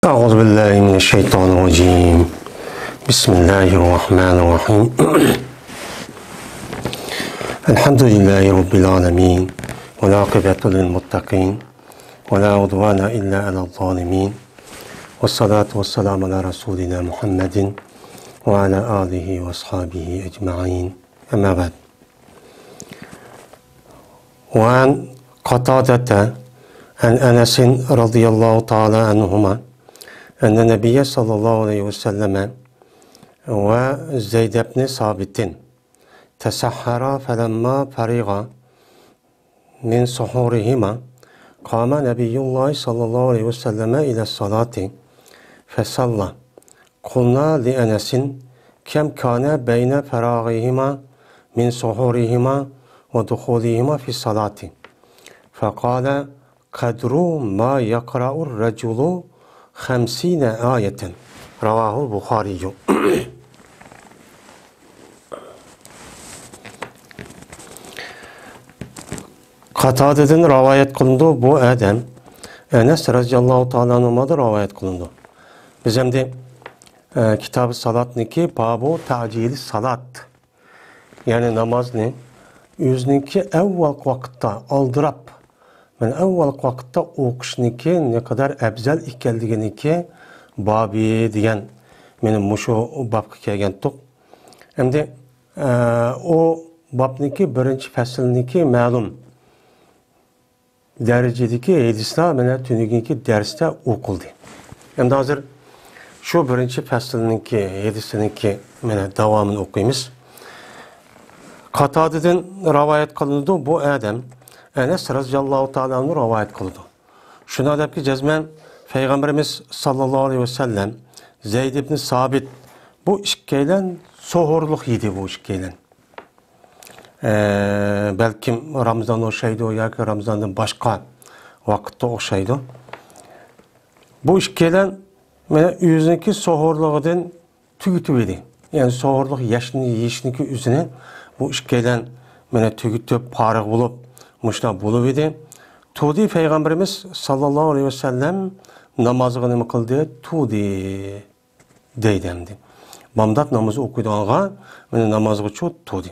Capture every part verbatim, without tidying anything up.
أعوذ بالله من الشيطان الرجيم. بسم الله الرحمن الرحيم. الحمد لله رب العالمين. والعاقبة للمتقين. ولا عدوان إلا على الظالمين. والصلاة والسلام على رسولنا محمد وعلى آله وأصحابه أجمعين. أما بعد. وعن قتادة عن أنس رضي الله تعالى عنهما أن النبي صلى الله عليه وسلم وزيد بن ثابت تسحرا فلما فرغا من سحورهما قام نبي الله صلى الله عليه وسلم إلى الصلاة فصلى. قلنا لأنس: كم كان بين فراغهما من سحورهما ودخولهما في الصلاة؟ فقال: قدر ما يقرأ الرجل خمسين آية. رواه البخاري. قاتادىدىن رىۋايەت قىلىنىدۇ، بۇ ئادەم ئەنەس رەزىياللاھۇ تائالا ئەنھۇدىن رىۋايەت قىلىنىدۇ. بىز ئەمدى، ئە، كىتابى سالاتنىكى بابۇ تەجىلى سالات، يەنى نامازنى ئۆزىنىڭكى ئەۋۋەلقى ۋاقىتتا ئالدىراپ، مانا ئەۋۋەلقى ۋاقىتتا ئوقۇشنىكى نەقەدەر ئەۋزەل ئىكەنلىكىنىكى بابى دېگەن، مانا مۇشۇ بابقا كەلگەنتۇق. ئەمدى، ئە، ئۇ بابنىكى بىرىنچى پەسىلنىكى مەلۇم دەرىجىدىكى ھەدىسلەر مانا تۈنۈگۈنكى دەرستە ئوقۇلدى. ئەمدى ھازىر شۇ بىرىنچى پەسىلنىڭكى ھەدىسىنىڭكى مانا داۋامىنى ئوقۇيمىز. قاتادىدىن رىۋايەت قىلىنىدۇ، بۇ ئادەم ئەنەس رەزىياللاھۇ تائالا ئەنھۇ رىۋايەت قىلىدۇ. شۇنداق دەپكى، جەزمەن پەيغەمبىرىمىز ساللاللاھۇ ئەلەيھى ۋەسەللەم، زەيد ئىبنى سابىت، بۇ ئىككىيلەن سوھۇرلۇق يېدى، بۇ ئىككىيلەن. ئە، بەلكىم رامزان ئوخشايدۇ ياكى رامزاندىن باشقا ۋاقىتتا ئوخشايدۇ. بۇ ئىككىيلەن مانا ئۆزىنىڭكى سوھۇرلۇقىدىن تۈگىتىۋىدى. يەنى سوھۇرلۇق يەشنى، يېيىشنىكى ئۆزىنى بۇ ئىككىيلەن مانا تۈگىتىپ، پارىغ بولۇپ، مۇشۇنداق بولۇۋىدى. تۇردى پەيغەمبىرىمىز ساللاللاھۇ ئەلەيھى ۋەسەللەم نامازغا نېمە قىلدى؟ تۇردى. دەيدۇ ئەمدى. بامدات نامىزى ئوقۇيدىغانغا مانا نامازغىچۇ تۇردى.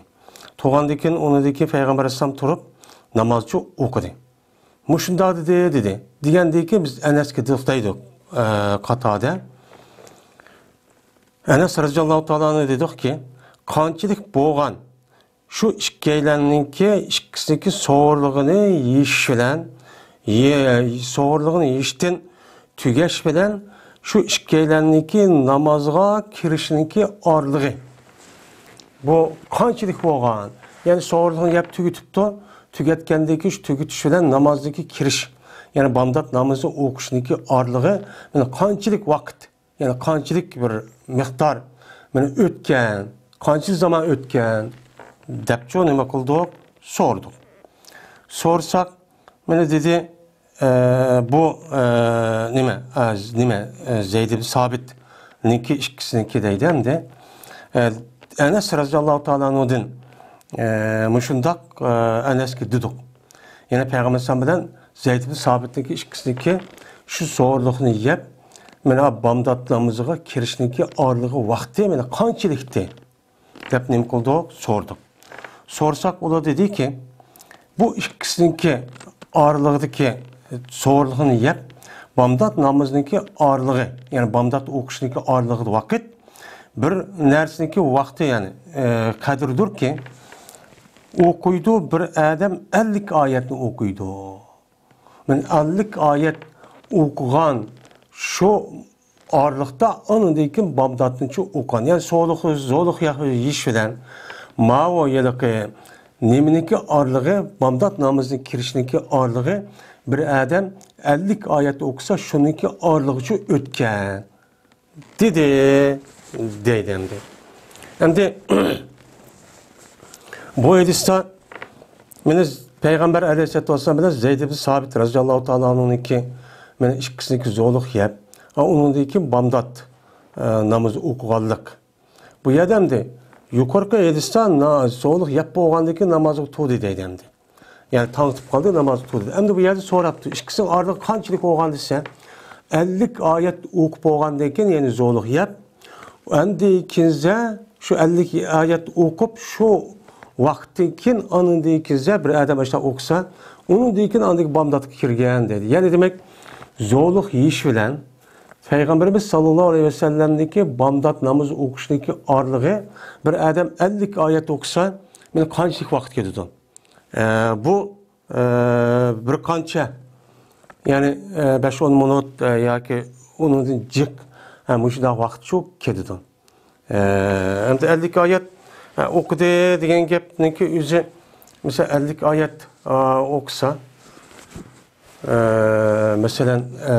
تۇرغاندىن كېيىن، ئۇنىڭدىن كېيىن پەيغەمبەر ئەلەيھىسسالام تۇرۇپ، نامازچۇ ئوقۇدى. مۇشۇنداق دېدى، دېدى. دېگەندىن كېيىن بىز ئەنەسكە دېدۇق دەيدۇ، ئە، قاتادە. ئەنەس رەزىياللاھۇ تائالا ئەنھۇ دېدۇقكى، قانچىلىك بولغان شۇ ئىككىيلەننىڭكى، ئىككىسىنىڭكى سوغۇرلۇقىنى يېيىش بىلەن، يە-، سوغۇرلۇقىنى يېيىشتىن تۈگەش بىلەن شۇ ئىككىيلەننىڭكى نامازغا كىرىشنىڭكى ئارىلىقى. بۇ قانچىلىك بولغان؟ يەنى سوغۇرلۇقىنى يەپ تۈگىتىپتۇ. تۈگەتكەندىن كېيىن شۇ تۈگىتىش بىلەن نامازدىكى كىرىش، يەنى بامدات نامىزى ئوقۇشنىڭكى ئارىلىقى، يەنى قانچىلىك ۋاقىت؟ يەنى قانچىلىك بىر مىقدار مانا ئۆتكەن، قانچىلىك زامان ئۆتكەن دەپچۇ نېمە قىلدۇق؟ سورىدۇق. سورىساق، مانا دېدى، ئە، بۇ، ئە، نېمە، ئە، نېمە، ئە، زەيد ئىبن سابىتنىڭكى ئىككىسىنىڭكى دەيدۇ ئەمدى. ئە، ئەنەس رەزىياللاھۇ تائالا ئەنھۇدىن، ئە، مۇشۇنداق، ئە، ئەنەسكە دېدۇق. يەنى پەيغەمبەر ئەلەيھىسسالام بىلەن زەيد ئىبن سابىتنىڭكى ئىككىسىنىڭكى شۇ سوغۇرلۇقنى يەپ، مانا بامدات نامىزىغا كىرىشنىڭكى ئارىلىقى ۋاقتى مانا قانچىلىكتى دەپ نېمە قىلدۇق؟ سورىدۇق. سورىساق ئۇلار دېدىكى، بۇ ئىككىسىنىڭكى ئارىلىقىدىكى سوغۇرلۇقنى يەپ، بامدات نامىزىنىڭكى ئارىلىقى، يەنى بامدات ئوقۇشنىڭكى ئارىلىقىدا ۋاقىت، بىر نەرسىنىڭكى ۋاقتى، يەنى، ئە، قەدرىدۇركى، ئوقۇيدۇ، بىر ئادەم ئەللىك ئايەتنى ئوقۇيدۇ. مەن ئەللىك ئايەت ئوقۇغان شۇ ئارىلىقتا ئاندىن كېيىن بامداتنىچۇ ئوقۇغان. يەنى سوغۇرلۇق، سوغۇرلۇق يېيىش بىلەن ماۋۇ ھېلىقى نېمىنىڭكى ئارىلىقى، بامدات نامىزىنىڭ كىرىشىنىڭكى ئارىلىقى، بىر ئادەم ئەللىك ئايەت ئوقۇسا، شۇنىڭكى ئارىلىقىچۇ ئۆتكەن. دېدى، دەيدۇ ئەمدى. ئەمدى بۇ ھەدىستە مانا پەيغەمبەر ئەلەيھىسسالاتۇ ۋەسسالام بىلەن زەيد ئىبن سابىت رەزىياللاھۇ تائالا ئەنھۇنىڭكى مانا ئىككىسىنىڭكى زورلۇق يەپ، ئۇنىڭدىن كېيىن بامدات، ئە، نامىزى ئوقۇغانلىق. بۇ يەردە ئەمدى يۇقىرىقى ھەدىستە نا-، زورلۇق يەپ بولغاندىن كېيىن نامازغا تۇردى دەيدۇ ئەمدى. يەنى تاڭ ئاتىپ قالدى، ناماز تۇردى. ئەمدى بۇ يەردە سوراپتۇ، ئىككىسىنىڭ ئارىلىقى قانچىلىك بولغان دېسە، ئەللىك ئايەت ئوقۇپ بولغاندىن كېيىن، يەنى زورلۇق يەپ، ئەمدى كېيىنزە شۇ ئەللىك ئايەت ئوقۇپ، شۇ ۋاقىتتىن كېيىن، ئانىڭدىن كېيىنزە بىر ئادەم ئاشۇنداق ئوقۇسا، ئۇنىڭدىن كېيىن ئاندىكى بامداتقا كىرگەن دەيدۇ. يەنى دېمەك، زورلۇق يېيىش بىلەن پەيغەمبىرىمىز ساللاللاھۇ ئەلەيھى ۋەسەللەمنىڭكى بامدات نامىزى ئوقۇشنىڭكى ئارىلىقى، بىر ئادەم ئەللىك ئايەت ئوقۇسا، مانا قانچىلىك ۋاقىت كېتىدۇ؟ ئە، بۇ، ئە، بىر قانچە، يەنى، ئە، بەش ئون مىنۇت، ئە، ياكى ئۇنىڭدىن جىق، ئە، مۇشۇنداق ۋاقىت شۇ كېتىدۇ. ئە، ئەمدى ئەللىك ئايەت، ئە، ئوقۇدى دېگەن گەپنىڭكى ئۆزى، مىسال، ئەللىك ئايەت، ئە، ئوقۇسا، ئە، مەسىلەن، ئە،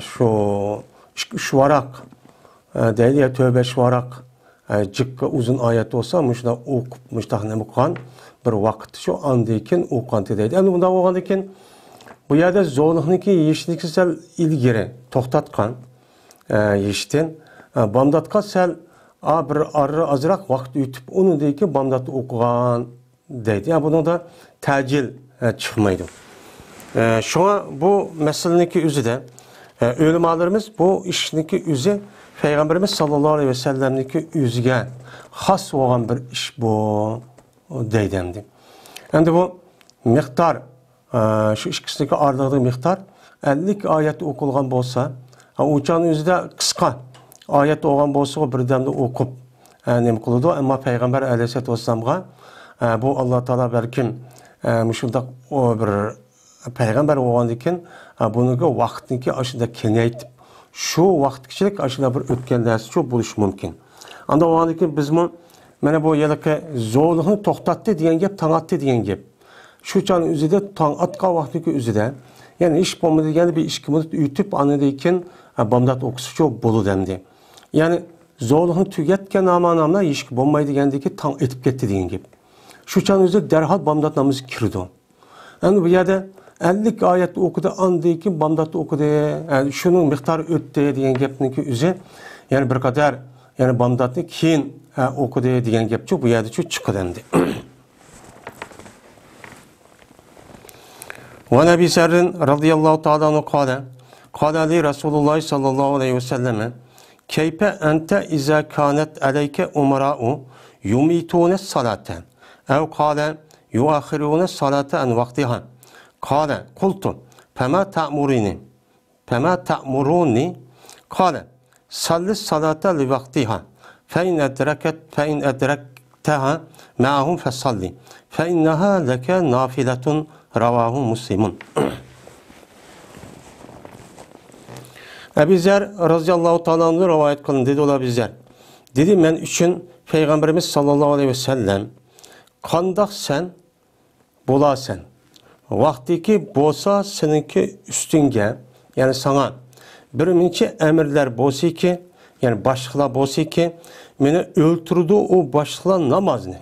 شۇ ئىككى، ئۈچ ۋاراق، ئە، دەيلى يا تۆت، بەش ۋاراق، ئە، جىققا ئۇزۇن ئايەت بولسا، مۇشۇنداق ئوقۇپ، مۇشۇنداق نېمە قىلغان بىر ۋاقىتتا شۇ ئاندىن كېيىن ئوقۇغانتى دەيدۇ. ئەمدى بۇنداق بولغاندىن كېيىن، بۇ يەردە زورلۇقنىڭكى يېيىشنىكى سەل ئىلگىرى توختاتقان، ئە، يېيىشتىن. ئە، بامداتقا سەل، ئا، بىر ئارا ئازراق ۋاقىت ئۆتۈپ، ئۇنىڭدىن كېيىن بامدات ئوقۇغان دەيدۇ. يەنى بۇنىڭدا تەجىل، ئە، چىقمايدۇ. ئە، شۇڭا بۇ مەسىلىنىڭكى ئۆزىدە، ئە، ئۆلىمالىرىمىز بۇ ئىشنىڭكى ئۆزى پەيغەمبىرىمىز ساللاللاھۇ ئەلەيھى ۋەسەللەمنىڭكى ئۆزىگە خاس بولغان بىر ئىش بۇ دەيدۇ ئەمدى. ئەمدى بۇ مىقدار، ئە، شۇ ئىككىسىنىڭكى ئارىلىقىدىكى مىقدار ئەللىك ئايەت ئوقۇلغان بولسا، ئە، ئۇ چاغنىڭ ئۆزىدە قىسقا ئايەت بولغان بولسىغۇ بىردەمدە ئوقۇپ، ئە، نېمە قىلىدۇ؟ ئەمما پەيغەمبەر ئەلەيھىسسالاتۇ ۋەسسالامغا، ئە، بۇ ئاللا تائالا بەلكىم، ئە، مۇشۇنداق ئۇ بىر پەيغەمبەر بولغاندىن كېيىن، ئە، بۇنىڭكى ۋاقىتنىكى ئاشۇنداق كېڭەيتىپ، شۇ ۋاقىتقىچىلىك ئاشۇنداق بىر ئۆتكەن نەرسىچۇ بولۇشى مۇمكىن. ئانداق بولغاندىن كېيىن بىزمۇ مانا بۇ ھېلىقى زورلۇقنى توختاتتى دېگەن گەپ، تاڭ ئاتتى دېگەن گەپ. شۇ چاغنىڭ ئۆزىدە، تاڭ ئاتقان ۋاقىتنىڭكى ئۆزىدە، يەنى ھېچ بولمىدى دېگەندە بىر ئىككى مىنۇت ئۆتۈپ، ئاندىن كېيىن، ئە، بامدات ئوقۇسىچۇ بولىدۇ ئەمدى. يەنى زورلۇقنى تۈگەتكەن مانا ھېچ بولمايدۇ دېگەندىكى تاڭ ئېتىپ كەتتى دېگەن گەپ. شۇ چاغنىڭ ئۆزىدە دەرھال بامدات نامىزى كىرىدۇ. ئەمدى بۇ يەردە ئەللىك ئايەت ئوقۇدى، ئاندىن كېيىن بامدات ئوقۇدى، ئە، شۇنىڭ مىقدارى ئۆتتى دېگەن گەپنىڭكى ئۆزى، يەنى بىر قەدەر، يەنى بامداتنى كېيىن، ئە، ئوقۇدى دېگەن گەپچۇ بۇ يەردىچۇ چىقىدۇ ئەمدى. وعن أبي ذر رضي الله تعالى عنه قال، قال لي رسول الله صلى الله عليه وسلم، كيف أنت إذا كانت عليك أمراء يميتون الصلاة، أو قال، يؤخرون الصلاة عن وقتها. قال، قلت، فما تأمرني؟ فما تأمرني؟ قال، صل الصلاة لوقتها، فإن أدركت، فإن أدركتها معهم فصل، فإنها لك نافلة. رواه مسلم. ئەبۇ زەر رەزىيەللاھۇ تائالا ئەنھۇ رىۋايەت قىلىندى، دېدى ئۇلار ئەبۇ زەر. دېدى، مەن ئۈچۈن پەيغەمبىرىمىز ساللاللاھۇ ئەلەيھى ۋەسەللەم، قانداق سەن بولارسەن؟ ۋاقتىكى بولسا سېنىڭكى ئۈستۈڭگە، يەنى ساڭا بىر نەچچە ئەمىرلەر بولسىكى، يەنى باشلىقلار بولسىكى، مېنى ئۆلتۈرىدۇ ئۇ باشلىقلار نامازنى.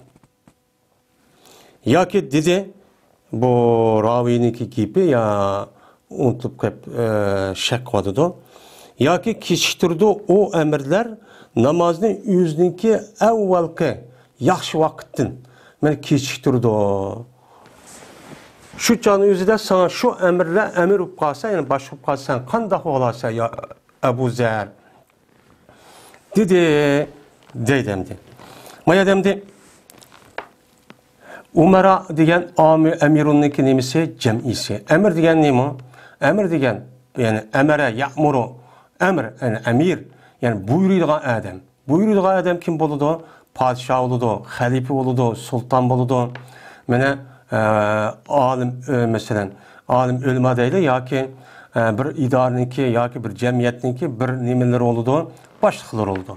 ياكى دېدى، بۇ راۋىينىڭكى گېپى يا ئۇنتۇلۇپ قېلىپ، ئە، شەك قىلىۋاتىدۇ. ياكى كېچىكتۈرىدۇ ئۇ ئەمىرلەر نامازنى ئۆزىنىڭكى ئەۋۋەلقى ياخشى ۋاقىتتىن، مانا، كېچىكتۈرىدۇ. شۇ چاغنىڭ ئۆزىدە ساڭا شۇ ئەمىرلەر ئەمىر بولۇپ قالسا، يەنى باشلىق بولۇپ قالسا، سەن قانداق بولارسەن، يا ئەبۇ زەر؟ دېدى، دەيدۇ ئەمدى. ما يەردە ئەمدى ئۇمەرا دېگەن ئامىر، ئەمىرۇننىڭكى نېمىسى؟ جەمئىسى. ئەمىر دېگەن نېمە؟ ئەمىر دېگەن، يەنى ئەمەرە، يەئمۇرۇ، ئەمىر، يەنى ئەمىر، يەنى بۇيرۇيدىغان ئادەم. بۇيرۇيدىغان ئادەم كىم بولىدۇ؟ پادىشاھ بولىدۇ، خەلىپە بولىدۇ، سۇلتان بولىدۇ. مانا، ئە، ئالىم، ئە، مەسىلەن، ئالىم ئۆلىما دەيلى ياكى، ئە، بىر ئىدارىنىڭكى ياكى بىر جەمئىيەتنىڭكى بىر نېمىلىرى بولىدۇ، باشلىقلىرى بولىدۇ.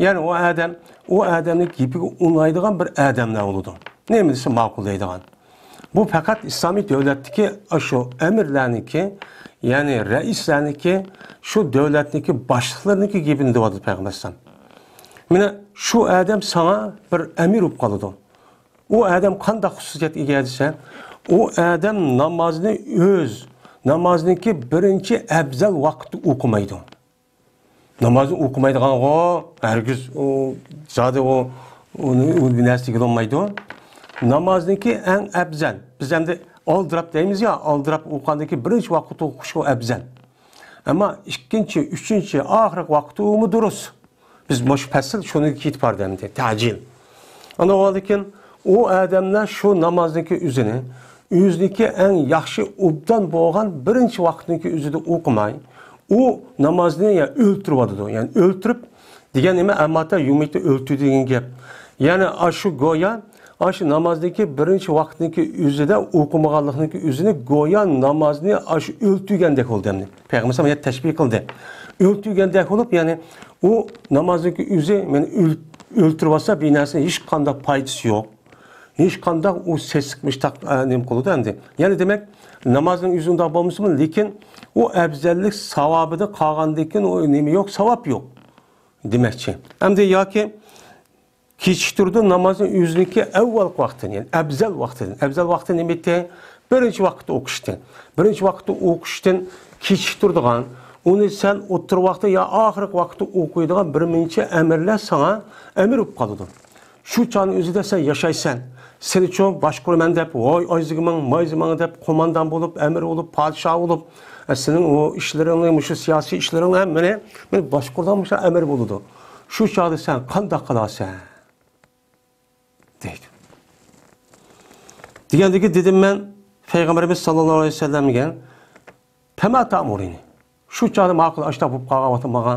يەنى ئۇ ئادەم، ئۇ ئادەمنىڭ گېپىگە ئۇنايدىغان بىر ئادەملەر بولىدۇ. نېمە دېسە ماقۇللايدىغان. بۇ پەقەت ئىسلامىي دۆلەتتىكى ئاشۇ ئەمىرلەرنىڭكى، يەنى رەئىسلەرنىڭكى، شۇ دۆلەتنىڭكى باشلىقلىرىنىڭكى گېپىنى دەۋاتىدۇ پەيغەمبەر ئەلەيھىسسالام. مانا شۇ ئادەم ساڭا بىر ئەمىر بولۇپ قالىدۇ. ئۇ ئادەم قانداق خۇسۇسىيەتكە ئىگە دېسە، ئۇ ئادەم نامازنى ئۆز، نامازنىڭكى بىرىنچى ئەپزەل ۋاقىتتا ئوقۇمايدۇ. نامازنى ئوقۇمايدىغانغۇ، ھەرگىز ئۇ زادى ئۇ، ئۇنى، ئۇ بىر نەرسە دېگىلى بولمايدۇ. نامازنىڭكى ئەڭ ئەپزەل. بىز ئەمدى ئالدىراپ دەيمىز يا، ئالدىراپ ئوقۇغاندىكى بىرىنچى ۋاقىت ئوقۇش ئۇ ئەپزەل. ئەمما ئىككىنچى، ئۈچىنچى، ئاخىرقى ۋاقتى ئۇمۇ دۇرۇس. بىز مۇشۇ پەسىل شۇنىڭغا كېتىپ باردى ئەمدى، تەجىل. ئاندىن كېيىن ئۇ ئادەملەر شۇ نامازنىڭكى ئۆزىنى، ئۆزىنىڭكى ئەڭ ياخشى، ئوبدان بولغان بىرىنچى ۋاقىتنىڭكى ئۆزىدە ئوقۇماي، ئۇ نامازنى يا ئۆلتۈرۈۋاتىدۇ. يەنى ئۆلتۈرۈپ دېگەن نېمە؟ ئەمما يۇمىتى ئۆلتۈر دېگەن گەپ. يەنى ئاشۇ گويا، ئاشۇ نامازنىڭكى بىرىنچى ۋاقىتنىڭكى ئۆزىدە ئوقۇمىغانلىقنىڭكى ئۆزىنى گويا نامازنى ئاشۇ ئۆلتۈرگەندەك بولدى ئەمدى. پەيغەمبەر يەنە تەشبىھ قىلدى. ئۆلتۈرگەندەك بولۇپ، يەنى ئۇ نامازنىڭكى ئۆزى مېنى ئۆل-، ئۆلتۈرۈۋاتسا، بىر نەرسىنىڭ ھېچقانداق پايدىسى يوق. ھېچقانداق ئۇ سېسىق مۇشتاق، ئە، نېمە قىلىدۇ ئەمدى. يەنى دېمەك، نامازنىڭ ئۆزى ئۇنداق بولمىسىمۇ، لېكىن ئۇ ئەۋزەللىك ساۋابىدا قالغاندىن كېيىن ئۇ نېمە يوق، ساۋاب يوق دېمەكچى. ئەمدى ياكى كېچىكتۈرىدۇ نامازنىڭ ئۆزىنىڭكى ئەۋۋەلقى ۋاقتىنى، يەنى ئەۋزەل ۋاقتىدىن. ئەۋزەل ۋاقتى نېمە ئىدى؟ بىرىنچى ۋاقىتتا ئوقۇشتىن. بىرىنچى ۋاقىتتا ئوقۇشتىن كېچىكتۈرىدىغان، ئۇنى سەن ئوتتۇرا ۋاقىتتا يا ئاخىرقى ۋاقىتتا ئوقۇيدىغان بىر نەچچە ئەمىرلەر ساڭا ئەمىر بولۇپ قالىدۇ. شۇ چاغنىڭ ئۆزىدە سەن ياشايسەن. سېنى چوڭ باشقۇرىمەن دەپ، ۋاي ئايزىگىمىڭ، مايزىمىڭ دەپ قوماندان بولۇپ، ئەمىر بولۇپ، پادىشاھ بولۇپ، ئە، سېنىڭ ئۇ ئىشلىرىڭنى، مۇشۇ سىياسىي ئىشلىرىڭنى ھەممىنى مېنى باشقۇرىدىغان مۇشۇ ئەمىر بولىدۇ. شۇ چاغدا سەن قانداق قىلارسەن؟ دەيدۇ. دېگەندىكى دېدىم مەن پەيغەمبىرىمىز ساللاللاھۇ ئەلەيھى ۋەسەللەمگە، «پەما تەئمۇرۇنى؟» شۇ چاغدا ماقۇل ئاشتاق بولۇپ قالغان ۋاقتىم ماڭا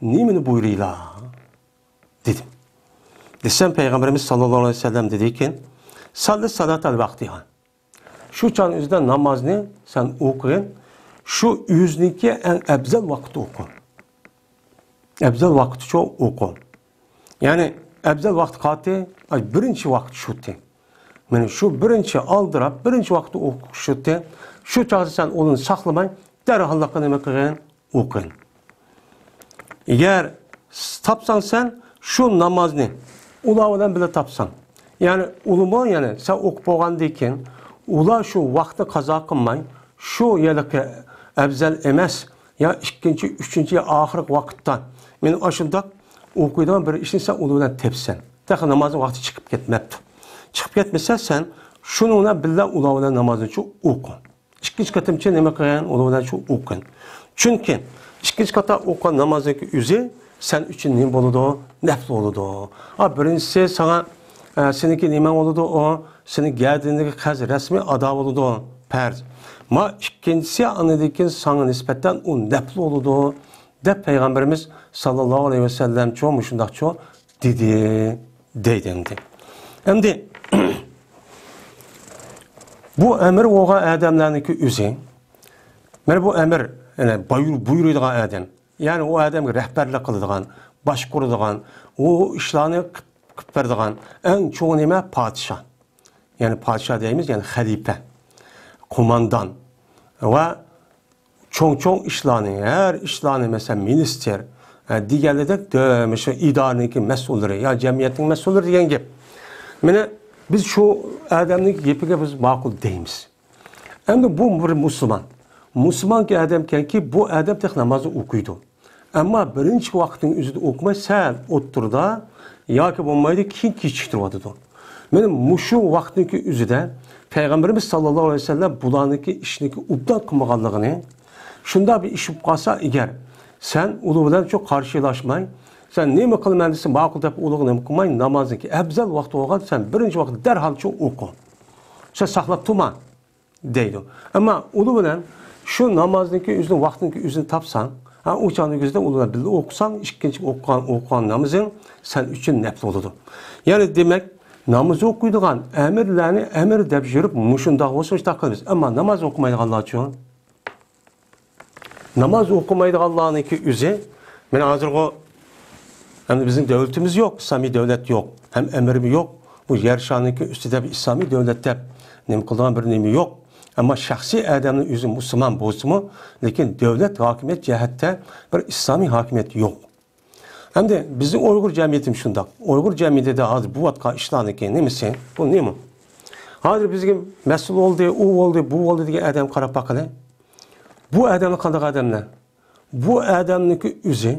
نېمىنى بۇيرۇيلا؟ دېدىم. دېسەم پەيغەمبىرىمىز ساللاللاھۇ ئەلەيھى ۋەسەللەم دېدىكى، «سەللى سەلاتەل ۋاقتىھا.» شۇ چاغنىڭ ئۆزىدە نامازنى سەن ئوقۇغىن. شۇ ئۆزىنىڭكى ئەڭ ئەۋزەل ۋاقىتتا ئوقۇ. ئەۋزەل ۋاقىتچۇ ئوقۇ. يەنى ئەۋزەل ۋاقىت قالدى، ئاي، بىرىنچى ۋاقىت شۇتى. مانا شۇ بىرىنچى ئالدىراپ، بىرىنچى ۋاقىتتا ئوقۇش شۇتى. شۇ چاغدا سەن ئۇنى ساقلىماي، دەرھاللىققا نېمە قىلغىن؟ ئوقۇغىن. ئەگەر تاپساڭ سەن شۇ نامازنى ئۇلار بىلەن بىللە تاپساڭ، يەنى ئۇلىمۇ، يەنى سەن ئوقۇپ بولغاندىن كېيىن ئۇلار شۇ ۋاقىتنى قازا قىلماي، شۇ ھېلىقى ئەۋزەل ئەمەس، يا ئىككىنچى، ئۈچىنچى، يا ئاخىرقى ۋاقىتتا مېنى ئاشۇنداق ئوقۇيدىغان بىر ئىشنى سەن ئۇلار بىلەن تېپىسەن. تېخى نامازنىڭ ۋاقتى چىقىپ كەتمەپتۇ. چىقىپ كەتمىسە، سەن شۇنىڭ بىلەن ئۇلار بىلەن نامازنى ئوقۇ. ئىككىنچى قېتىمچە نېمە قىلغىن؟ ئۇلار بىلەن شۇ ئوقۇغىن. چۈنكى ئىككىنچى قېتىم ئوقۇغان نامازنىڭكى ئۆزى سەن ئۈچۈن نېمە بولىدۇ؟ نەپلى بولىدۇ. ئا، بىرىنچىسى ساڭا، ئە، سېنىڭكى نېمەڭ بولىدۇ؟ ئۇ سېنىڭ گەدىنىڭدىكى قەرز رەسمى ئادا بولىدۇ، پەرز. ما ئىككىنچىسى ئاندىن كېيىن ساڭا نىسبەتەن ئۇ نەپلى بولىدۇ، دەپ پەيغەمبىرىمىز ساللاللاھۇ ئەلەيھى ۋەسەللەمچۇ مۇشۇنداقچۇ دېدى، دەيدۇ ئەمدى. ئەمدى بۇ ئەمىر بولغان ئادەملەرنىڭكى ئۆزى، مانا بۇ ئەمىر، يەنى بۇيرۇ-، بۇيرۇيدىغان ئادەم، يەنى ئۇ ئادەمگە رەھبەرلىك قىلىدىغان، باشقۇرىدىغان، ئۇ ئىشلارنى قىپ-، قىپ بېرىدىغان ئەڭ چوڭ نېمە؟ پادىشاھ. يەنى پادىشاھ دەيمىز، يەنى خەلىپە، قوماندان ۋە چوڭ-چوڭ ئىشلارنى، ھەر ئىشلارنى، مەسىلەن، مىنىستىر، ئە، دېگەنلىدەك، دە-، مۇشۇ ئىدارىنىڭكى مەسئۇللىرى يا جەمئىيەتنىڭ مەسئۇللىرى دېگەن گەپ. مانا بىز شۇ ئادەمنىڭ گېپىگە بىز ماقۇل دەيمىز. ئەمدى بۇ بىر مۇسۇلمان. مۇسۇلمانكى ئادەمكەنكى، بۇ ئادەم تېخى نامازنى ئوقۇيدۇ. ئەمما بىرىنچى ۋاقىتنىڭ ئۆزىدە ئوقۇماي، سەل ئوتتۇرىدا ياكى بولمايدۇ، كېيىن كېچىكتۈرۈۋاتىدۇ. مانا مۇشۇ ۋاقىتنىڭكى ئۆزىدە پەيغەمبىرىمىز ساللاللاھۇ ئەلەيھى ۋەسەللەم بۇلارنىڭكى ئىشنىڭكى ئوبدان قىلمىغانلىقىنى، شۇنداق بىر ئىش بولۇپ قالسا ئەگەر، سەن ئۇلار بىلەن شۇ قارشىلاشماي، سەن نېمە قىلىمەن دېسە ماقۇل دەپ ئۇلارغا نېمە قىلماي، نامازنىڭكى ئەۋزەل ۋاقتى بولغان، سەن بىرىنچى ۋاقىتتا دەرھال شۇ ئوقۇ. سەن ساقلاپ تۇرما. دەيدۇ. ئەمما ئۇنىڭ بىلەن شۇ نامازنىڭكى ئۆزىنى، ۋاقتىنىڭكى ئۆزىنى تاپساڭ، ھە، ئۇ چاغنىڭ ئۆزىدە ئۇنىڭ بىللە ئوقۇساڭ، ئىككىنچى ئوقۇغان، ئوقۇغان نامىزىڭ سەن ئۈچۈن نەپلى بولىدۇ. يەنى دېمەك، ناماز ئوقۇيدىغان، ئەمىرلەرنى ئەمىر دەپ يۈرۈپ، مۇشۇنداق بولسا، مۇشۇنداق قىلىمىز. ئەمما ناماز ئوقۇمايدىغانلارچۇ؟ ناماز ئوقۇمايدىغانلارنىڭكى ئۆزى، مانا ھازىرغۇ ئەمدى بىزنىڭ دۆلىتىمىز يوق، ئىسلامىي دۆلەت يوق، ھەم ئەمىرمۇ يوق. بۇ يەر شارىنىڭكى ئۈستىدە بىر ئىسلامىي دۆلەت دەپ نېمە قىلىدىغان بىر نېمە يوق. ئەمما شەخسىي ئادەمنىڭ ئۆزى مۇسۇلمان بولسىمۇ، لېكىن دۆلەت ھاكىمىيەت جەھەتتە بىر ئىسلامىي ھاكىمىيەت يوق. ئەمدى بىزنىڭ ئۇيغۇر جەمئىيىتىمۇ شۇنداق. ئۇيغۇر جەمئىيىتىدە ھازىر بولۇۋاتقان ئىشلارنىڭكى نېمىسى؟ بۇ نېمە؟ ھازىر بىزگە مەسئۇل بولدى، ئۇ بولدى، بۇ بولدى دېگەن ئادەم قاراپ باققىلى. بۇ ئادەملەر قانداق ئادەملەر؟ بۇ ئادەمنىڭكى ئۆزى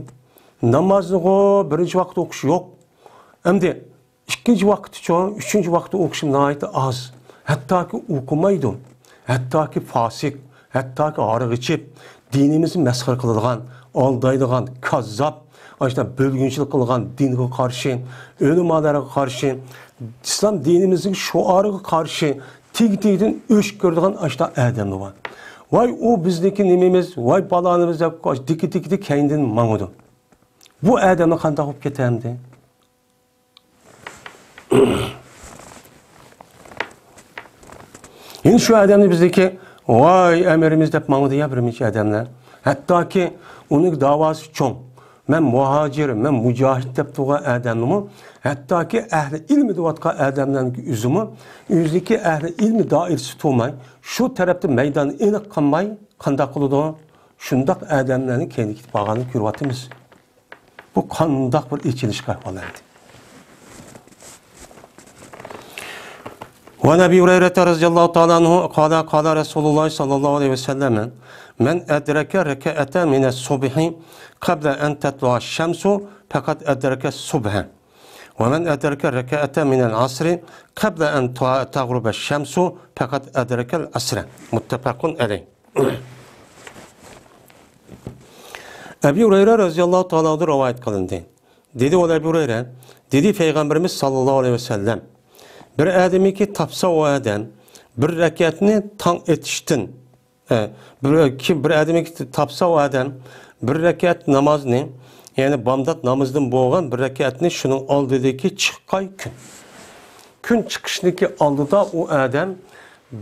نامازنىغۇ بىرىنچى ۋاقىت ئوقۇش يوق. ئەمدى ئىككىنچى ۋاقىتچۇ، ئۈچىنچى ۋاقىتتا ئوقۇشى ناھايىتى ئاز. ھەتتاكى ئوقۇمايدۇ. ھەتتاكى فاسىق، ھەتتاكى ھارغا ئىچىپ، دىنىمىزنى مەسخىرە قىلىدىغان، ئالدايدىغان، كاززاپ، ئاشۇنداق بۆلگۈنچىلىك قىلغان، دىنغا قارشى، ئۆلىمالارغا قارشى، ئىسلام دىنىمىزنىڭ شوئارىغا قارشى تېگى-تېگىدىن ئۆچ كۆرىدىغان ئاشۇنداق ئادەملەر بار. ۋاي، ئۇ بىزنىڭكى نېمىمىز، ۋاي، پالانىمىز دەپ دىكى-دىكىدە كەينىدىن ماڭىدۇ. بۇ ئادەملەر قانداق بولۇپ كېتەمدى؟ يەنە شۇ ئادەمنى بىزدىكى، ۋاي، ئەمىرىمىز دەپ ماڭىدۇ يا بىر نەچچە ئادەملەر. ھەتتاكى ئۇنىڭ داۋاسى چوڭ. مەن مۇھاجىر، مەن مۇجاھىد دەپ تۇرغان ئادەمنىمۇ، ھەتتاكى ئەھلى ئىلمى دەۋاتقان ئادەملەرنىڭ ئۆزىمۇ، ئۆزىدىكى ئەھلى ئىلمى دائىرىسى تۇرماي، شۇ تەرەپتە مەيدان ئېنىق قالماي، قانداق قىلىدۇ؟ شۇنداق ئادەملەرنىڭ كەينىگە كېتىپ قالغانلىقىنى كۆرۈۋاتىمىز. بۇ قانداق بىر ئېچىنىشلىق ئەھۋال ئەمدى. وعن أبي هريرة رضي الله تعالى عنه قال، قال رسول الله صلى الله عليه وسلم: من أدرك ركعة من الصبح قبل أن تطلع الشمس فقد أدرك الصبح، ومن أدرك ركعة من العصر قبل أن تغرب الشمس فقد أدرك العصر. متفق عليه. ئەبى ھۇرەيرە رەزىياللاھۇ تائالا ئانھۇدىن رىۋايەت قىلىندى. دېدى ئۇ ئەبى ھۇرەيرە، دېدى پەيغەمبىرىمىز ساللاللاھۇ ئەلەيھى ۋەسەللەم، بىر ئادەمكى تاپسا ئۇ ئادەم بىر رەكەتنى تاڭ ئېتىشتىن، ئە، بىر، كىم بىر ئادەمكى تاپسا ئۇ ئادەم بىر رەكەت نامازنى، يەنى بامدات نامىزىدىن بولغان بىر رەكەتنى شۇنىڭ ئالدىدىكى چىققاي كۈن. كۈن چىقىشنىڭكى ئالدىدا ئۇ ئادەم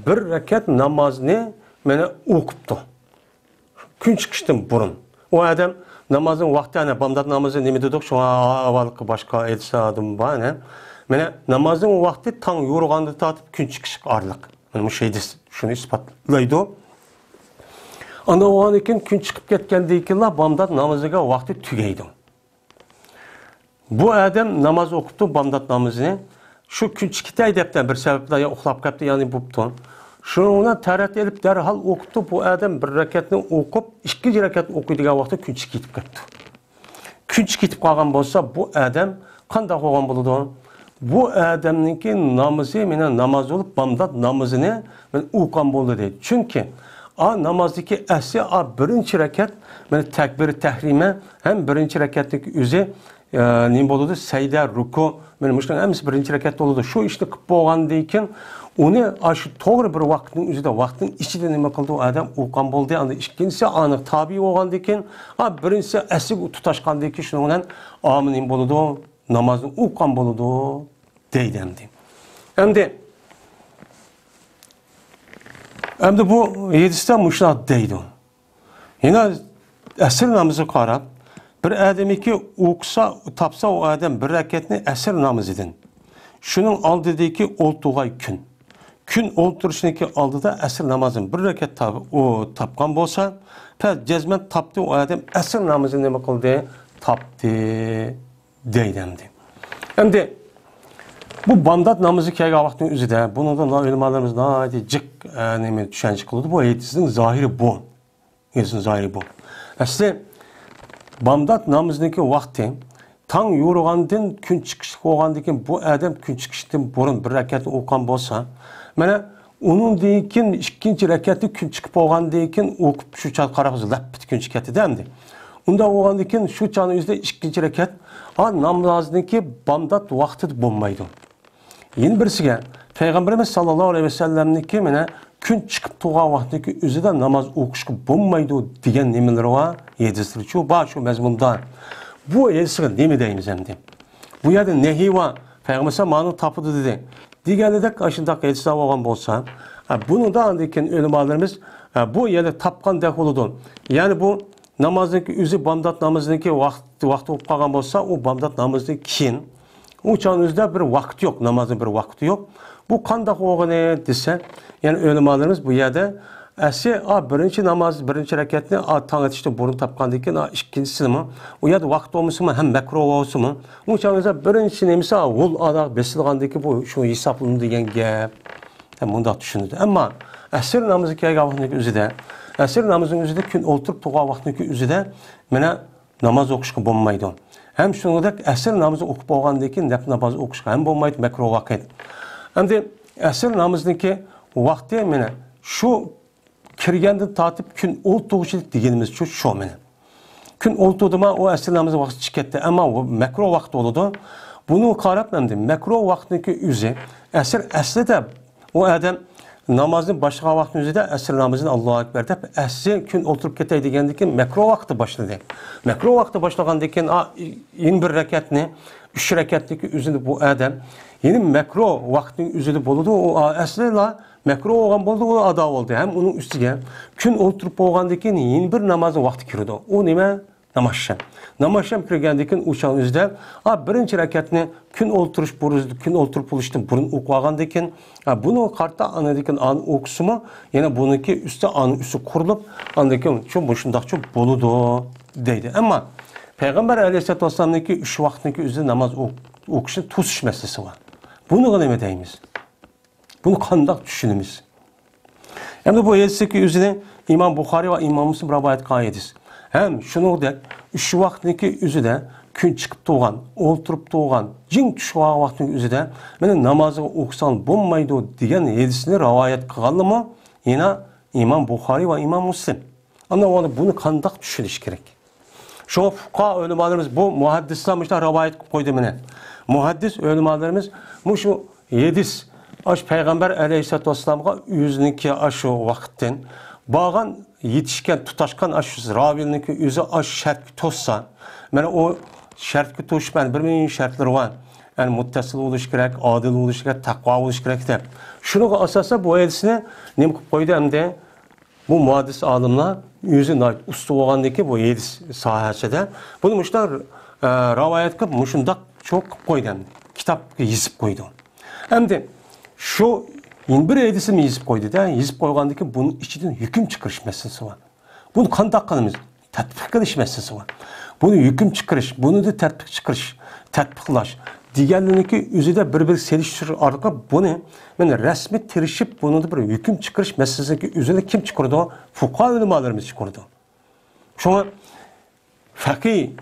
بىر رەكەت نامازنى مانا ئوقۇپتۇ. كۈن چىقىشتىن بۇرۇن. ئۇ ئادەم نامازنىڭ ۋاقتى، ئەنە، بامدات نامىزى نېمە دېدۇق؟ شۇڭا ئاۋۋالقى باشقا ھەدىسلەردىمۇ بار، ئەنە. مانا نامازنىڭ ۋاقتى تاڭ يورۇغاندىن تارتىپ كۈن چىقىشقا ئارىلىق. مانا مۇشۇ ھەدىس شۇنى ئىسپاتلايدۇ. ئاندىن بولغاندىن كېيىن كۈن چىقىپ كەتكەندىن كېيىنلا بامدات نامىزىغا ۋاقتى تۈگەيدۇ. بۇ ئادەم ناماز ئوقۇپتۇ، بامدات نامىزىنى. شۇ كۈن چىقىپ كېتەي دەپتۇ، بىر سەۋەب بىلەن يا ئۇخلاپ قاپتۇ، يا نېمە بوپتۇ. شۇنىڭ بىلەن تەرەت ئېلىپ دەرھال ئوقۇپتۇ. بۇ ئادەم بىر رەكەتنى ئوقۇپ، ئىككىنچى رەكەت ئوقۇيدىغان ۋاقتىدا كۈن چىقىپ كېتىپ قاپتۇ. كۈن چىقىپ كېتىپ قالغان بولسا، بۇ ئادەم قانداق بولغان بولىدۇ؟ بۇ ئادەمنىڭكى نامىزى مانا ناماز بولۇپ، بامدات نامىزىنى مانا ئوقۇغان بولدى دەيدۇ. چۈنكى ئا نامازدىكى ئەسلى ئا بىرىنچى رەكەت، مانا تەكبىرى تەھرىمە ھەم بىرىنچى رەكەتتىكى ئۆزى، ئە، نېمە بولىدۇ؟ سەجدە، رۇكۇ، مانا مۇشۇنىڭ ھەممىسى بىرىنچى رەكەت بولىدۇ. شۇ ئىشنى قىلىپ بولغاندىن كېيىن، ئۇنى ئاشۇ توغرا بىر ۋاقىتنىڭ ئۆزىدە، ۋاقىتنىڭ ئىچىدە نېمە قىلدى؟ ئۇ ئادەم ئوقۇغان بولدى. ئاندىن ئىككىنچىسى ئانىڭ تابىئى بولغاندىن كېيىن، ئا بىرىنچىسى ئەسلىگە تۇتاشقاندىن كېيىن، شۇنىڭ بىلەن ئامىن نېمە بولىدۇ؟ نامازنى ئوقۇغان بولىدۇ دەيدۇ ئەمدى. ئەمدى، ئەمدى بۇ ھەدىستە مۇشۇنداق دەيدۇ. يەنە ئەسىر نامىزىغا قاراپ، بىر ئادەمكى ئوقۇسا، تاپسا ئۇ ئادەم بىر رەكەتنى ئەسىر نامىزىدىن، شۇنىڭ ئالدىدىكى ئولتۇرغاي كۈن، كۈن ئولتۇرۇشنىڭكى ئالدىدا ئەسىر نامازىدىن بىر رەكەت تاپ-، ئۇ تاپقان بولسا، پە-، جەزمەن تاپتى، ئۇ ئادەم ئەسىر نامىزىنى نېمە قىلدى؟ تاپتى. دەيدۇ ئەمدى. ئەمدى بۇ بامدات نامىزى كەلگەن ۋاقىتنىڭ ئۆزىدە، بۇنىڭدا ئۆلىمالىرىمىز ناھايىتى جىق، ئە، نېمە، چۈشەنچە قىلىدۇ. بۇ ھەدىسنىڭ زاھىرى بۇ. ھەدىسنىڭ زاھىرى بۇ. ئەسلى بامدات نامىزىنىڭكى ۋاقتى تاڭ يورۇغاندىن كۈن چىقىشلىق بولغاندىن كېيىن، بۇ ئادەم كۈن چىقىشتىن بۇرۇن بىر رەكەتنى ئوقۇغان بولسا، مانا، ئۇنىڭدىن كېيىن ئىككىنچى رەكەتنى كۈن چىقىپ بولغاندىن كېيىن ئوقۇپ، شۇ چاغ قاراپ لەپپىدە كۈن چىقىپ كەتتى ئەمدى. ئۇنداق بولغاندىن كېيىن شۇ چاغنىڭ ئۆزىدە ئىككىنچى رەكەت، ئا، نامازنىڭكى بامدات ۋاقتىدا بولمايدۇ. يەنە بىرسىگە، پەيغەمبىرىمىز ساللاللاھۇ ئەلەيھى ۋەسەللەمنىڭكى مانا كۈن چىقىپ تۇرغان ۋاقتىدىكى ئۆزىدە ناماز ئوقۇشقا بولمايدۇ دېگەن نېمىلىرى بار؟ ھەدىسلىرىچۇ بار شۇ مەزمۇندا. بۇ ھەدىسكە نېمە دەيمىز ئەمدى؟ بۇ يەردە نەھىي بار. پەيغەمبەر مانا تاپىدۇ دېدى. دېگەنىدەك، ئاشۇنداق ھەدىسلەر بولغان بولسا، ئە، بۇنىڭدا ئاندىن كېيىن ئۆلىمالىرىمىز، ئە، بۇ يەردە تاپقاندەك بولىدۇ. يەنى بۇ نامازنىڭكى ئۆزى، بامدات نامىزىنىڭكى ۋاقتى، ۋاقتى بولۇپ قالغان بولسا، ئۇ بامدات نامىزىدىن كېيىن، ئۇ چاغنىڭ ئۆزىدە بىر ۋاقىت يوق، نامازنىڭ بىر ۋاقتى يوق. بۇ قانداق بولغىنى دېسە، يەنى ئۆلىمالىرىمىز بۇ يەردە ئەسلى، ئا، بىرىنچى ناماز، بىرىنچى رەكەتنى، ئا، تاڭ ئېتىشتىن بۇرۇن تاپقاندىن كېيىن، ئا، ئىككىنچىسىنىمۇ، ئۇ يەردە ۋاقىت بولمىسىمۇ، ھەم مەكرۇھ بولسىمۇ، ئۇ چاغنىڭ ئۆزىدە بىرىنچى نېمىسى، ئا، غول ئاداغ بېسىلغاندىن كېيىن بۇ شۇ ھېسابلىنىدۇ دېگەن گەپ. ھە، مۇنداق چۈشىنىدۇ. ئەمما ئەسىر نامىزى كەلگەن ۋاقىتنىڭ ئۆزىدە، ئەسىر نامىزىنىڭ ئۆزىدە كۈن ئولتۇرۇپ تۇرغان ۋاقىتنىڭ ئۆزىدە مانا ناماز ئوقۇشقا بولمايدۇ. ھەم شۇنىڭدەك ئەسىر نامىزى ئوقۇپ بولغاندىن كېيىن نەپلى ناماز ئوقۇشقا ھەم بولمايدۇ، مەكرۇھ ۋاقىت. ئەمدى ئەسىر نامىزىنىڭكى ۋاقتى مانا شۇ كىرگەندىن تارتىپ كۈن ئولتۇرغۇچىلىك دېگىنىمىز شۇ، شۇ مانا. كۈن ئولتۇردىما، ئۇ ئەسىر نامىزى ۋاقتى چىقىپ كەتتى، ئەمما ئۇ مەكرۇ ۋاقىت بولىدۇ. بۇنىڭغا قاراپ ئەمدى مەكرۇ ۋاقتىنىڭكى ئۆزى، ئەسىر ئەسلىدە ئۇ ئادەم نامازنى باشلىغان ۋاقتىنىڭ ئۆزىدە ئەسىر نامىزىنى ئاللاھۇ ئەكبەر دەپ ئەسلى كۈن ئولتۇرۇپ كېتەي دېگەندىن كېيىن مەكرۇ ۋاقتى باشلىدى. مەكرۇ ۋاقتى باشلىغاندىن كېيىن، ئا، يەنە بىر رەكەتنى، ئۈچ رەكەتنىڭكى ئۆزىنى بۇ ئادەم يەنە مەكرۇ ۋاقتىنىڭ ئۆزىدە بولىدۇ. ئۇ، ئا، ئەسلىلا مەكرۇ بولغان بولدى، ئۇ ئادا بولدى. ھەم ئۇنىڭ ئۈستىگە كۈن ئولتۇرۇپ بولغاندىن كېيىن يەنە بىر نامازنىڭ ۋاقتى كىرىدۇ. ئۇ نېمە؟ نامازشام. نامازشام كىرگەندىن كېيىن ئۇ چاغنىڭ ئۆزىدە، ئا، بىرىنچى رەكەتنى كۈن ئولتۇرۇش بۇرۇز-، كۈن ئولتۇرۇپ بولۇشتىن بۇرۇن ئوقۇۋالغاندىن كېيىن، ئا، بۇنىڭغا قارىتا ئاندىن كېيىن ئانى ئوقۇسىمۇ، يەنە بۇنىڭكى ئۈستى ئانى ئۈستى قۇرۇلۇپ، ئاندىن كېيىن شۇ مۇشۇنداقچۇ بولىدۇ دەيدۇ. ئەمما پەيغەمبەر ئەلەيھىسسالاتۇ ۋەسسالامنىڭكى ئۈچ ۋاقىتنىڭكى ئۆزىدە ناماز ئوق-، ئوقۇشنى توسۇش مەسىلىسى بار. بۇنىڭغا نېمە دەيمىز؟ بۇنى قانداق چۈشىنىمىز؟ ئەمدى بۇ ھەدىستىكى ئۆزىنى ئىمام بۇخارىي ۋە ئىمام مۇسلىم رىۋايەت قىلغان ھەدىس. ھەم شۇنىڭدەك ئۈچ ۋاقىتنىكى ئۆزىدە كۈن چىقىپ تۇرغان، ئولتۇرۇپ تۇرغان، جىڭ چۈشۈپ قالغان ۋاقىتنىڭ ئۆزىدە مېنى نامازغا ئوقۇساڭ بولمايدۇ دېگەن ھەدىسنى رىۋايەت قىلغانلىمۇ يەنە ئىمام بۇخارىي ۋە ئىمام مۇسلىم. ئاندىن بۇنى قانداق چۈشىنىش كېرەك؟ شۇڭا فۇقاھا ئۆلىمالىرىمىز، بۇ مۇھەددىسلار مۇشۇنداق رىۋايەت قىلىپ قويدى مېنى. مۇھەددىس ئۆلىمالىرىمىز مۇشۇ ھەدىس، ئاشۇ پەيغەمبەر ئەلەيھىسسالاتۇ ۋەسسالامغا ئۆزىنىڭكى ئاشۇ ۋاقىتتىن بارغان، يېتىشكەن، تۇتاشقان ئاشۇ راۋىنىڭكى ئۆزى ئاشۇ شەرتكە توسسا، مانا ئۇ شەرتكە توشۇپ، مانا بىر مىليون شەرتلىرى بار. يەنى مۇتتەسىل بولۇشى كېرەك، ئادىل بولۇشى كېرەك، تەقۋا بولۇشى كېرەك دەپ. شۇنىڭغا ئاساسەن بۇ ھەدىسنى نېمە قىلىپ قويدى ئەمدى؟ بۇ مۇھەددىس ئالىملار ئۆزى ناھايىتى ئۇستا بولغاندىكىن بۇ ھەدىس ساھەسىدە بۇنى مۇشۇنداق، ئە، رىۋايەت قىلىپ، مۇشۇنداق چوق قىلىپ قويدى ئەمدى. كىتابقا يېزىپ قويدى. ئەمدى شۇ يەنە بىر ھەدىسنى يېزىپ قويدى-دە، يېزىپ قويغاندىن كېيىن بۇنىڭ ئىچىدىن ھۆكۈم چىقىرىش مەسىلىسى بار. بۇنى قانداق قىلىمىز؟ تەتبىق قىلىش مەسىلىسى بار. بۇنى ھۆكۈم چىقىرىش، بۇنى تەتبىق چىقىرىش، تەتبىقلاش دېگەنلىرىنىڭكى ئۆزىدە بىر-بىر سېلىشتۇرۇش ئارقىلىق بۇنى، مانا، رەسمىي تىرىشىپ، بۇنىڭدا بىر ھۆكۈم چىقىرىش مەسىلىسىنىڭكى ئۆزىنى كىم چىقىرىدۇ؟ فۇقاھا ئۆلىمالىرىمىز چىقىرىدۇ. شۇڭا فەقىھ،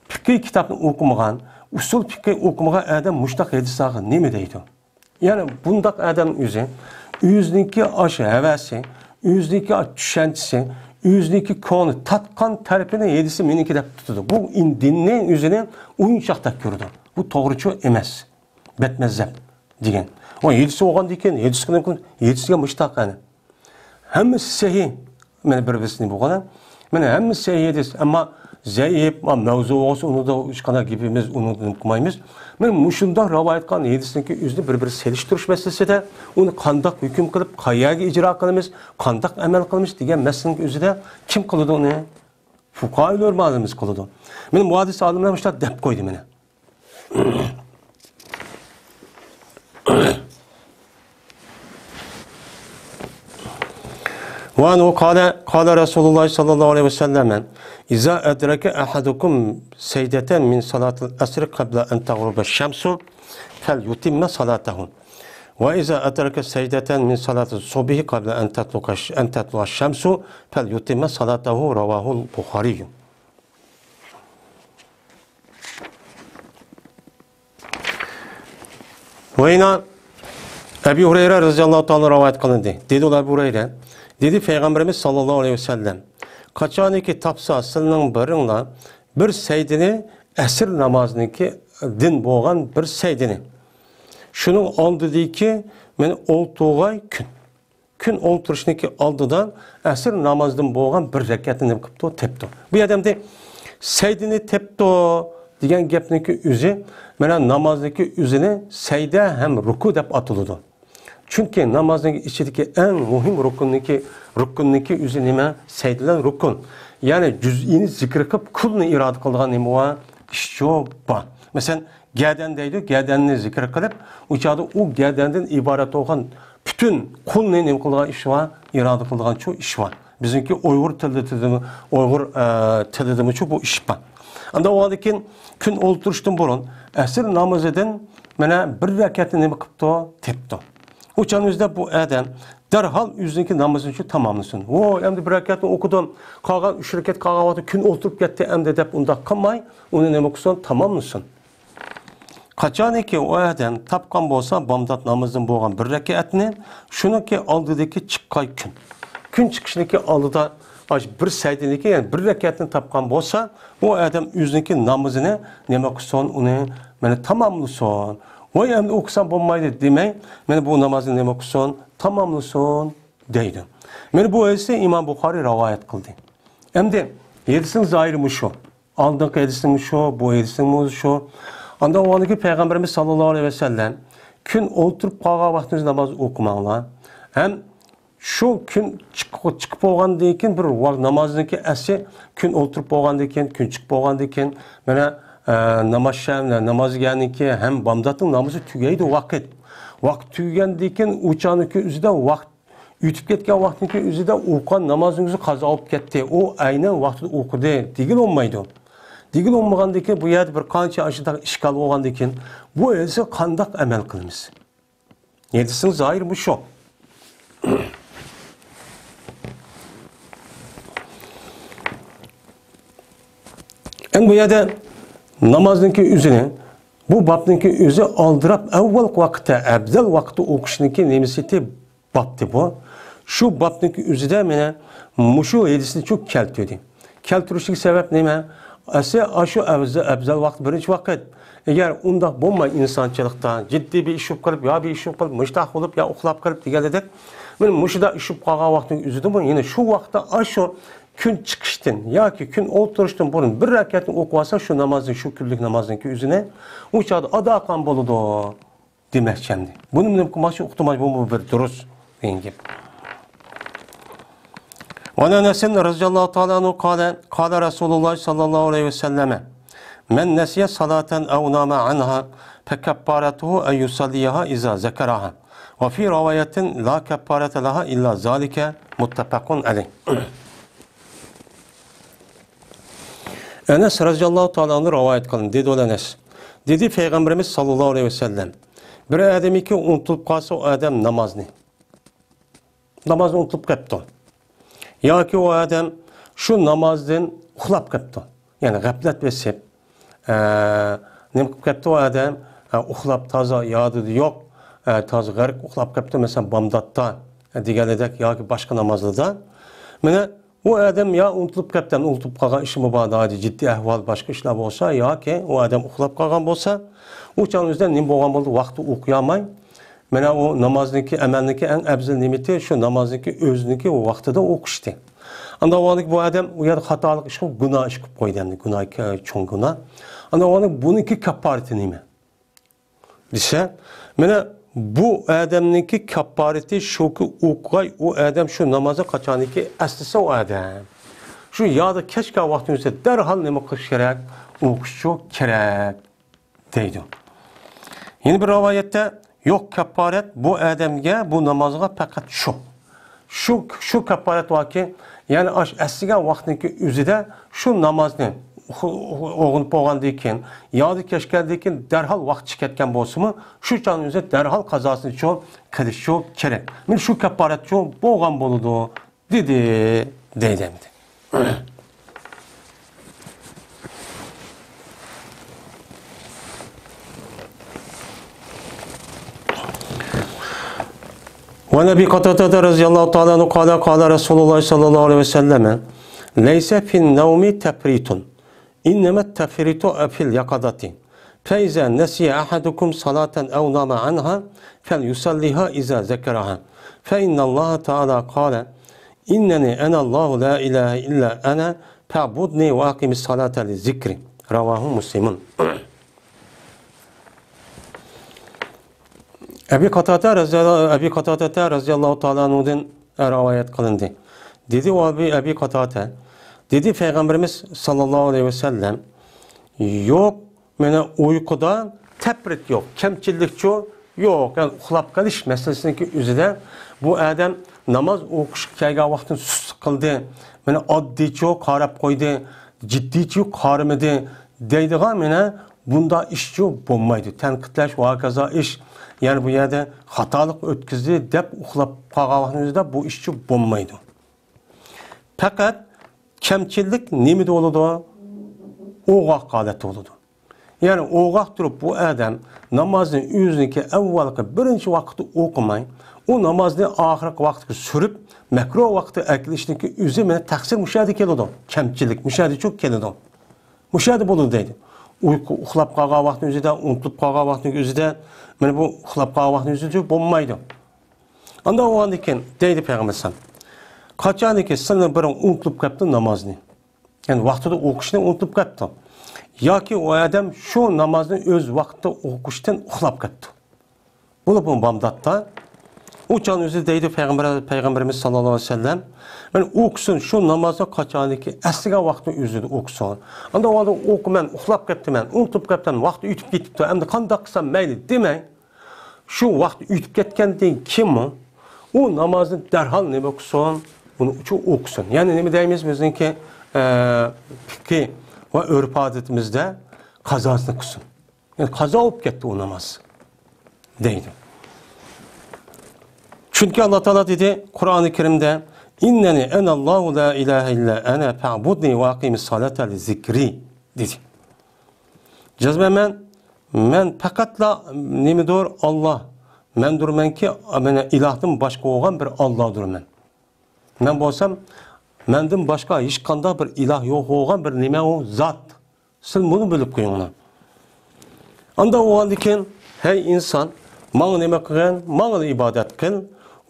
پىقىھ كىتابنى ئوقۇمىغان، ئۇسۇل پىقىھ ئوقۇمىغان ئادەم مۇشۇنداق ھەدىسلەرگە نېمە دەيدۇ؟ يەنى بۇنداق ئادەم ئۆزى، ئۆزىنىڭكى ئاشۇ ھەۋەسى، ئۆزىنىڭكى چۈشەنچىسى، ئۆزىنىڭكى كۆڭلى تارتقان تەرىپىنى ھەدىسى مېنىڭكى دەپ تۇتىدۇ. بۇ ئىن-، دىننى ئۆزىنى ئويۇنچۇقتەك كۆرىدۇ. بۇ توغرىچۇ ئەمەس. بەتمەزھەپ دېگەن. ئۇ ھەدىسى بولغاندىن كېيىن، ھەدىسكە نېمە قىلىدۇ؟ ھەدىسكە مۇشۇنداق قەنى. ھەممىسى سەھىھ. مانا بىر-بىرسىنى بولغان. مانا ھەممىسى سەھىھ ھەدىس. ئەمما زەئىپ، ما، مەۋزۇ بولسا، ئۇنىڭدا ھېچقانداق گېپىمىز، ئۇنى نېمە قىلمايمىز. مانا مۇشۇنداق رىۋايەت قىلغان ھەدىسنىڭكى ئۆزىنى بىر-بىر سېلىشتۇرۇش مەسىلىسىدە، ئۇنى قانداق ھۆكۈم قىلىپ، قەيەرگە ئىجرا قىلىمىز، قانداق ئەمەل قىلىمىز دېگەن مەسىلىنىڭ ئۆزىدە كىم قىلىدۇ ئۇنى؟ فۇقاھا ئۆلىمالىرىمىز قىلىدۇ. مانا مۇھەددىس ئالىملار مۇشۇنداق دەپ قويدى مانا. وعنه قال، قال رسول الله صلى الله عليه وسلم: إذا أدرك أحدكم سجدة من صلاة العصر قبل أن تغرب الشمس فليتم صلاته، وإذا أدرك سجدة من صلاة الصبح قبل أن تطلع، أن تطلع الشمس فليتم صلاته. رواه البخاري. ۋەينا ئەبى ھۇرەيرە رەزىياللاھۇ تائالا رىۋايەت قىلىندى. دېدى ئۇ ئەبۇ ھۇرەيرە، دېدى پەيغەمبىرىمىز ساللاللاھۇ ئەلەيھى ۋەسەللەم، قاچانكى تاپسا سىلىنىڭ بىرىڭلار بىر سەجدىنى، ئەسىر نامازىنىڭكى دىن بولغان بىر سەجدىنى، شۇنىڭ ئالدىدىكى مەن ئولتۇرغاي كۈن، كۈن ئولتۇرۇشنىڭكى ئالدىدا ئەسىر نامازدىن بولغان بىر رەكەتنى نېمە قىپتۇ؟ تېپتۇ. بۇ يەردە ئەمدى سەجدىنى تېپتۇ دېگەن گەپنىڭكى ئۆزى، مانا نامازنىڭكى ئۆزىنى سەجدە ھەم رۇكۇ دەپ ئاتىلىدۇ. چۈنكى نامازنىڭ ئىچىدىكى ئەڭ مۇھىم رۇكۇننىڭكى، رۇكۇننىڭكى ئۆزى نېمە؟ سەجدە بىلەن رۇكۇن. يەنى جۈزئىنى زىكىر قىلىپ، كۇلنى ئىرادە قىلىدىغان نېمە بار؟ ئىشچۇ بار. مەسىلەن، گەدەن دەيدۇ، گەدەننى زىكىر قىلىپ، ئۇ چاغدا ئۇ گەدەندىن ئىبارەت بولغان پۈتۈن قۇلنى نېمە قىلىدىغان ئىش بار؟ ئىرادە قىلىدىغان شۇ ئىش بار. بىزنىڭكى ئۇيغۇر تىلىدىمۇ، ئۇيغۇر، ئە، تىلىدىمۇ شۇ بۇ ئىش بار. ئاندا ئۇنىڭدىن كېيىن كۈن ئولتۇرۇشتىن بۇرۇن ئەسىر نامىزىدىن مانا بىر رەكەتنى نېمە قىپتۇ؟ تېپتۇ. ئۇ چاغنىڭ ئۆزىدە بۇ ئادەم دەرھال ئۆزىنىڭكى نامىزىنى شۇ تاماملىسۇن. ۋوي، ئەمدى بىر رەكەتنى ئوقۇدۇم، قالغان ئۈچ رەكەت قالغان ۋاقىتتا كۈن ئولتۇرۇپ كەتتى ئەمدى دەپ ئۇنداق قىلماي، ئۇنى نېمە قىلسۇن؟ تاماملىسۇن. قاچانكى ئۇ ئادەم تاپقان بولسا بامدات نامىزىدىن بولغان بىر رەكەتنى، شۇنىڭكى ئالدىدىكى چىققاي كۈن. كۈن چىقىشنىكى ئالدىدا ئاشۇ بىر سەھىدىنىكى، يەنى بىر رەكەتنى تاپقان بولسا، ئۇ ئادەم ئۆزىنىڭكى نامىزىنى نېمە قىلسۇن، ئۇنى مانا تاماملىسۇن. ۋاي، ئەمدى ئوقۇسام بولمايدۇ دېمەي، مانا بۇ نامازنى نېمە قىلسۇن، تاماملىسۇن دەيدۇ. مانا بۇ ھەدىسنى ئىمام بۇخارىي رىۋايەت قىلدى. ئەمدى ھەدىسنىڭ زاھىرى مۇشۇ. ئالدىنقى ھەدىسنىڭ شۇ، بۇ ھەدىسنىڭ شۇ. ئاندىن ئۇنىڭدىكى پەيغەمبىرىمىز ساللاللاھۇ ئەلەيھى ۋەسەللەم، كۈن ئولتۇرۇپ قالغان ۋاقتىڭىزدا ناماز ئوقۇماڭلار. ھەم شۇ كۈن چىقىپ، چىقىپ بولغاندىن كېيىن بىر ۋاق-، نامازنىڭكى ئەسلى كۈن ئولتۇرۇپ بولغاندىن كېيىن، كۈن چىقىپ بولغاندىن كېيىن، مانا، ئە، ناماز شەم-، ناماز دېگەننىكى ھەم بامداتنىڭ نامىزى تۈگەيدۇ ۋاقىت. ۋاقىت تۈگىگەندىن كېيىن ئۇ چاغنىڭكى ئۆزىدە ۋاقىت ئۆتۈپ كەتكەن ۋاقىتنىڭكى ئۆزىدە ئوقۇغان نامازنىڭ ئۆزى قازا بولۇپ كەتتى. ئۇ ئەينەن ۋاقتىدا ئوقۇدى دېگىلى بولمايدۇ. دېگىلى بولمىغاندىن كېيىن بۇ يەردە بىر قانچە ئاشۇنداق ئىشكال بولغاندىن كېيىن بۇ ھەدىسكە قانداق ئەمەل قىلىمىز؟ ھەدىسنىڭ زاھىرى مۇشۇ. ئەمدى بۇ يەردە نامازنىڭكى ئۆزىنى، بۇ بابنىڭكى ئۆزى ئالدىراپ ئەۋۋەلقى ۋاقىتتا، ئەۋزەل ۋاقىتتا ئوقۇشنىڭكى نېمىسى بابتى بۇ. شۇ بابنىڭكى ئۆزىدە مانا مۇشۇ ھەدىسنى شۇ كەلتۈردى. كەلتۈرۈشلۈك سەۋەب نېمە؟ ئەسلى ئاشۇ ئەۋزە-، ئەۋزەل ۋاقىت، بىرىنچى ۋاقىت. ئەگەر ئۇنداق بولماي ئىنسانچىلىقتا، جىددىي بىر ئىش بولۇپ قېلىپ، يا بىر ئىش بولۇپ قېلىپ، مۇشتاق بولۇپ، يا ئۇخلاپ قېلىپ دېگەندەك، مانا مۇشۇنداق ئىش بولۇپ قالغان ۋاقىتنىڭ ئۆزىدىمۇ يەنە شۇ ۋاقىتتا ئاشۇ كۈن چىقىشتىن ياكى كۈن ئولتۇرۇشتىن بۇرۇن بىر رەكەتنى ئوقۇۋالسا، شۇ نامازنى، شۇ كۈنلۈك نامازنىڭكى ئۆزىنى ئۇ چاغدا ئادا قىلغان بولىدۇ. دېمەكچى ئەمدى. بۇنى نېمە قىلماقچى، ئۇقتۇرماقچى، بۇمۇ بىر دۇرۇس دېگەن گەپ. وعن أنس رضي الله تعالى عنه قال، قال رسول الله صلى الله عليه وسلم، من نسي صلاة أو نام عنها فكفارته أن يصليها إذا ذكرها. وفي رواية لا كفارة لها إلا ذلك. متفق عليه. ئەنەس رەزىياللاھۇ تائالا ئەنھۇ رىۋايەت قىلىندى، دېدى ئۇ ئەنەس. دېدى پەيغەمبىرىمىز ساللاللاھۇ ئەلەيھى ۋەسەللەم، بىر ئادەمكى ئۇنتۇلۇپ قالسا، ئۇ ئادەم نامازنى، نامازنى ئۇنتۇلۇپ قېپتۇ. ياكى ئۇ ئادەم شۇ نامازدىن ئۇخلاپ قېپتۇ. يەنى غەپلەت بېسىپ، ئە، نېمە قىلىپ قېپتۇ ئۇ ئادەم؟ ئە، ئۇخلاپ تازا يادىدا يوق، ئە، تازا غەرق ئۇخلاپ قېپتۇ، مەسىلەن، بامداتتا، ئە، دېگەندەك ياكى باشقا نامازلىرىدا. مانا، ئۇ ئادەم يا ئۇنتۇلۇپ قېپتۇ، ئۇنتۇپ قالغان ئىشىمۇ بار، ناھايىتى جىددىي ئەھۋال، باشقا ئىشلار بولسا، ياكى ئۇ ئادەم ئۇخلاپ قالغان بولسا، ئۇ چاغنىڭ ئۆزىدە نېمە بولغان بولىدۇ؟ ۋاقتى ئوقۇيالماي. مانا ئۇ نامازنىڭكى، ئەمەلنىڭكى ئەڭ ئەۋزەل نېمىتى، شۇ نامازنىڭكى ئۆزىنىڭكى ۋاقتىدا ئوقۇشتى. ئاندىن بۇ ئادەم ئۇ يەردە خاتالىق ئىش قىلىپ، گۇناھ ئىش قىلىپ قويدى ئەمدى، گۇناھ، چوڭ گۇناھ. ئاندىن بۇنىڭكى كاپپارىتى نېمە؟ دېسە، مانا بۇ ئادەمنىڭكى كاپپارىتى شۇكى، ئوقۇغاي، ئۇ ئادەم شۇ نامازنى قاچانكى ئەسلىسە ئۇ ئادەم، شۇ يادىغا كەچكەن ۋاقتىنىڭ ئۆزىدە دەرھال نېمە قىلىش كېرەك؟ ئوقۇشى كېرەك دەيدۇ. يەنە بىر رىۋايەتتە، يوق، كاپپارەت بۇ ئادەمگە، بۇ نامازغا پەقەت شۇ. شۇ، شۇ كاپپارەت باركى، يەنى ئاش ئەسلىگەن ۋاقىتنىڭكى ئۆزىدە شۇ نامازنى ئوقۇ-، ئوقۇ-، ئوقۇنۇپ بولغاندىن كېيىن، يادىغا كەچكەندىن كېيىن دەرھال ۋاقتى چىقىپ كەتكەن بولسىمۇ، شۇ چاغنىڭ ئۆزىدە دەرھال قازاسىنى شۇ قىلىشى كېرەك. مانا شۇ كاپپارەت شۇ بولغان بولىدۇ دېدى، دەيدۇ ئەمدى. وعن أبي قتادة رضي الله تعالى عنه قال، قال رسول الله صلى الله عليه وسلم، ليس في النوم تفريط، إنما التفريط في اليقظة. فإذا نسي أحدكم صلاة أو نام عنها فليصلها إذا ذكرها. فإن الله تعالى قال، إنني أنا الله لا إله إلا أنا فاعبدني وأقم الصلاة لذكري. رواه مسلم. ئەبى قاتادە رەزىياللا-، ئەبى قاتادە رەزىياللاھۇ تائالا ئەنھۇدىن رىۋايەت قىلىندى. دېدى ئۇ ئەبى، ئەبى قاتادە، دېدى پەيغەمبىرىمىز ساللاللاھۇ ئەلەيھى ۋەسەللەم، يوق، مانا ئۇيقۇدا تەپرىت يوق، كەمچىللىكچۇ يوق. يەنى ئۇخلاپ قېلىش مەسىلىسىنىڭكى ئۆزىدە بۇ ئادەم ناماز ئوقۇشقا كەلگەن ۋاقتىنى سۇسلۇق قىلدى، مانا ئاددىيچۇ قاراپ قويدى، جىددىيچۇ قارىمىدى دەيدىغان مانا بۇنداق ئىشچۇ بولمايدۇ. تەنقىدلەش ۋە ھاكازا ئىش، يەنى بۇ يەردە خاتالىق ئۆتكۈزدى دەپ ئۇخلاپ قالغان ۋاقتىنىڭ ئۆزىدە بۇ ئىشچۇ بولمايدۇ. پەقەت كەمچىللىك نېمىدە بولىدۇ؟ ئوغاق ھالەتتە بولىدۇ. يەنى ئوغاق تۇرۇپ بۇ ئادەم نامازنى ئۆزىنىڭكى ئەۋۋەلقى بىرىنچى ۋاقىتتا ئوقۇماي، ئۇ نامازنى ئاخىرقى ۋاقىتقا سۈرۈپ، مەكرۇھ ۋاقىتتا ئەكېلىشنىڭكى ئۆزى مانا تەقسىر مۇشۇ يەردە كېلىدۇ. كەمچىلىك مۇشۇ يەردىچۇ كېلىدۇ. مۇشۇ يەردە بولىدۇ دەيدۇ. ئۇيقۇ، ئۇخلاپ قالغان ۋاقىتنىڭ ئۆزىدە، ئۇنتۇلۇپ قالغان ۋاقىتنىڭ ئۆزىدە، مانا بۇ ئۇخلاپ قالغان ۋاقىتنىڭ ئۆزىدە بولمايدۇ. ئانداق بولغاندىن كېيىن دەيدۇ پەيغەمبەر ئەلەيھىسسالام، قاچانكى سىلىنىڭ بىرىڭ ئۇنتۇلۇپ قېپتۇ نامازنى، يەنى ۋاقتىدا ئوقۇشنى ئۇنتۇپ قېپتۇ، ياكى ئۇ ئادەم شۇ نامازنى ئۆز ۋاقتىدا ئوقۇشتىن ئۇخلاپ قېپتۇ. بولۇپمۇ بامداتتا. ئۇ چاغنىڭ ئۆزىدە دەيدۇ پەيغەمبەر، پەيغەمبىرىمىز ساللاللاھۇ ئەلەيھى ۋەسەللەم، مانا ئوقۇسۇن، شۇ نامازنى قاچانكى ئەسلىگەن ۋاقتىنىڭ ئۆزىدە ئوقۇسۇن. ئانداق ۋاقىتتا ئوقۇمەن، ئۇخلاپ قېپتىمەن، ئۇنتۇپ قېپتىمەن، ۋاقتى ئۆتۈپ كېتىپتۇ، ئەمدى قانداق قىلسام مەيلى دېمەي، شۇ ۋاقىت ئۆتۈپ كەتكەندىن كېيىنمۇ ئۇ نامازنى دەرھال نېمە قىلسۇن؟ ئۇنى ئوقۇسۇن. يەنى نېمە دەيمىز بىزنىڭكى، ئە، پىقھى ۋە ئۆرپ-ئادىتىمىزدە؟ قازاسىنى قىلسۇن. يەنى قازا بولۇپ كەتتى ئۇ ناماز دەيدۇ. چۈنكى ئاللا تائالا دېدى قۇرئانى كەرىمدە، «ئىننەنى ئەنەللاھۇ لا ئىلاھە ئىللا ئەنە فەئبۇدنى ۋە ئەقىمىس سالاتە لىزىكرى» دېدى. جەزمەن مەن، مەن پەقەتلا نېمىدۇر؟ ئاللا. مەندۇرمەنكى، مانا ئىلاھتىن باشقا بولغان بىر ئاللادۇرمەن. مەن بولسام، مەندىن باشقا ھېچقانداق بىر ئىلاھ يوق بولغان بىر نېمە ئۇ زات. سىل بۇنى بىلىپ قويۇڭلار. ئانداق بولغاندىن كېيىن، ھەي ئىنسان، ماڭا نېمە قىلغىن؟ ماڭا ئىبادەت قىل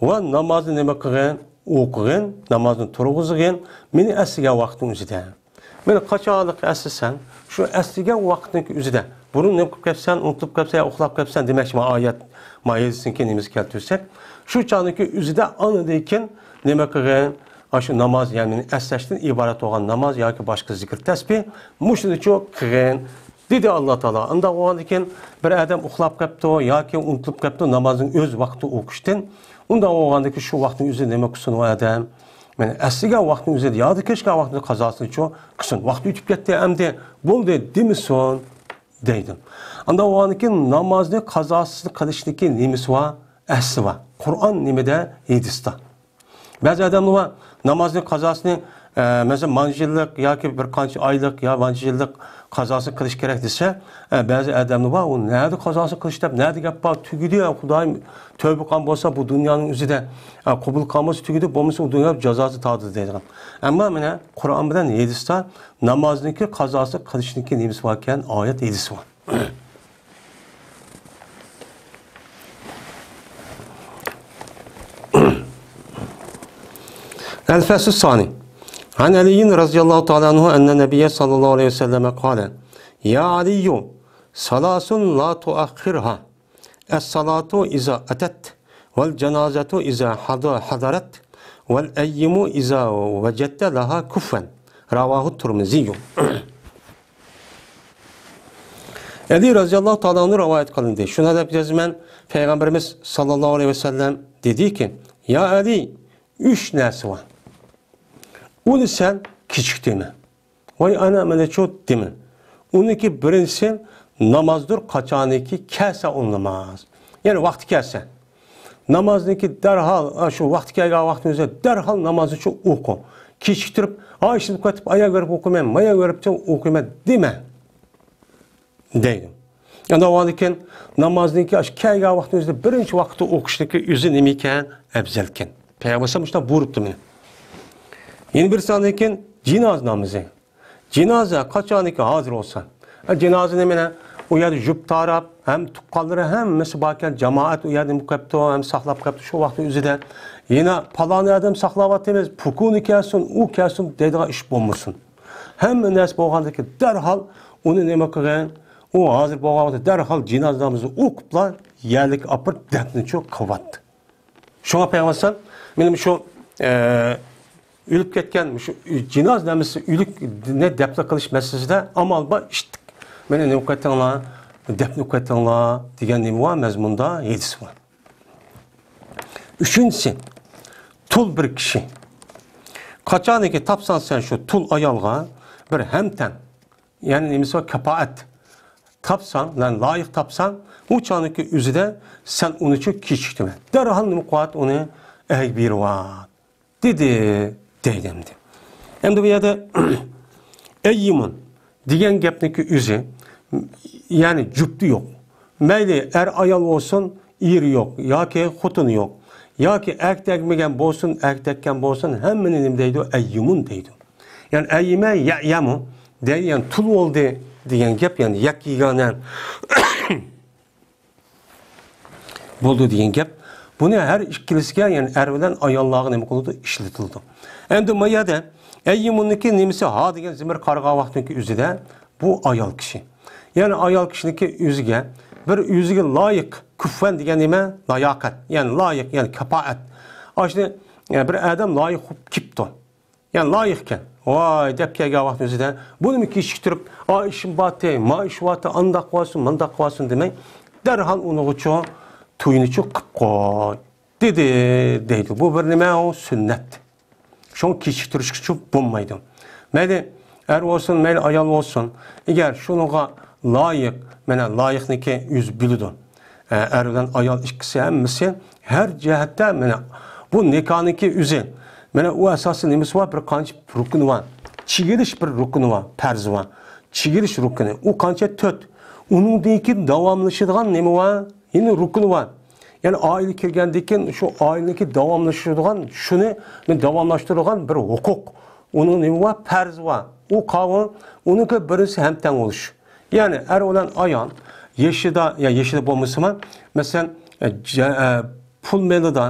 ۋە نامازنى نېمە قىلغىن؟ ئوقۇغىن، نامازنى تۇرغۇزغىن، مېنى ئەسلىگەن ۋاقتىڭ ئۆزىدە. مېنى قاچانلىق ئەسلىسەڭ، شۇ ئەسلىگەن ۋاقىتنىڭ ئۆزىدە، بۇرۇن نېمە قىلىپ كەپسەن، ئۇنتۇپ كەپسەن يا ئۇخلاپ كەپسەن دېمەكچىمەن، ئايەت، ما ھەدىسنىڭكى نېمىسى كەلتۈرسەك، شۇ چاغنىڭكى ئۆزىدە ئاندىن كېيىن نېمە قىلغىن؟ ئاشۇ ناماز، يەنى مېنى ئەسلەشتىن ئىبارەت بولغان ناماز ياكى باشقا زىكىر تەسبىھ، مۇشۇنىچۇ قىلغىن، دېدى ئاللا تائالا. ئانداق بولغاندىن كېيىن بىر ئادەم ئۇخلاپ قېپتۇ ياكى ئۇنتۇلۇپ قېپتۇ نامازنىڭ ئۆز ۋاقتى ئوقۇشتىن، ئۇنداق بولغاندىن كېيىن شۇ ۋاقىتنىڭ ئۆزىدە نېمە قىلسۇن ئۇ ئادەم؟ مانا ئەسلىگەن ۋاقتىنىڭ ئۆزىدە يادا كەچكەن ۋاقتىنى قازاسىنىچۇ قىلسۇن. ۋاقتى ئۆتۈپ كەتتى، ئەمدى بولدى دېمىسۇن دەيدۇ. ئانداق بولغاندىن كېيىن نامازنى قازاسىنى قىلىشنىڭكى نېمىسى بار؟ ئەسلى بار. قۇرئان نېمىدە؟ ھەدىستە. بەزى ئادەملەر بار، نامازنى قازاسىنى، ئە، مەسىلەن، مانچە يىللىق ياكى بىر قانچە ئايلىق يا مانچە يىللىق قازاسىنى قىلىش كېرەك دېسە، ئە، بەزى ئادەملەر بار، ئۇ نەدە قازاسىنى قىلىش دەپ، نەدە گەپ بار، تۈگىدى، يا خۇدايىم، تۆبە قىلغان بولسا بۇ دۇنيانىڭ ئۆزىدە، ئە، قوبۇل قىلغان بولسا تۈگىدى، بولمىسا ئۇ دۇنيا جازاسى تارتىدۇ دەيدىغان. ئەمما مانا قۇرئان بىلەن ھەدىستە نامازنىڭكى قازاسى قىلىشنىڭكى نېمىسى باركەن؟ ئايەت، ھەدىسى بار. الفصل الثاني. عن علي رضي الله تعالى عنه أن النبي صلى الله عليه وسلم قال: يا علي، ثلاث لا تؤخرها، الصلاة إذا أتت، والجنازة إذا حض-، حضرت، والأيم إذا وجدت لها كفا. رواه الترمذي. ئەلى رەزىياللاھۇ تائالا ئەنھۇ رىۋايەت قىلىندى. شۇنى دەپ يازىمەن، پەيغەمبىرىمىز ساللاللاھۇ ئەلەيھى ۋەسەللەم دېدىكى، يا ئەلى، ئۈچ نەرسە بار. ئۇنى سەن كېچىكتۈرمە. ۋاي ئانا، مانا شۇ دېمە. ئۇنىڭكى بىرىنچىسى نامازدۇر، قاچانكى كەلسە ئۇ ناماز. يەنى ۋاقتى كەلسە. نامازنىڭكى دەرھال، ئا، شۇ ۋاقتى كەلگەن ۋاقتىڭىزدا دەرھال نامازنى شۇ ئوقۇڭ. كېچىكتۈرۈپ، ھاي، شۇنداق قىلىپ، ئاياغ بېرىپ ئوقۇيمەن، ماياغ بېرىپ ئوقۇيمەن دېمە. دەيدۇ. ئاندىن كېيىن نامازنىڭكى ئاشۇ كەلگەن ۋاقتىنىڭ ئۆزىدە بىرىنچى ۋاقىتتا ئوقۇشنىڭكى ئۆزى نېمىكەن؟ ئەپزەلكەن. پەيغەمبەر ئەلەيھىسسالام مۇشۇنداق بۇيرۇپتۇ مانا. يەنە بىرسى ئاندىن كېيىن جىنازا نامىزى. جىنازا قاچانكى ھازىر بولسا. ئە، جىنازىنى مانا ئۇ يەردە جۈپ تاراپ، ھەم تۇغقانلىرى ھەممىسى باركەن، جامائەت ئۇ يەردە نېمە قىلىپتۇ، ھەم ساقلاپ قىلىپتۇ شۇ ۋاقىتنىڭ ئۆزىدە. يەنە پالان ئادەم ساقلاۋاتىمىز، پوكۇنى كەلسۇن، ئۇ كەلسۇن دەيدىغان ئىش بولمىسۇن. ھەممە نەرسە بولغاندىن كېيىن دەرھال ئۇنى نېمە قىلغىن؟ ئۇ ھازىر بولغان ۋاقىتتا دەرھال جىنازا نامىزىنى ئوقۇپلا يەرلىككە ئاپىرىپ دەپنىچۇ قىلىۋەتتى. شۇڭا پەيغەمبەر ئەلەيھىسسالام مېنىڭ شۇ، ئە، ئۆلۈپ كەتكەن شۇ جىنازا نامىزى ئۆلۈكنى دەپنە قىلىش مەسىلىسىدە ئامال بار ئىشتىك. مېنى نېمە قىلىۋېتىڭلار، دەپنە قىلىۋېتىڭلار دېگەن نېمە بار؟ مەزمۇندا ھەدىس بار. ئۈچىنچىسى، تۇل بىر كىشى. قاچانكى تاپساڭ سەن شۇ تۇل ئايالغا بىر ھەمتەڭ، يەنى نېمىسى بار، كاپائەت تاپساڭ، يەنى لايىق تاپساڭ، ئۇ چاغنىڭكى ئۆزىدە سەن ئۇنىچۇ كېچىكتۈرمە. دەرھال نېمە قىلىۋەت، ئۇنى ئەگىپ بېرىۋەت. دېدى، دەيدۇ ئەمدى. ئەمدى بۇ يەردە ئەييىمۇن دېگەن گەپنىڭكى ئۆزى، يەنى جۈپتى يوق. مەيلى ئەر ئايال بولسۇن، ئېرى يوق ياكى خوتۇنى يوق. ياكى ئەركە تەگمىگەن بولسۇن، ئەركە تەگكەن بولسۇن، ھەممىنى نېمە دەيدۇ؟ ئەييىمۇن دەيدۇ. يەنى ئەييىمە يەييەمۇ دەيدۇ، يەنى تۇل بولدى دېگەن گەپ، يەنى يەككە يېگانە بولدى دېگەن گەپ. بۇنى ھەر ئىككىلىسىگە، يەنى ئەر بىلەن ئاياللارغا نېمە قىلىدۇ؟ ئىشلىتىلىدۇ. ئەمدى ما يەردە ئەييىمۇننىڭكى نېمىسى ھا دېگەن زېمىر قارىغان ۋاقتىنىڭكى ئۆزىدە بۇ ئايال كىشى. يەنى ئايال كىشىنىڭكى ئۆزىگە بىر ئۆزىگە لايىق، كۇفۋەن دېگەن نېمە؟ لاياقەت. يەنى لايىق، يەنى كاپائەت. ئاشۇنى، يەنى بىر ئادەم لايىق بولۇپ كېپتۇ. يەنى لايىقكەن. ۋاي دەپ كەلگەن ۋاقىتنىڭ ئۆزىدە بۇنىمۇ كېچىكتۈرۈپ، ئا ئىشىم بارتى، ما ئىش بارتى، ئانداق قىلىۋالسۇن، مانداق قىلىۋالسۇن دېمەي، دەرھال ئۇنىڭغىچۇ توينىچۇ قىپ قوي دېدى دەيدۇ. بۇ بىر نېمە؟ ئۇ سۈننەت. شۇڭا كېچىكتۈرۈشكىچۇ بولمايدۇ. مەيلى ئەر بولسۇن، مەيلى ئايال بولسۇن، ئەگەر شۇنىڭغا لايىق، مانا لايىقنىكى ئۆزى بىلىدۇ. ئە، ئەر بىلەن ئايال ئىككىسى ھەممىسى ھەر جەھەتتە، مانا بۇ نىكاھنىڭكى ئۆزى. مانا ئۇ ئاساسىي نېمىسى بار؟ بىر قانچە رۇكنى بار. چېگىلىش بىر رۇكنى بار، پەرزى بار. چېگىلىش رۇكنى. ئۇ قانچە؟ تۆت. ئۇنىڭدىن كېيىن داۋاملىشىدىغان نېمە بار؟ يەنە رۇكنى بار. يەنى ئائىلە كىرگەندىن كېيىن شۇ ئائىلىنىڭكى داۋاملىشىدىغان، شۇنى داۋاملاشتۇرىدىغان بىر ھوقۇق. ئۇنىڭ نېمە بار؟ پەرزى بار. ئۇ قاۋۇل، ئۇنىڭكى بىرىنچىسى ھەمتەڭ بولۇش. يەنى ئەر بىلەن ئايال يېشىدا، يا يېشىدا بولمىسىمۇ، مەسىلەن، ئە، جە-، ئە، پۇل مېلىدا،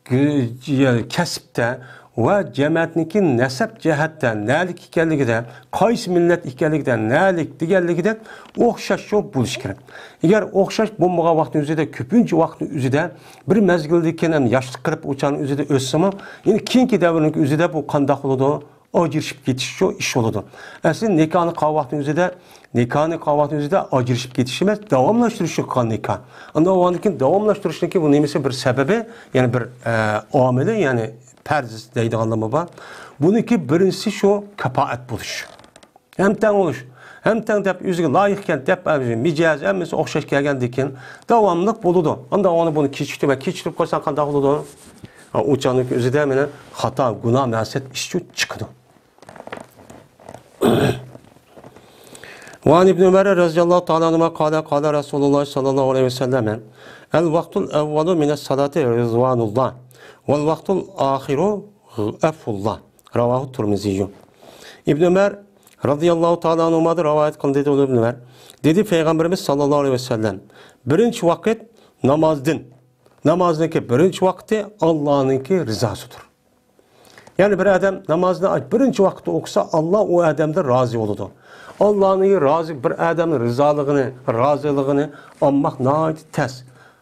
گۈ-، يە-، كەسىپتە ۋە جەمەتنىڭكى نەسەب جەھەتتە نەلىك ئىكەنلىكىدە، قايسى مىللەت ئىكەنلىكىدە، نەلىك دېگەنلىكىدە ئوخشاش شۇ بولۇشى كېرەك. ئەگەر ئوخشاش بولمىغان ۋاقىتنىڭ ئۆزىدە، كۆپىنچە ۋاقىتنىڭ ئۆزىدە بىر مەزگىلدىن كېيىن ھەم ياشلىق كىرىپ ئۇ چاغنىڭ ئۆزىدە ئۆتسىمۇ، يەنى كېيىنكى دەۋرنىڭ ئۆزىدە بۇ قانداق بولىدۇ؟ ئاجرىشىپ كېتىش شۇ ئىش بولىدۇ. ئەسلى نىكاھنى قىلغان ۋاقىتنىڭ ئۆزىدە، نىكاھنى قىلغان ۋاقىتنىڭ ئۆزىدە ئاجرىشىپ كېتىش ئەمەس، داۋاملاشتۇرۇش ئۈچۈن قىلغان نىكاھ. ئاندىن ئۇنىڭدىن كېيىن داۋاملاشتۇرۇشنىڭكى بۇ نېمىسى بىر سەۋەبى، يەنى بىر، ئە، ئامىلى، يەنى پەرز دەيدىغانلىرىمۇ بار. بۇنىڭكى بىرىنچىسى شۇ كاپائەت بولۇش. ھەمتەڭ بولۇش. ھەمتەڭ دەپ ئۆزىگە لايىق ئىكەن دەپ، مىجەز ھەممىسى ئوخشاش كەلگەندىن كېيىن داۋاملىق بولىدۇ. ئاندىن ئۇنى بۇنى كېچىكتۈرمە، كېچىكتۈرۈپ قويساڭ قانداق بولىدۇ؟ ئۇ چاغنىڭ ئۆزىدە مانا خاتا، گۇناھ، مەسىيەت ئىشچۇ چىقىدۇ. وعن ابن عمر رضي الله تعالى عنهما قال قال رسول الله صلى الله عليه وسلم الوقت الأول من الصلاة رضوان الله والوقت الآخر عفو الله. رواه الترمذي. ئىبن ئۆمەر رازىياللاھۇ تائالا ئەنھۇمادىن رىۋايەت قىلىندى، دېدى ئىبن ئۆمەر. دېدى پەيغەمبىرىمىز ساللاللاھۇ ئەلەيھى ۋەسەللەم، بىرىنچى ۋاقىت نامازدىن، نامازنىڭكى بىرىنچى ۋاقتى ئاللانىڭكى رىزاسىدۇر. يەنى بىر ئادەم نامازنى بىرىنچى ۋاقىتتا ئوقۇسا، ئاللا ئۇ ئادەمدىن رازى بولىدۇ. ئاللانىڭ رازى، بىر ئادەمنىڭ رىزالىقىنى، رازىلىقىنى ئالماق ناھايىتى تەس.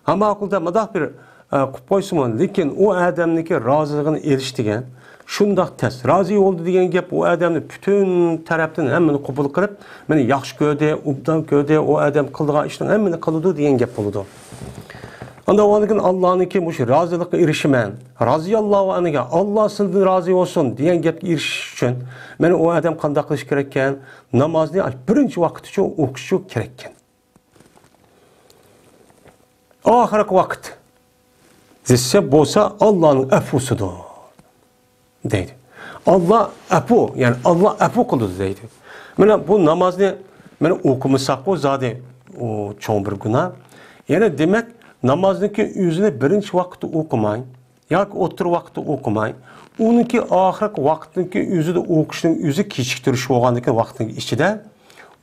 ھەم ماقۇلدا مۇنداق بىر، ئە، قىلىپ قويسىمۇ، لېكىن ئۇ ئادەمنىڭكى رازىلىقىنى ئېلىش دېگەن شۇنداق تەس. رازى بولدى دېگەن گەپ ئۇ ئادەمنى پۈتۈن تەرەپتىن ھەممىنى قوبۇل قىلىپ، مېنى ياخشى كۆردى، ئوبدان كۆردى، ئۇ ئادەم قىلىدىغان ئىشنىڭ ھەممىنى قىلىدۇ دېگەن گەپ بولىدۇ. ئاندىن ئۇنىڭ كېيىن ئاللانىڭكى مۇشۇ رازىلىققا ئېرىشىمەن، رازىياللاھۇ ئەنھۇگە، ئاللا سىلدىن رازى بولسۇن دېگەن گەپكە ئېرىشىش ئۈچۈن مانا ئۇ ئادەم قانداق قىلىش كېرەككەن؟ نامازنى بىرىنچى ۋاقىتتىچۇ ئوقۇشى كېرەككەن. ئاخىرقى ۋاقىت دېسە بولسا ئاللانىڭ ئەپۇسىدۇر دەيدۇ. ئاللا ئەپۇ، يەنى ئاللا ئەپۇ قىلىدۇ دەيدۇ. مانا بۇ نامازنى مانا ئوقۇمىساققۇ زادى ئۇ چوڭ بىر گۇناھ. يەنى دېمەك، نامازنىڭكى ئۆزىنى بىرىنچى ۋاقىتتا ئوقۇماي، ياكى ئوتتۇرا ۋاقىتتا ئوقۇماي، ئۇنىڭكى ئاخىرقى ۋاقىتنىڭكى ئۆزىدە ئوقۇشنىڭ ئۆزى كېچىكتۈرۈش بولغاندىكىن ۋاقىتنىڭ ئىچىدە،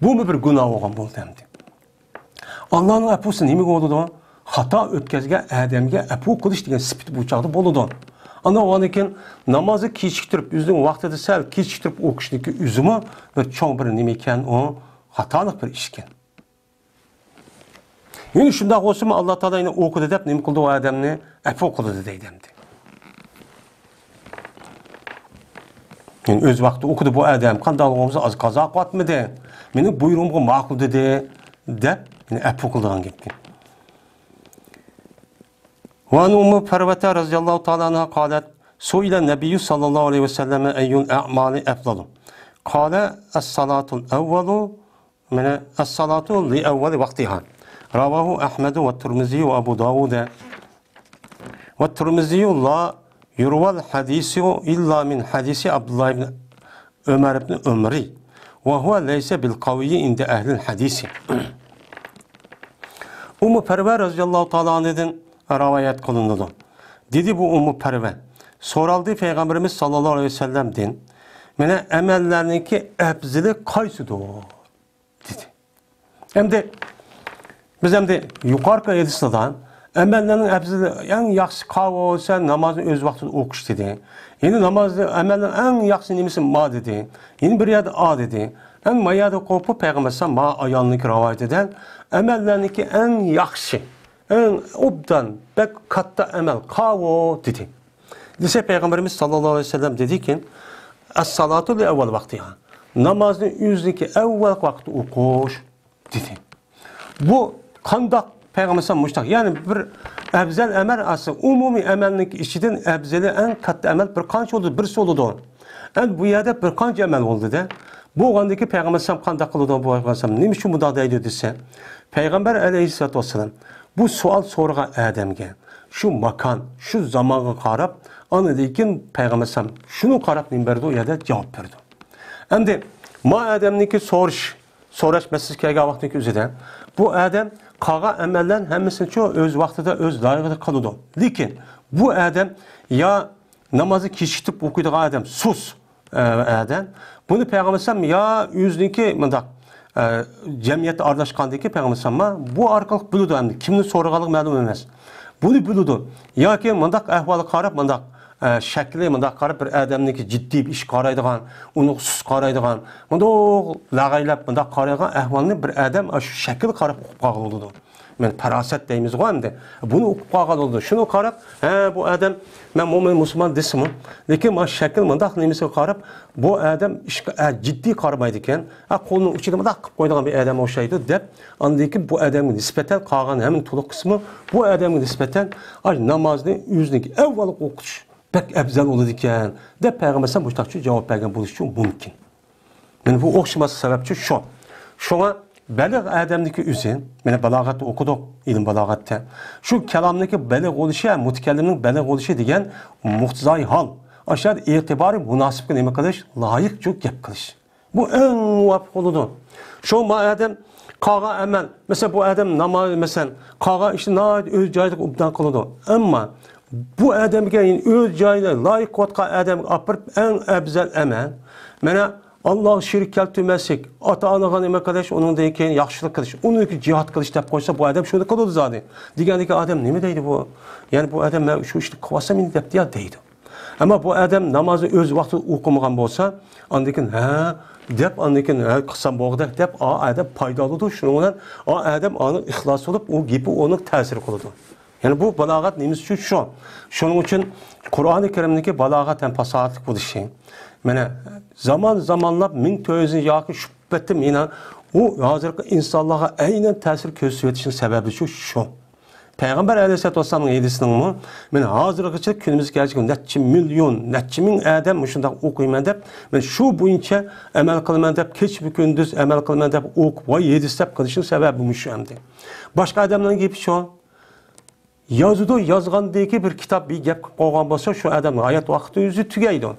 بۇمۇ بىر گۇناھ بولغان بولدى ئەمدى. ئاللانىڭ ئەپۇسى نېمىگە بولىدۇ؟ خاتا ئۆتكەزگەن ئادەمگە ئەپۇ قىلىش دېگەن سۈپىتى بۇ چاغدا بولىدۇ. ئاندىن ئۇنىڭدىن كېيىن نامازنى كېچىكتۈرۈپ، ئۆزىنىڭ ۋاقتىدا سەل كېچىكتۈرۈپ ئوقۇشنىڭكى ئۆزىمۇ بىر چوڭ بىر نېمە ئىكەن، ئۇ خاتالىق بىر ئىش ئىكەن. يەنى شۇنداق بولسىمۇ، ئاللا تائالا يەنە ئوقۇدى دەپ نېمە قىلدى؟ ئۇ ئادەمنى ئەپۇ قىلدى دەيدۇ ئەمدى. يەنى ئۆز ۋاقتىدا ئوقۇدى بۇ ئادەم، قانداق بولمىسا ئاز قازا قىلىۋاتمىدى، مېنىڭ بۇيرۇغۇمغا ماقۇل دېدى دەپ، يەنى ئەپۇ قىلىدىغان گەپكەن. وعن أم فروة رضي الله تعالى عنها قالت سئل النبي صلى الله عليه وسلم أي الأعمال أفضل؟ قال الصلاة الأول من الصلاة لأول وقتها. رواه أحمد والترمذي وأبو داود. والترمذي لا يروى الحديث إلا من حديث عبد الله بن عمر بن عمر وهو ليس بالقوي عند أهل الحديث. ئۇممۇ پەرۋە رازىياللاھۇ تائالا ئەنھادىن رىۋايەت قىلىنىدۇ. دېدى بۇ ئۇممۇ پەرۋە. سورالدى پەيغەمبىرىمىز ساللاللاھۇ ئەلەيھى ۋەسەللەمدىن، مانا ئەمەللەرنىڭكى ئەپزىلى قايسىدۇر؟ دېدى. ئەمدى بىز ئەمدى يۇقىرىقى ھەدىسلەردە ئەمەللەرنىڭ ئەپزىلى، ئەڭ ياخشىسى قاۋۇ دېسە، نامازنى ئۆز ۋاقتىدا ئوقۇش دېدى. يەنە نامازنى، ئەمەلنىڭ ئەڭ ياخشى نېمىسى ما دېدى. يەنە بىر يەردە ئا دېدى. ئەمما ما يەردە قوپۇپ پەيغەمبەر ئەلەيھىسسالام ما ئايالنىڭكى رىۋايىتىدە ئەمەللەرنىڭكى ئەڭ ياخشى، ئەڭ ئوبدان، بەك كاتتا ئەمەل قاۋۇ دېدى. دېسە پەيغەمبىرىمىز ساللاللاھۇ ئەلەيھى ۋەسەللەم دېدىكى، ئەسسالاتۇ لىئەۋۋەل ۋاقتىھا، نامازنى ئۆزىنىڭكى ئەۋۋەلقى ۋاقتىدا ئوقۇش دېدى. بۇ قانداق پەيغەمبەر ئەلەيھىسسالام مۇشتاق؟ يەنى بىر ئەۋزەل ئەمەل ئەسلى ئومۇمىي ئەمەلنىڭ ئىچىدىن ئەۋزىلى ئەڭ كاتتا ئەمەل بىر قانچە بولىدۇ؟ بىرسى بولىدۇ. ئەمدى بۇ يەردە بىر قانچە ئەمەل بولدى-دە. بولغاندىكى پەيغەمبەر ئەلەيھىسسالام قانداق قىلىدۇ بۇ ئەۋزەل ئەمەل؟ نېمە ئۈچۈن بۇنداق دەيدۇ دېسە، پەيغەمبەر ئەلەيھىسسالاتۇ ۋەسسالام بۇ سوئال سورىغان ئادەمگە، شۇ ماكان، شۇ زامانغا قاراپ، ئاندىن كېيىن پەيغەمبەر ئەلەيھىسسالام شۇنى قاراپ نېمە بەردى؟ ئۇ يەردە جاۋاب بەردى. ئەمدى ما ئادەمنىڭكى سورىش، سوراش مەسىلىسى كەلگەن ۋاقىتنىڭ ئۆزىدە، بۇ ئادەم قالغان ئەمەللەرنى ھەممىسىنىچۇ ئۆز ۋاقتىدا، ئۆز لايىقىدا قىلىدۇ. لېكىن بۇ ئادەم يا نامازنى كېچىكتۈرۈپ ئوقۇيدىغان ئادەم، سۇس، ئە، ئادەم. بۇنى پەيغەمبەر ئەلەيھىسسالام يا ئۆزىنىڭكى مۇنداق، ئە، جەمئىيەتتە ئارىلاشقاندىن كېيىن پەيغەمبەر ئەلەيھىسسالام بۇ ئارقىلىق بىلىدۇ، ئەمدى كىمنى سورىغانلىقى مەلۇم ئەمەس. بۇنى بىلىدۇ. ياكى مۇنداق ئەھۋالغا قاراپ، مۇنداق، ئە، شەكلى مۇنداق قاراپ، بىر ئادەمنىڭكى جىددىي بىر ئىشقا قارايدىغان، ئۇنى سۇس قارايدىغان، مۇنداق لاغايلاپ مۇنداق قارايدىغان ئەھۋالنى بىر ئادەم ئاشۇ شەكىلگە قاراپ ئۇقۇپ قالغىلى بولىدۇ. مەن پاراسەت دەيمىزغۇ ئەمدى. بۇنى ئۇقۇپ قالغان بولىدۇ. شۇنى قاراپ، ھە، بۇ ئادەم، مەن مۆمىن مۇسۇلمان دېسىمۇ، لېكىن مانا شەكىل مۇنداق نېمىسىگە قاراپ، بۇ ئادەم ئىشقا، ئە، جىددىي قارىمايدىكەن. ئە، قولىنىڭ ئۇچىدا مۇنداق قىلىپ قويىدىغان بىر ئادەم ئوخشايدۇ دەپ، ئاندىن كېيىن بۇ ئادەمگە نىسبەتەن قالغان ھەممىنىڭ تولۇق قىسمى بۇ ئادەمگە نىسبەتەن، ئاي، نامازنى ئۆزىنىڭكى ئەۋۋەل ئوقۇش بەك ئەۋزەل بولىدىكەن دەپ پەيغەمبەر ئەلەيھىسسالام مۇشۇنداقچە جاۋاب بەرگەن بولۇشى مۇمكىن. مانا بۇ ئوخشىماسلىق سەۋەبچى شۇ. شۇڭا بەلىغ ئادەمنىڭكى ئۆزى، مانا بالاغەتتە ئوقۇدۇق، ئىلىم بالاغەتتە. شۇ كالامنىڭكى بەلىغ بولۇشى، مۇتەكەللىمنىڭ بەلىغ بولۇشى دېگەن مۇقتىزاي ھال. ئاشۇ يەردە ئېتىبارى مۇناسىپقا نېمە قىلىش، لايىق جۇ گەپ قىلىش. بۇ ئەڭ مۇۋاپىق بولىدۇ. شۇ ما ئادەم قالغان ئەمەل، مەسىلەن، بۇ ئادەم ناماز، مەسىلەن، قالغان ئىشنى ناھايىتى ئۆز جايىدا ئوبدان قىلىدۇ. ئەمما بۇ ئادەمگە، يەنى ئۆز جايىدا لايىق قىلىۋاتقان ئادەمگە ئاپىرىپ، ئەڭ ئەۋزەل ئەمەل، مانا، ئاللاغا شېرىك كەلتۈرمەسلىك، ئاتا-ئانىغا نېمە قىلىش، ئۇنىڭدىن كېيىن ياخشىلىق قىلىش، ئۇنىڭدىن كېيىن جىھاد قىلىش دەپ قويسا، بۇ ئادەم شۇنى قىلىدۇ زادى. دېگەندىكىن ئادەم نېمە دەيدۇ بۇ؟ يەنى بۇ ئادەم مەن شۇ ئىشنى قىلىۋالسام ئەمدى دەپتۇ يا دەيدۇ. ئەمما بۇ ئادەم نامازنى ئۆز ۋاقتىدا ئوقۇمىغان بولسا، ئاندىن كېيىن، ھە، دەپ، ئاندىن كېيىن، ھە، قىلسام بولغۇدەك دەپ، ئا ئادەم پايدا ئالىدۇ. شۇنىڭ بىلەن ئا ئادەم ئاڭا ئىخلاس بولۇپ، ئۇ گېپى ئۇنىڭ تەسىر قىلىدۇ. يەنى بۇ بالاغەت نېمىسى ئۈچۈن شۇ. شۇنىڭ ئۈچۈن قۇرئانى كەرىمنىڭكى بالاغەت ھەم پاساھەتلىك بولۇشى. مانا، زامان زامانلاپ مىڭ تۆت يۈز يىل ياكى شۇ پېتىم يەنە ئۇ ھازىرقى ئىنسانلارغا ئەينەن تەسىر كۆرسىتىۋېتىشنىڭ سەۋەبى شۇ، شۇ. پەيغەمبەر ئەلەيھىسسالاتۇ ۋەسسالامنىڭ ھەدىسىنىڭمۇ، مەن ھازىرغىچە كۈنىمىزگە كەلگەن نەچچە مىليون، نەچچە مىڭ ئادەم مۇشۇنداق ئوقۇيمەن دەپ، مەن شۇ بويىچە ئەمەل قىلىمەن دەپ، كېچە-كۈندۈز ئەمەل قىلىمەن دەپ ئوقۇپ، ۋاي ھەدىس دەپ قىلىشنىڭ سەۋەبى مۇشۇ ئەمدى. باشقا ئادەملەرنىڭ گېپى شۇ. يازىدۇ، يازغاندىكى بىر كىتاب بىر گەپ قىلىپ قويغان بولسا، شۇ ئادەمنىڭ ھايات ۋاقتى ئۆزى تۈگەيدۇ.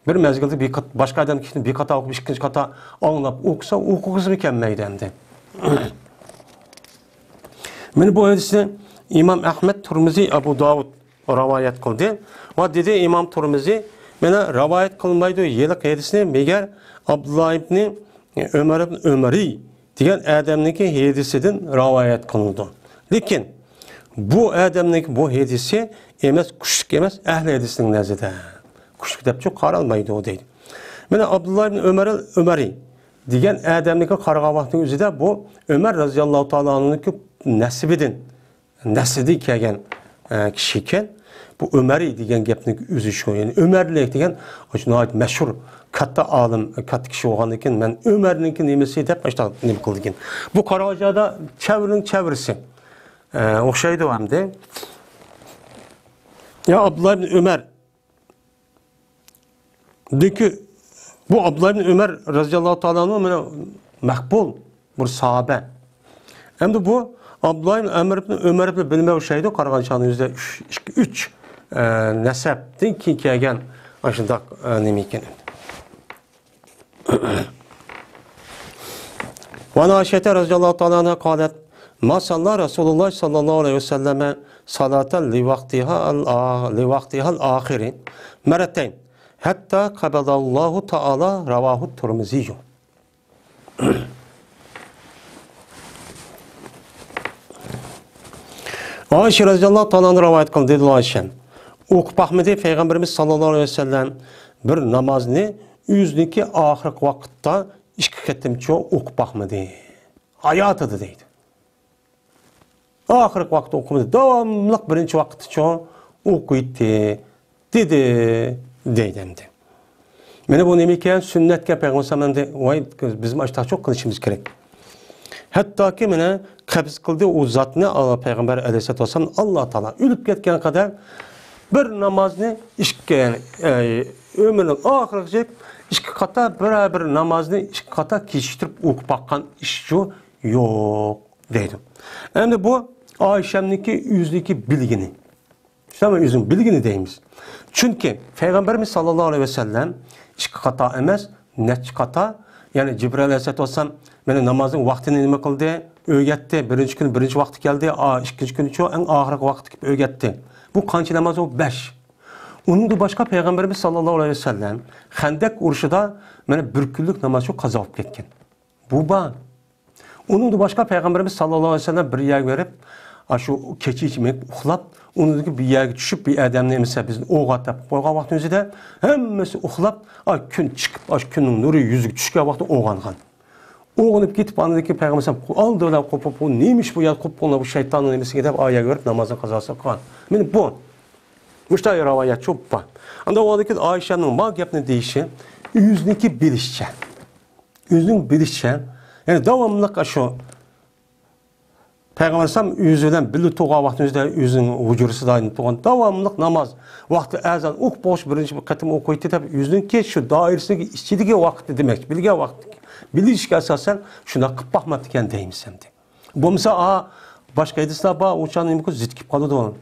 بىر مەزگىلدە بىر قات-، باشقا ئادەمنىڭكىنى بىر قاتا ئوقۇپ، ئىككىنچى قاتا ئاڭلاپ ئوقۇسا، ئوقۇغۇسىمۇ كەلمەيدۇ ئەمدى. مانا بۇ ھەدىسنى ئىمام ئەھمەد، تۇرمۇزى، ئەبۇ داۋۇد رىۋايەت قىلدى. ۋە دېدى ئىمام تۇرمۇزى، مانا رىۋايەت قىلمايدۇ ھېلىقى ھەدىسنى، مەگەر ئابدۇللا ئىبنى ئۆمەر ئىبن ئۆمەرى دېگەن ئادەمنىڭكى ھەدىسىدىن رىۋايەت قىلىنىدۇ. لېكىن بۇ ئادەمنىڭكى بۇ ھەدىسى ئەمەس، كۈچلۈك ئەمەس، ئەھلى ھەدىسنىڭ نەزىرىدە. كۈچلۈك دەپچۇ قارالمايدۇ دەيدۇ. مانا ئابدۇللا ئىبن ئۆمەر ئەل ئۆمەرى دېگەن ئادەمنىڭكى قارىغان ۋاقتىنىڭ ئۆزىدە بۇ ئۆمەر رەزىياللاھۇ تائالا ئەنھۇنىڭكى نەسىبىدىن، نەسلىدىن كەلگەن، ئە، كىشى ئىكەن. بۇ ئۆمەرى دېگەن گەپنىڭ ئۆزى شۇ. يەنى ئۆمەرلىك دېگەن شۇ ناھايىتى مەشھۇر، كاتتا ئالىم، كاتتا كىشى بولغاندىن كېيىن، مەن ئۆمەرنىڭكى نېمىسى دەپ مۇشۇنداق نېمە قىلدىكەن. بۇ قارىغان چاغدا چەۋرىنىڭ چەۋرىسى، ئە، ئوخشايدۇ ئەمدى. يا ئابدۇللا ئىبن ئۆمەر، دېدىكى، بۇ ئابدۇللا ئىبن ئۆمەر رەزىياللاھۇ تائالا ئەنھۇ مانا مەقبۇل بىر ساھابە. ئەمدى بۇ ئابدۇللا ئىبن ئەمر ئىبن ئۆمەر بىلەن بىلمەي ئوخشايدۇ، قارىغان چاغدا ئۆزىدە ئۈچ، ئىككى، ئۈچ، ئە، نەسەبتىن كېيىن كەلگەن ئاشۇنداق، ئە، نېمە ئىكەن. وعن عائشة رضي الله تعالى عنها قالت، ما صلى رسول الله صلى الله عليه وسلم صلاة لوقتها الآ-، لوقتها الآخر مرتين حتى قبضه الله تعالى. رواه الترمذي. ئائىشە رەزىياللاھۇ تائالا ئەنھا رىۋايەت قىلدى، دېدى ئائىشە. ئوقۇپ باقمىدى پەيغەمبىرىمىز ساللاللاھۇ ئەلەيھى ۋەسەللەم بىر نامازنى ئۆزىنىڭكى ئاخىرقى ۋاقىتتا ئىككى قېتىمچە ئوقۇپ باقمىدى. ھاياتىدا دەيدۇ. ئاخىرقى ۋاقىتتا ئوقۇمىدى. داۋاملىق بىرىنچى ۋاقىتتىچۇ ئوقۇيتتى، دېدى، دەيدۇ ئەمدى. مانا بۇ نېمە ئىكەن؟ سۈننەتكە پەيغەمبەر ئەلەيھىسسالام ئەمدى، ۋاي، بىزمۇ ئاشتاقچۇ قىلىشىمىز كېرەك. ھەتتاكى مانا قەبز قىلدى ئۇ زاتنى، ئا، پەيغەمبەر ئەلەيھىسسالاتۇ ۋەسسالام، ئاللا تائالا ئۆلۈپ كەتكەن قەدەر بىر نامازنى ئىككى، يەنى، ئە، ئۆمرىنىڭ ئاخىرىغىچە ئىككى قاتا، بىرەر بىر نامازنى ئىككى قاتا كېچىكتۈرۈپ ئوقۇپ باققان ئىشچۇ يوق. دەيدۇ. ئەمدى بۇ ئائىشەمنىڭكى ئۆزىنىڭكى بىلگىنى. شۇنداقمۇ ئۆزىنىڭ بىلگىنى دەيمىز. چۈنكى پەيغەمبىرىمىز ساللاللاھۇ ئەلەيھى ۋەسەللەم ئىككى قاتا ئەمەس، نەچچە قاتا، يەنى جىبرىئىل ئەلەيھىسسالاتۇ ۋەسسالام مانا نامازنىڭ ۋاقتىنى نېمە قىلدى؟ ئۆگەتتى. بىرىنچى كۈنى بىرىنچى ۋاقتى كەلدى، ئا، ئىككىنچى كۈنىچۇ ئەڭ ئاخىرقى ۋاقىتتا كېلىپ ئۆگەتتى. بۇ قانچە ناماز ئۇ؟ بەش. ئۇنىڭدىن باشقا پەيغەمبىرىمىز ساللاللاھۇ ئەلەيھى ۋەسەللەم خەندەق ئۇرۇشىدا مانا بىر كۈنلۈك ناماز شۇ قازا بولۇپ كەتكەن. بۇ بار. ئۇنىڭدىن باشقا پەيغەمبىرىمىز ساللاللاھۇ ئەلەيھى ۋەسەللەم بىر يەرگە بېرىپ، ئاشۇ كېچە ئىچى مېڭىپ ئۇخلاپ، ئۇنىڭدىن كېيىن بىر يەرگە چۈشۈپ، بىر ئادەمنى مەسىلەن بىزنى ئويغات دەپ قويغان ۋاقتىمىزدا ھەممىسى ئۇخلاپ، ئا، كۈن چىقىپ، ئاشۇ كۈننىڭ نۇرى يۈزىگە چۈشكەن ۋاقتىدا ئويغانغان. ئويغىنىپ كېتىپ، ئاندىن كېيىن پەيغەمبەر ئالدى بىلەن قوپۇپ، بۇ نېمە ئىش بۇ يا، قوپۇپ قويغان بۇ شەيتاننىڭ نېمىسىگە دەپ، ئا يەرگە بېرىپ نامازنى قازاسى قىلغان. مانا بۇ. مۇشۇنداق رىۋايەت شۇ بار. ئاندىن ئۇنىڭدىن كېيىن ئائىشەنىڭ ما گەپنى دېيىشى، ئۆزىنىڭكى بىلىشىچە. ئۆزىنىڭ بىلىشىچە، يەنى داۋاملىق شۇ پەيغەمبەر ئەلەيھىسسالام ئۆزى بىلەن بىللە تۇرغان ۋاقتىمىزدا ئۆزىنىڭ ھۇجرىسىدا تۇرغان، داۋاملىق ناماز ۋاقتى ئەزان ئوقۇپ بولۇش بىرىنچى بىر قېتىم ئوقۇيتتى دەپ، ئۆزىنىڭكى شۇ دائىرىسىدىكى ئىچىدىكى ۋاقىتنى دېمەكچى، بىلگەن ۋاقىت، بىلىشكە ئاساسەن شۇنداق قىلىپ باقماپتىكەن دەيمىز ئەمدى. بولمىسا، ئا، باشقا ھەدىسلەر بار، ئۇ چاغدا نېمە قىلىدۇ؟ زىت كېلىپ قالىدۇ.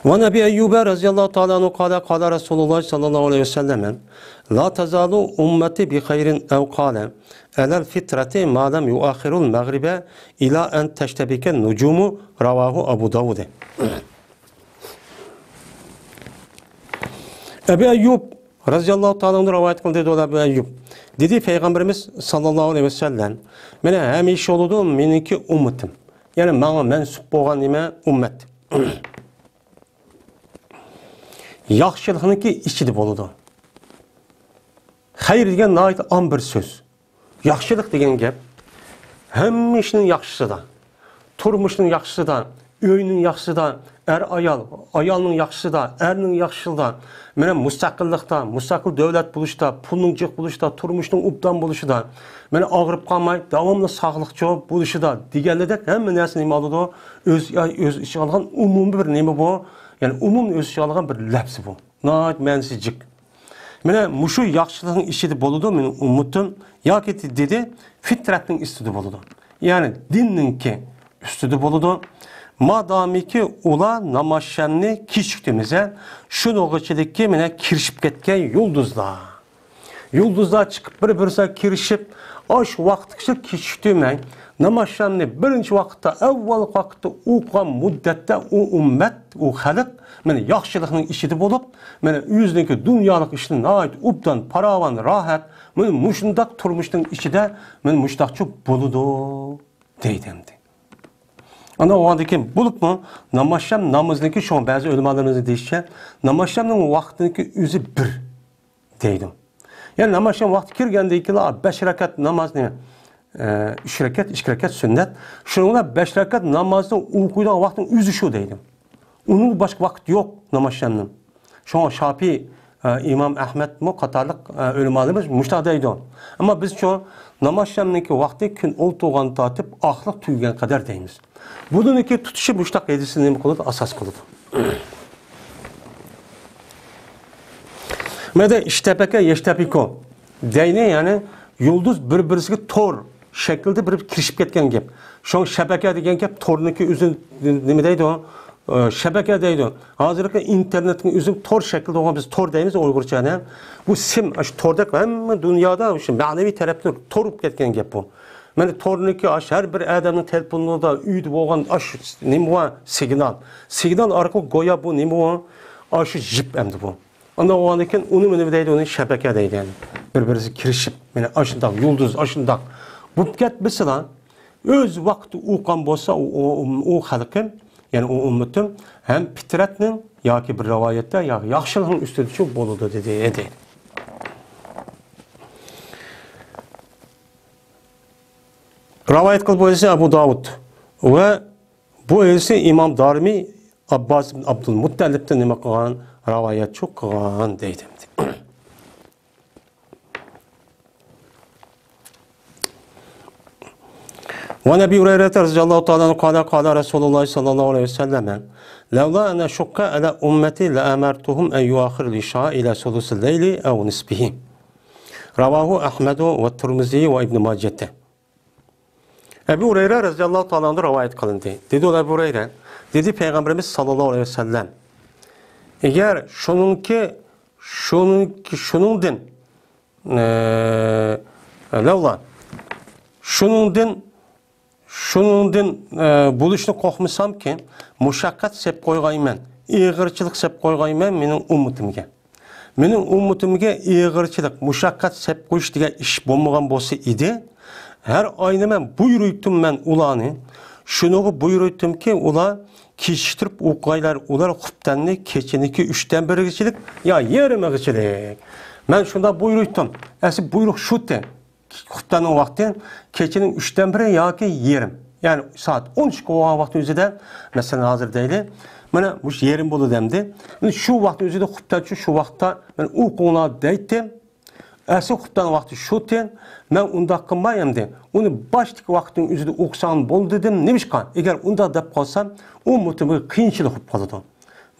وعن أبي أيوب رضي الله تعالى عنه قال قال رسول الله صلى الله عليه وسلم لا تزال أمتي بخير أو قال على الفطرة ما لم يؤخروا المغرب إلى أن تشتبك النجوم. رواه أبو داود. ئەبۇ ئەييۇب رەزىياللاھۇ تائالا ئەنھۇ رىۋايەت قىلدى، دەيدۇ ئەبۇ ئەييۇب. دېدى پەيغەمبىرىمىز ساللاللاھۇ ئەلەيھى ۋەسەللەم، مانا ھەمىشە بولىدۇ مېنىڭكى ئۈممىتىم. يەنى ماڭا مەنسۇپ بولغان نېمە؟ ئۈممەت. ياخشىلىقنىڭكى ئىچىدە بولىدۇ. خەير دېگەن ناھايىتى ئام بىر سۆز. ياخشىلىق دېگەن گەپ ھەممە ئىشنىڭ ياخشىسىدا، تۇرمۇشنىڭ ياخشىسىدا، ئۆينىڭ ياخشىسىدا، ئەر-ئايال، ئايالنىڭ ياخشىسىدا، ئەرنىڭ ياخشىسىدا، مانا مۇستەقىللىقتا، مۇستەقىل دۆلەت بولۇشتا، پۇلنىڭ جىق بولۇشتا، تۇرمۇشنىڭ ئوبدان بولۇشىدا، مانا ئاغرىپ قالماي، داۋاملىق ساغلىقچۇ بولۇشىدا دېگەنلىدەك ھەممە نەرسە نېمە ئالىدۇ؟ ئۆز، ئۆز ئىچىگە ئالغان ئومۇمىي بىر نېمە بۇ؟ يەنى ئومۇمىي ئۆز ئىچىگە ئالغان بىر لەپزى بۇ. ناھايىتى مەنىسى جىق. مانا مۇشۇ ياخشىلىقنىڭ ئىچىدە بولىدۇ مېنىڭ ئۈممىتىم، ياكى دېدى، فىترەتنىڭ ئۈستىدە بولىدۇ. يەنى دىننىڭكى ئۈستىدە بولىدۇ. مادامىكى ئۇلار نامازشامنى كېچىكتۈرمىسە، شۇنىڭغىچىلىككە مانا كىرىشىپ كەتكەن يۇلدۇزلار. يۇلدۇزلار چىقىپ بىر-بىرسىگە كىرىشىپ، ئاشۇ ۋاقىتقىچە كېچىكتۈرمەي، نامازشامنى بىرىنچى ۋاقىتتا، ئەۋۋەلقى ۋاقىتتا ئوقۇغان مۇددەتتە ئۇ ئۈممەت، ئۇ خەلق، مانا ياخشىلىقنىڭ ئىچىدە بولۇپ، مانا ئۆزىنىڭكى دۇنيالىق ئىشلىرى ناھايىتى ئوبدان، پاراۋان، راھەت، مانا مۇشۇنداق تۇرمۇشنىڭ ئىچىدە، مانا مۇشۇنداقچە بولىدۇ، دەيدۇ ئەمدى. ئانا ئۇنىڭدىن كېيىن بولۇپمۇ نامازشام نامىزىنىڭكى، شۇڭا بەزى ئۆلىمالىرىمىزنىڭ دېيىشىچە، نامازشامنىڭ ۋاقتىنىڭكى ئۆزى بىر. دەيدۇ. يەنى ناماز ئىشلەش ۋاقتى كىرگەندىن كېيىن بەش رەكەت نامازنى، ئە، ئۈچ رەكەت، ئىككى رەكەت سۈننەت. شۇنىڭ بىلەن بەش رەكەت نامازنى ئوقۇيدىغان ۋاقىتنىڭ ئۆزى شۇ دەيدۇ. ئۇنىڭ باشقا ۋاقىت يوق ناماز ئىشلەشنىڭ. شۇڭا شاپىي، ئە، ئىمام ئەھمەدمۇ قاتارلىق، ئە، ئۆلىمالىرىمىز مۇشۇنداق دەيدۇ. ئەمما بىزچۇ ناماز ئىشلەشنىڭكى ۋاقتى كۈن ئولتۇرغان تارتىپ ئاخلىق تۈگىگەن قەدەر دەيمىز. بۇنىڭكى تۇتۇشى مۇشتاق ھەدىسنى نېمە قىلىدۇ؟ ئاساس قىلىدۇ. مەدە ئىشتەبەكە يەشتەبىكۇ دەينى، يەنى يۇلدۇز بىر-بىرسىگە تور شەكلىدە بىر كىرىشىپ كەتكەن گەپ. شۇڭا شەبەكە دېگەن گەپ تورنىڭكى ئۆزى نېمە دەيدۇ؟ ئە، شەبەكە دەيدۇ. ھازىرقى ئىنتېرنېتنىڭ ئۆزى تور شەكلىدە بولغان، بىز تور دەيمىز ئۇيغۇرچە. بۇ سىم، ئاشۇ توردەك ھەممە دۇنيادا شۇ مەنىۋى تەرەپتە تور بولۇپ كەتكەن گەپ بۇ. مانا تورنىكى ئاش ھەر بىر ئادەمنىڭ تېلېفونىدا، ئۆيدە بولغان ئاش نېمە بار؟ سىگنال. سىگنال ئارقىلىق گويا بۇ نېمە بار؟ ئاشۇ يىپ ئەمدى بۇ. ئاندىن بولغاندىن كېيىن ئۇنى نېمە دەيدۇ؟ ئۇنى شەبەكە دەيدۇ. يەنى بىر-بىرىسىگە كىرىشىپ، مانا ئاشۇنداق يۇلدۇز، ئاشۇنداق بولۇپ كەتمىسىلا، ئۆز ۋاقتىدا ئوقۇغان بولسا، ئۇ، ئۇ، ئۇ خەلقىم، يەنى ئۇ ئۈممىتىم ھەم پىترەتنىڭ ياكى بىر رىۋايەتتە ياكى ياخشىلىقنىڭ ئۈستىدە شۇ بولىدۇ دېدى، دەيدۇ. رىۋايەت قىلىپ بولسا ئەبۇ داۋۇد ۋە بۇ ھەدىسنى ئىمام دارىمى ئابباس ئىبن ئابدۇل مۇتتەلىپتىن نېمە قىلغان؟ رىۋايەتچۇ قىلغان دەيدۇ. وعن أبي هريرة رضي الله تعالى عنه قال قال رسول الله صلى الله عليه وسلم لولا أن أشق على أمتي لأمرتهم أن يؤخروا العشاء إلى ثلث الليل أو نصفه. رواه أحمد والترمذي وابن ماجه. ئەبۇ ھۇرەيرە رەزىياللاھۇ تائالا ئەنھۇ رىۋايەت قىلىندى. دېدى ئۇ ئەبۇ ھۇرەيرە، دېدى پەيغەمبىرىمىز ساللاللاھۇ ئەلەيھى ۋەسەللەم، ئەگەر شۇنىڭكى، شۇنىڭكى، شۇنىڭدىن، ئە، لەۋلا، شۇنىڭدىن، شۇنىڭدىن، ئە، بولۇشنى قورقمىسامكى، مۇشەققەت سېلىپ قويغايمەن، ئېغىرچىلىق سېلىپ قويغايمەن مېنىڭ ئۈممىتىمگە. مېنىڭ ئۈممىتىمگە ئېغىرچىلىق، مۇشەققەت سېلىپ قويۇش دېگەن ئىش بولمىغان بولسا ئىدى، ھەر ئاينى مەن بۇيرۇيتتۇم مەن ئۇلارنى. شۇنىڭغا بۇيرۇيتتۇمكى، ئۇلار كېچىكتۈرۈپ ئوقۇغايلار، ئۇلار خۇپتەننى كېچىنىڭكى ئۈچتىن بىرىگىچىلىك يا يېرىمىغىچىلىك. مەن شۇنداق بۇيرۇيتتۇم. ئەسلى بۇيرۇق شۇتى. خۇپتەننىڭ ۋاقتى كېچىنىڭ ئۈچتىن بىرى ياكى يېرىم. يەنى سائەت ئون ئىككى بولغان ۋاقىتنىڭ ئۆزىدە، مەسىلەن، ھازىر دەيلى، مانا مۇشۇ يېرىم بولىدۇ ئەمدى. مانا شۇ ۋاقىتنىڭ ئۆزىدە خۇپتەن شۇ، شۇ ۋاقىتتا مانا ئوقۇڭلار دەيتتىم. ئەسلى خۇپتەن ۋاقتى شۇتى، مەن ئۇنداق قىلماي ئەمدى. ئۇنى باشتىكى ۋاقىتنىڭ ئۆزىدە ئوقۇسام بولدى دېدىم. نېمىشقا؟ ئەگەر ئۇنداق دەپ قالسام، ئۇ مۇتىمغا قىيىنچىلىق بولۇپ قالىدۇ.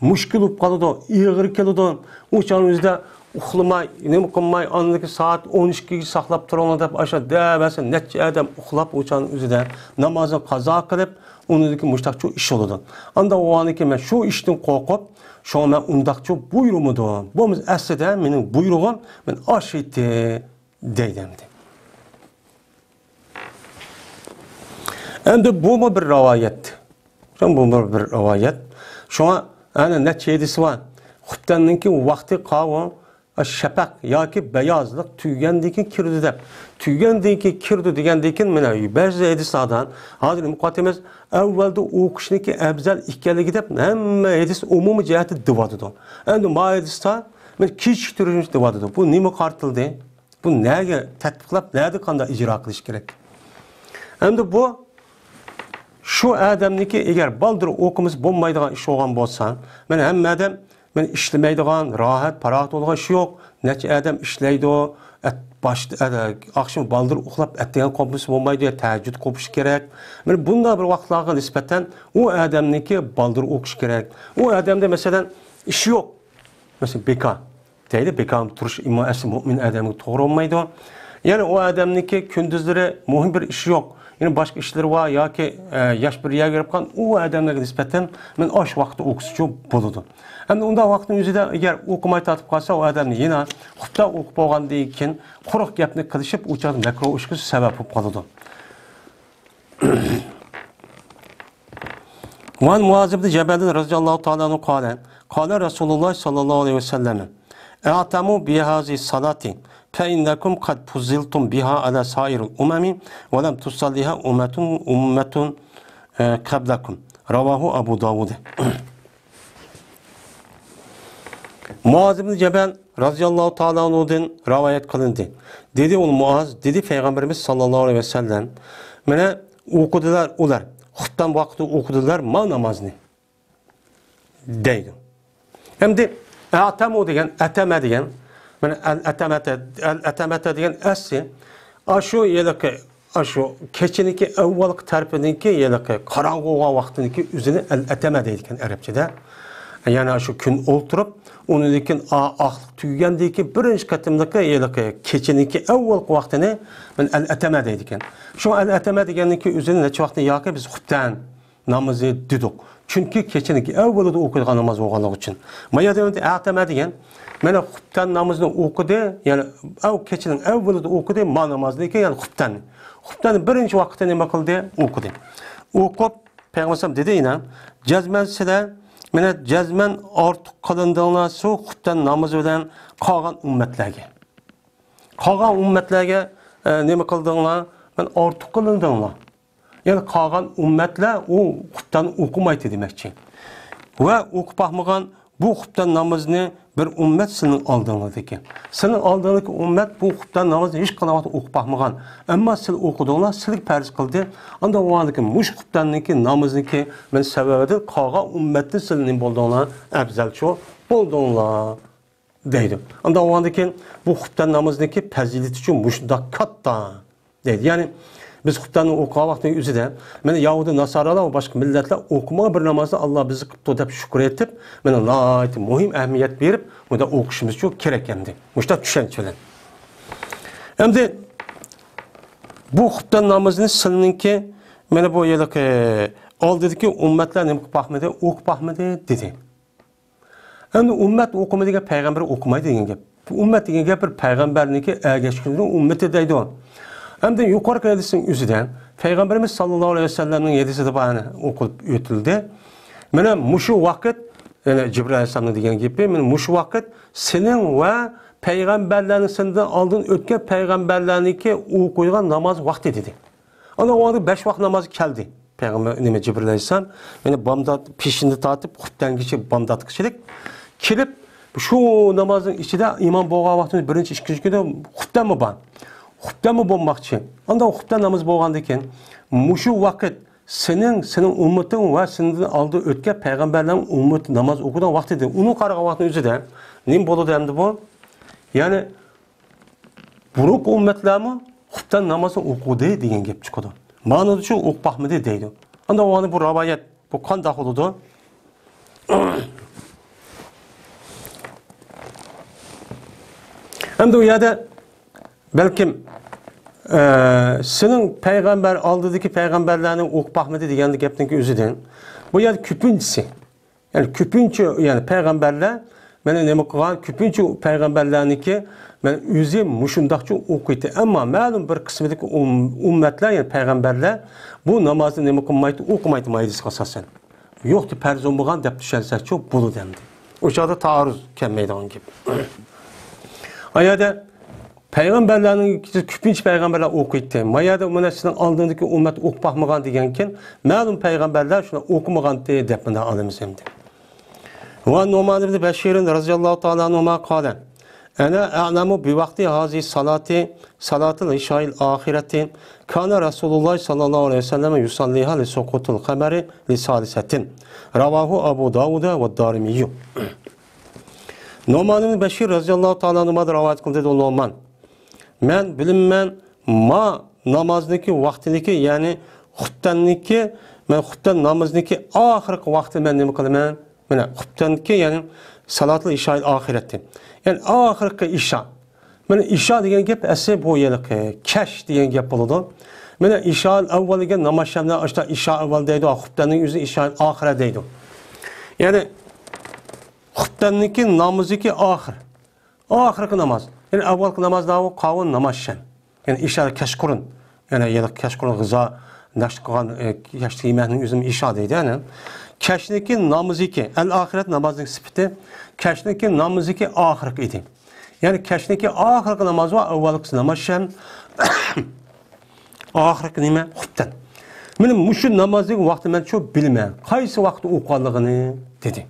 مۈشكۈل بولۇپ قالىدۇ، ئېغىر كېلىدۇ. ئۇ چاغنىڭ ئۆزىدە ئۇخلىماي، نېمە قىلماي، ئاندىن كېيىن سائەت ئون ئىككىگىچە ساقلاپ تۇرۇڭلار دەپ، ئاشۇ دەۋەرسە نەچچە ئادەم ئۇخلاپ، ئۇ چاغنىڭ ئۆزىدە نامازنى قازا قىلىپ، ئۇنىڭدىن كېيىن مۇشۇنداق چوڭ ئىش بولىدۇ. ئانداق بولغاندىن كېيىن مەن شۇ ئىشتىن قورقۇپ، شۇڭا مەن ئۇنداقچۇ بۇيرۇمىدىم. بولمىسا ئەسلىدە مېنىڭ بۇيرۇغۇم مەن ئاشۇ ئىدى دەيدۇ ئەمدى. ئەمدى بۇمۇ بىر رىۋايەت. شۇڭا بۇمۇ بىر رىۋايەت. شۇڭا ئەنە نەچچە ھەدىسى بار. خۇپتەننىڭكى ۋاقتى قاۋۇ، شەپەق ياكى بەيازلىق تۈگىگەندىن كېيىن كىرىدۇ دەپ. تۈگىگەندىن كېيىن كىرىدۇ دېگەندىن كېيىن مانا بەزى ھەدىسلەردە ھازىر مۇقەددىمىمىز ئەۋۋەلدە ئوقۇشنىڭكى ئەۋزەل ئىكەنلىكى دەپ ھەممە ھەدىس ئومۇمىي جەھەتتە دېۋاتىدۇ. ئەمدى ما ھەدىستە مانا كېچىكتۈرۈشنى دېۋاتىدۇ. بۇ نېمە قارىتىلدى؟ بۇ نەگە تەتبىقلاپ، نەدە قانداق ئىجرا قىلىش كېرەك؟ ئەمدى بۇ شۇ ئادەمنىڭكى ئەگەر بالدۇر ئوقۇمىسا بولمايدىغان ئىش بولغان بولسا، مانا ھەممە ئادەم مانا ئىشلىمەيدىغان، راھەت، پاراغەت بولىدىغان ئىش يوق. نەچچە ئادەم ئىشلەيدۇ، ئەت-، باش-، ئە-، ئاخشىمى بالدۇر ئۇخلاپ، ئەتىگەن قوپمىسا بولمايدۇ، يا تەھەججۇد قوپۇش كېرەك. مانا بۇنداق بىر ۋاقىتلارغا نىسبەتەن ئۇ ئادەمنىڭكى بالدۇر ئوقۇش كېرەك. ئۇ ئادەمدە مەسىلەن ئىش يوق. مەسىلەن، بىكار. دەيلى، بىكار تۇرۇش ئىمان ئەسلى مۆمىن ئادەمگە توغرا بولمايدۇ. يەنى ئۇ ئادەمنىڭكى كۈندۈزلىرى مۇھىم بىر ئىش يوق. يەنى باشقا ئىشلىرى بار ياكى، ئە، ياش بىر يەرگە بېرىپ قالغان ئۇ ئادەملەرگە نىسبەتەن مەن ئاشۇ ۋاقىتتا ئوقۇسىچۇ بولىدۇ. ئەمدى ئۇنداق ۋاقىتنىڭ ئۆزىدە ئەگەر ئوقۇماي تارتىپ قالسا، ئۇ ئادەمنى يەنە خۇپتا ئوقۇپ بولغاندىن كېيىن قۇرۇق گەپنى قىلىشىپ، ئۇ چاغدا مەكرۇھ ئىشقا سەۋەب بولۇپ قالىدۇ. وعن معاذ بن جبل رضي الله تعالى عنه قال، قال رسول الله صلى الله عليه وسلم، اعتموا بهذه الصلاة، فإنكم قد فضلتم بها على سائر الأمم، ولم تصلها أمة، أمة، آه، قبلكم. رواه أبو داود. مۇئاز ئىبن جەبەل رازىياللاھۇ تائالا ئەنھۇدىن رىۋايەت قىلىندى. دېدى ئۇ مۇئاز، دېدى پەيغەمبىرىمىز ساللاللاھۇ ئەلەيھى ۋەسەللەم، مانا ئوقۇدىلار ئۇلار، خۇپتەن ۋاقتىدا ئوقۇدىلار ما نامازنى، دەيدۇ. ئەمدى ئەتەمۇ دېگەن، ئەتەمە دېگەن، مانا ئەل ئەتەمەتە، ئەل ئەتەمەتە دېگەن ئەسلى ئاشۇ ھېلىقى ئاشۇ كېچىنىڭكى ئەۋۋالقى تەرىپىنىڭكى ھېلىقى قاراڭغۇ بولغان ۋاقتىنىڭكى ئۆزىنى ئەل ئەتەمە دەيدىكەن ئەرەبچىدە. يەنى ئاشۇ كۈن ئولتۇرۇپ، ئۇنىڭدىن كېيىن ئا-، ئاقلىق تۈگىگەندىن كېيىن بىرىنچى قېتىملىقى ھېلىقى كېچىنىڭكى ئەۋۋالقى ۋاقتىنى مەن ئەل ئەتەمە دەيدىكەن. شۇ ئەل ئەتەمە دېگەننىڭكى ئۆزىنى نەچچە ۋاقىتنى ياكى بىز خۇپتەن نامىزى دېدۇق. چۈنكى كېچىنىڭكى ئەۋۋىلىدە ئوقۇيدىغان ناماز بولغانلىقى ئۈچۈن. ما يەردە ئەتەمە دېگەن، مانا خۇپتەن نامىزىنى ئوقۇدى، يەنى ئەو كېچىنىڭ ئەۋۋىلىدە ئوقۇدى، ما نامازنى كېيىن، يەنى خۇپتەننى. خۇپتەننى بىرىنچى ۋاقىتتا نېمە قىلدى؟ ئوقۇدى. ئوقۇپ، پەيغەمبەر ئەلەيھىسسالام دېدى يەنە، جەزمەن سىلەر، مانا جەزمەن ئارتۇق قىلىندىڭلار شۇ خۇپتەن نامىزى بىلەن قالغان ئۈممەتلەرگە. قالغان ئۈممەتلەرگە، ئە، نېمە قىلدىڭلار؟ مانا ئارتۇق قىلىندىڭلار. يەنى قالغان ئۈممەتلەر ئۇ خۇپتەننى ئوقۇمايتتى دېمەكچى. ۋە ئوقۇپ باقمىغان بۇ خۇپتەن نامىزىنى بىر ئۈممەت سىلىنىڭ ئالدىڭلاردىكى. سىلىنىڭ ئالدىڭلاردىكى ئۈممەت بۇ خۇپتەن نامىزىنى ھېچقانداق ۋاقىتتا ئوقۇپ باقمىغان. ئەمما سىلەر ئوقۇدۇڭلار، سىلىگە پەرز قىلدى. ئاندىن ئۇنىڭدىن كېيىن مۇشۇ خۇپتەننىڭكى نامىزىنىڭكى مەن سەۋەبىدىن قالغان ئۈممەتتىن سىلەر نېمە بولدۇڭلار؟ ئەپزەلچۇ بولدۇڭلار. دەيدۇ. ئاندىن ئۇنىڭدىن كېيىن بۇ خۇپتەن نامىزىنىڭكى پەزىلىتىچۇ مۇشۇنداق كاتتا دەيدۇ. يەنى بىز خۇپتەننى ئوقۇغان ۋاقتىنىڭ ئۆزىدە، مانا يەھۇدىي ناسارالار ۋە باشقا مىللەتلەر ئوقۇمىغان بىر نامازنى ئاللا بىزگە قىپتۇ دەپ شۈكۈر ئېيتىپ، مانا ناھايىتى مۇھىم ئەھمىيەت بېرىپ، بۇنداق ئوقۇشىمىزچۇ كېرەك ئەمدى. مۇشۇنداق چۈشەنچە بىلەن. ئەمدى بۇ خۇپتەن نامىزىنى سىلىنىڭكى، مانا بۇ ھېلىقى ئالدىدىكى ئۈممەتلەر نېمە قىلىپ باقمىدى؟ ئوقۇپ باقمىدى، دېدى. ئەمدى ئۈممەت ئوقۇمىدى دېگەن پەيغەمبەر ئوقۇمايدۇ دېگەن گەپ. بۇ ئۈممەت دېگەن گەپ بىر پەيغەمبەرنىڭكى ئەگەشكۈنىنىڭ ئۈممىتى دەيدۇ. ئەمدى يۇقىرىقى ھەدىسنىڭ ئۆزىدە پەيغەمبىرىمىز ساللاللاھۇ ئەلەيھى ۋەسەللەمنىڭ ھەدىسىدە بار ئوقۇلۇپ ئۆتۈلدى. مانا مۇشۇ ۋاقىت، يەنى جىبرىل ئەلەيھىسسالامنىڭ دېگەن گېپى، مانا مۇشۇ ۋاقىت سېنىڭ ۋە پەيغەمبەرلەرنىڭ سەندىن ئالدىن ئۆتكەن پەيغەمبەرلەرنىڭكى ئوقۇيدىغان ناماز ۋاقتى دېدى. ئانا ئۇ بەش ۋاق نامازى كەلدى. پەيغەمبەر، نېمە، جىبرىل ئەلەيھىسسالام، يەنى بامدات پېشىندە تارتىپ، خۇپتەنگىچە، بامداتقىچىلىك كېلىپ، شۇ نامازنىڭ ئىچىدە ئىمام بولغان ۋاقتىمىز بىرىنچى، ئىككىنچى كۈنى خۇپتەنمۇ بار. خۇپتەنمۇ بولماقچى. ئاندىن خۇپتەن نامىزى بولغاندىن كېيىن، مۇشۇ ۋاقىت سېنىڭ، سېنىڭ ئۈممىتىڭ ۋە سېنىڭدىن ئالدىن ئۆتكەن پەيغەمبەرلەرنىڭ ئۈممىتى ناماز ئوقۇيدىغان ۋاقتى ئىدى. ئۇنىڭغا قارىغان ۋاقتىنىڭ ئۆزىدە نېمە بولىدۇ ئەمدى بۇ؟ يەنى بۇرۇنقى ئۈممەتلەرمۇ خۇپتەن نامازنى ئوقۇدى دېگەن گەپ چىقىدۇ. مانىدىچۇ ئوقۇپ باقمىدى دەيدۇ. ئاندىن ئۇنى بۇ رىۋايەت، بۇ قانداق بولىدۇ؟ ئەمدى ئۇ يەردە بەلكىم، ئە، سېنىڭ پەيغەمبەر، ئالدىدىكى پەيغەمبەرلەرنى ئوقۇپ باقمىدى دېگەن گەپنىڭكى ئۆزىدىن، بۇ يەردە كۆپىنچىسى، يەنى كۆپىنچە، يەنى پەيغەمبەرلەر مانا نېمە قىلغان؟ كۆپىنچە پەيغەمبەرلەرنىڭكى مانا ئۆزى مۇشۇنداقچە ئوقۇيتتى. ئەمما مەلۇم بىر قىسمىدىكى ئۇم-، ئۈممەتلەر، يەنى پەيغەمبەرلەر بۇ نامازنى نېمە قىلمايتتى؟ ئوقۇمايتتى مايدىسىغا ئاساسەن. يوقتى، پەرز بولمىغان دەپ چۈشەنسەكچۇ بولىدۇ ئەمدى. ئۇ چاغدا تائارۇز كەلمەيدىغان گەپ. ئايەردە پەيغەمبەرلەرنىڭ، كۆپىنچە پەيغەمبەرلەر ئوقۇيتتى. ما يەردە مانا سېنىڭ ئالدىڭدىكى ئۈممەت ئوقۇپ باقمىغان دېگەنكىن، مەلۇم پەيغەمبەرلەر شۇنى ئوقۇمىغانتى دەپ مۇنداق ئالىمىز ئەمدى. ۋە نۇئمان ئىبنى بەشىر رەزىياللاھۇ تائالا ئەنھۇما قالە، ئەنە ئەئلەمۇ بىۋەقتى ھازىھى سالاتى، سالاتىل ئىشائىل ئاخىرەتى، كانە رەسۇلۇللاھ ساللاللاھۇ ئەلەيھى ۋەسەللەم يۇسەللىھا لىسۇقۇتىل قەمەرى لىسالىسەتىن. رەۋاھۇ ئەبۇ داۋۇدە ۋە دارىمىييۇ. نۇئمان ئىبنى بەشىر رەزىياللاھۇ تائالا ئەنھۇمادىن رىۋايەت قىلدى، دېدى نۇئمان. مەن بىلىمەن، ما نامازنىكى ۋاقتىنىكى، يەنى خۇپتەننىكى، مەن خۇپتەن نامازنىكى ئاخىرقى ۋاقتى مەن نېمە قىلىمەن؟ مانا خۇپتەننىكى، يەنى سالاتىل ئىشائىل ئاخىرەتى. يەنى ئاخىرقى ئىشا. مانا ئىشا دېگەن گەپ ئەسلى بۇ ھېلىقى كەچ دېگەن گەپ بولىدۇ. مانا ئىشائىل ئەۋۋەل دېگەن ناماز شەمنى ئاشتا ئىشا ئەۋۋەل دەيدۇ، خۇپتەننىڭ ئۆزى ئىشائىل ئاخىرە دەيدۇ. يەنى خۇپتەننىكى نامىزىكى ئاخىر. ئاخىرقى ناماز. يەنى ئەۋۋەلقى ناماز داۋۇ قاۋۇن ناماز شەم. يەنى ئىشا كەچقۇرۇن. يەنى يەنە كەچقۇرۇن غىزا نەشت قىلغان، ئە، كەچلىك يېمەكنىڭ ئۆزىنى ئىشا دەيدۇ، يەنى. كەچنىكى نامىزىكى، ئەل ئاخىرەت نامازنىڭ سۈپىتى. كەچنىكى نامىزىكى ئاخىرقى ئىدى. يەنى كەچنىكى ئاخىرقى ناماز ۋە ئەۋۋەلقىسى ناماز شەم. ئاخىرقى نېمە؟ خۇپتەن. مانا مۇشۇ نامازنىڭ ۋاقتى مەن شۇ بىلىمەن. قايسى ۋاقىتتا ئوقۇغانلىقىنى، دېدى.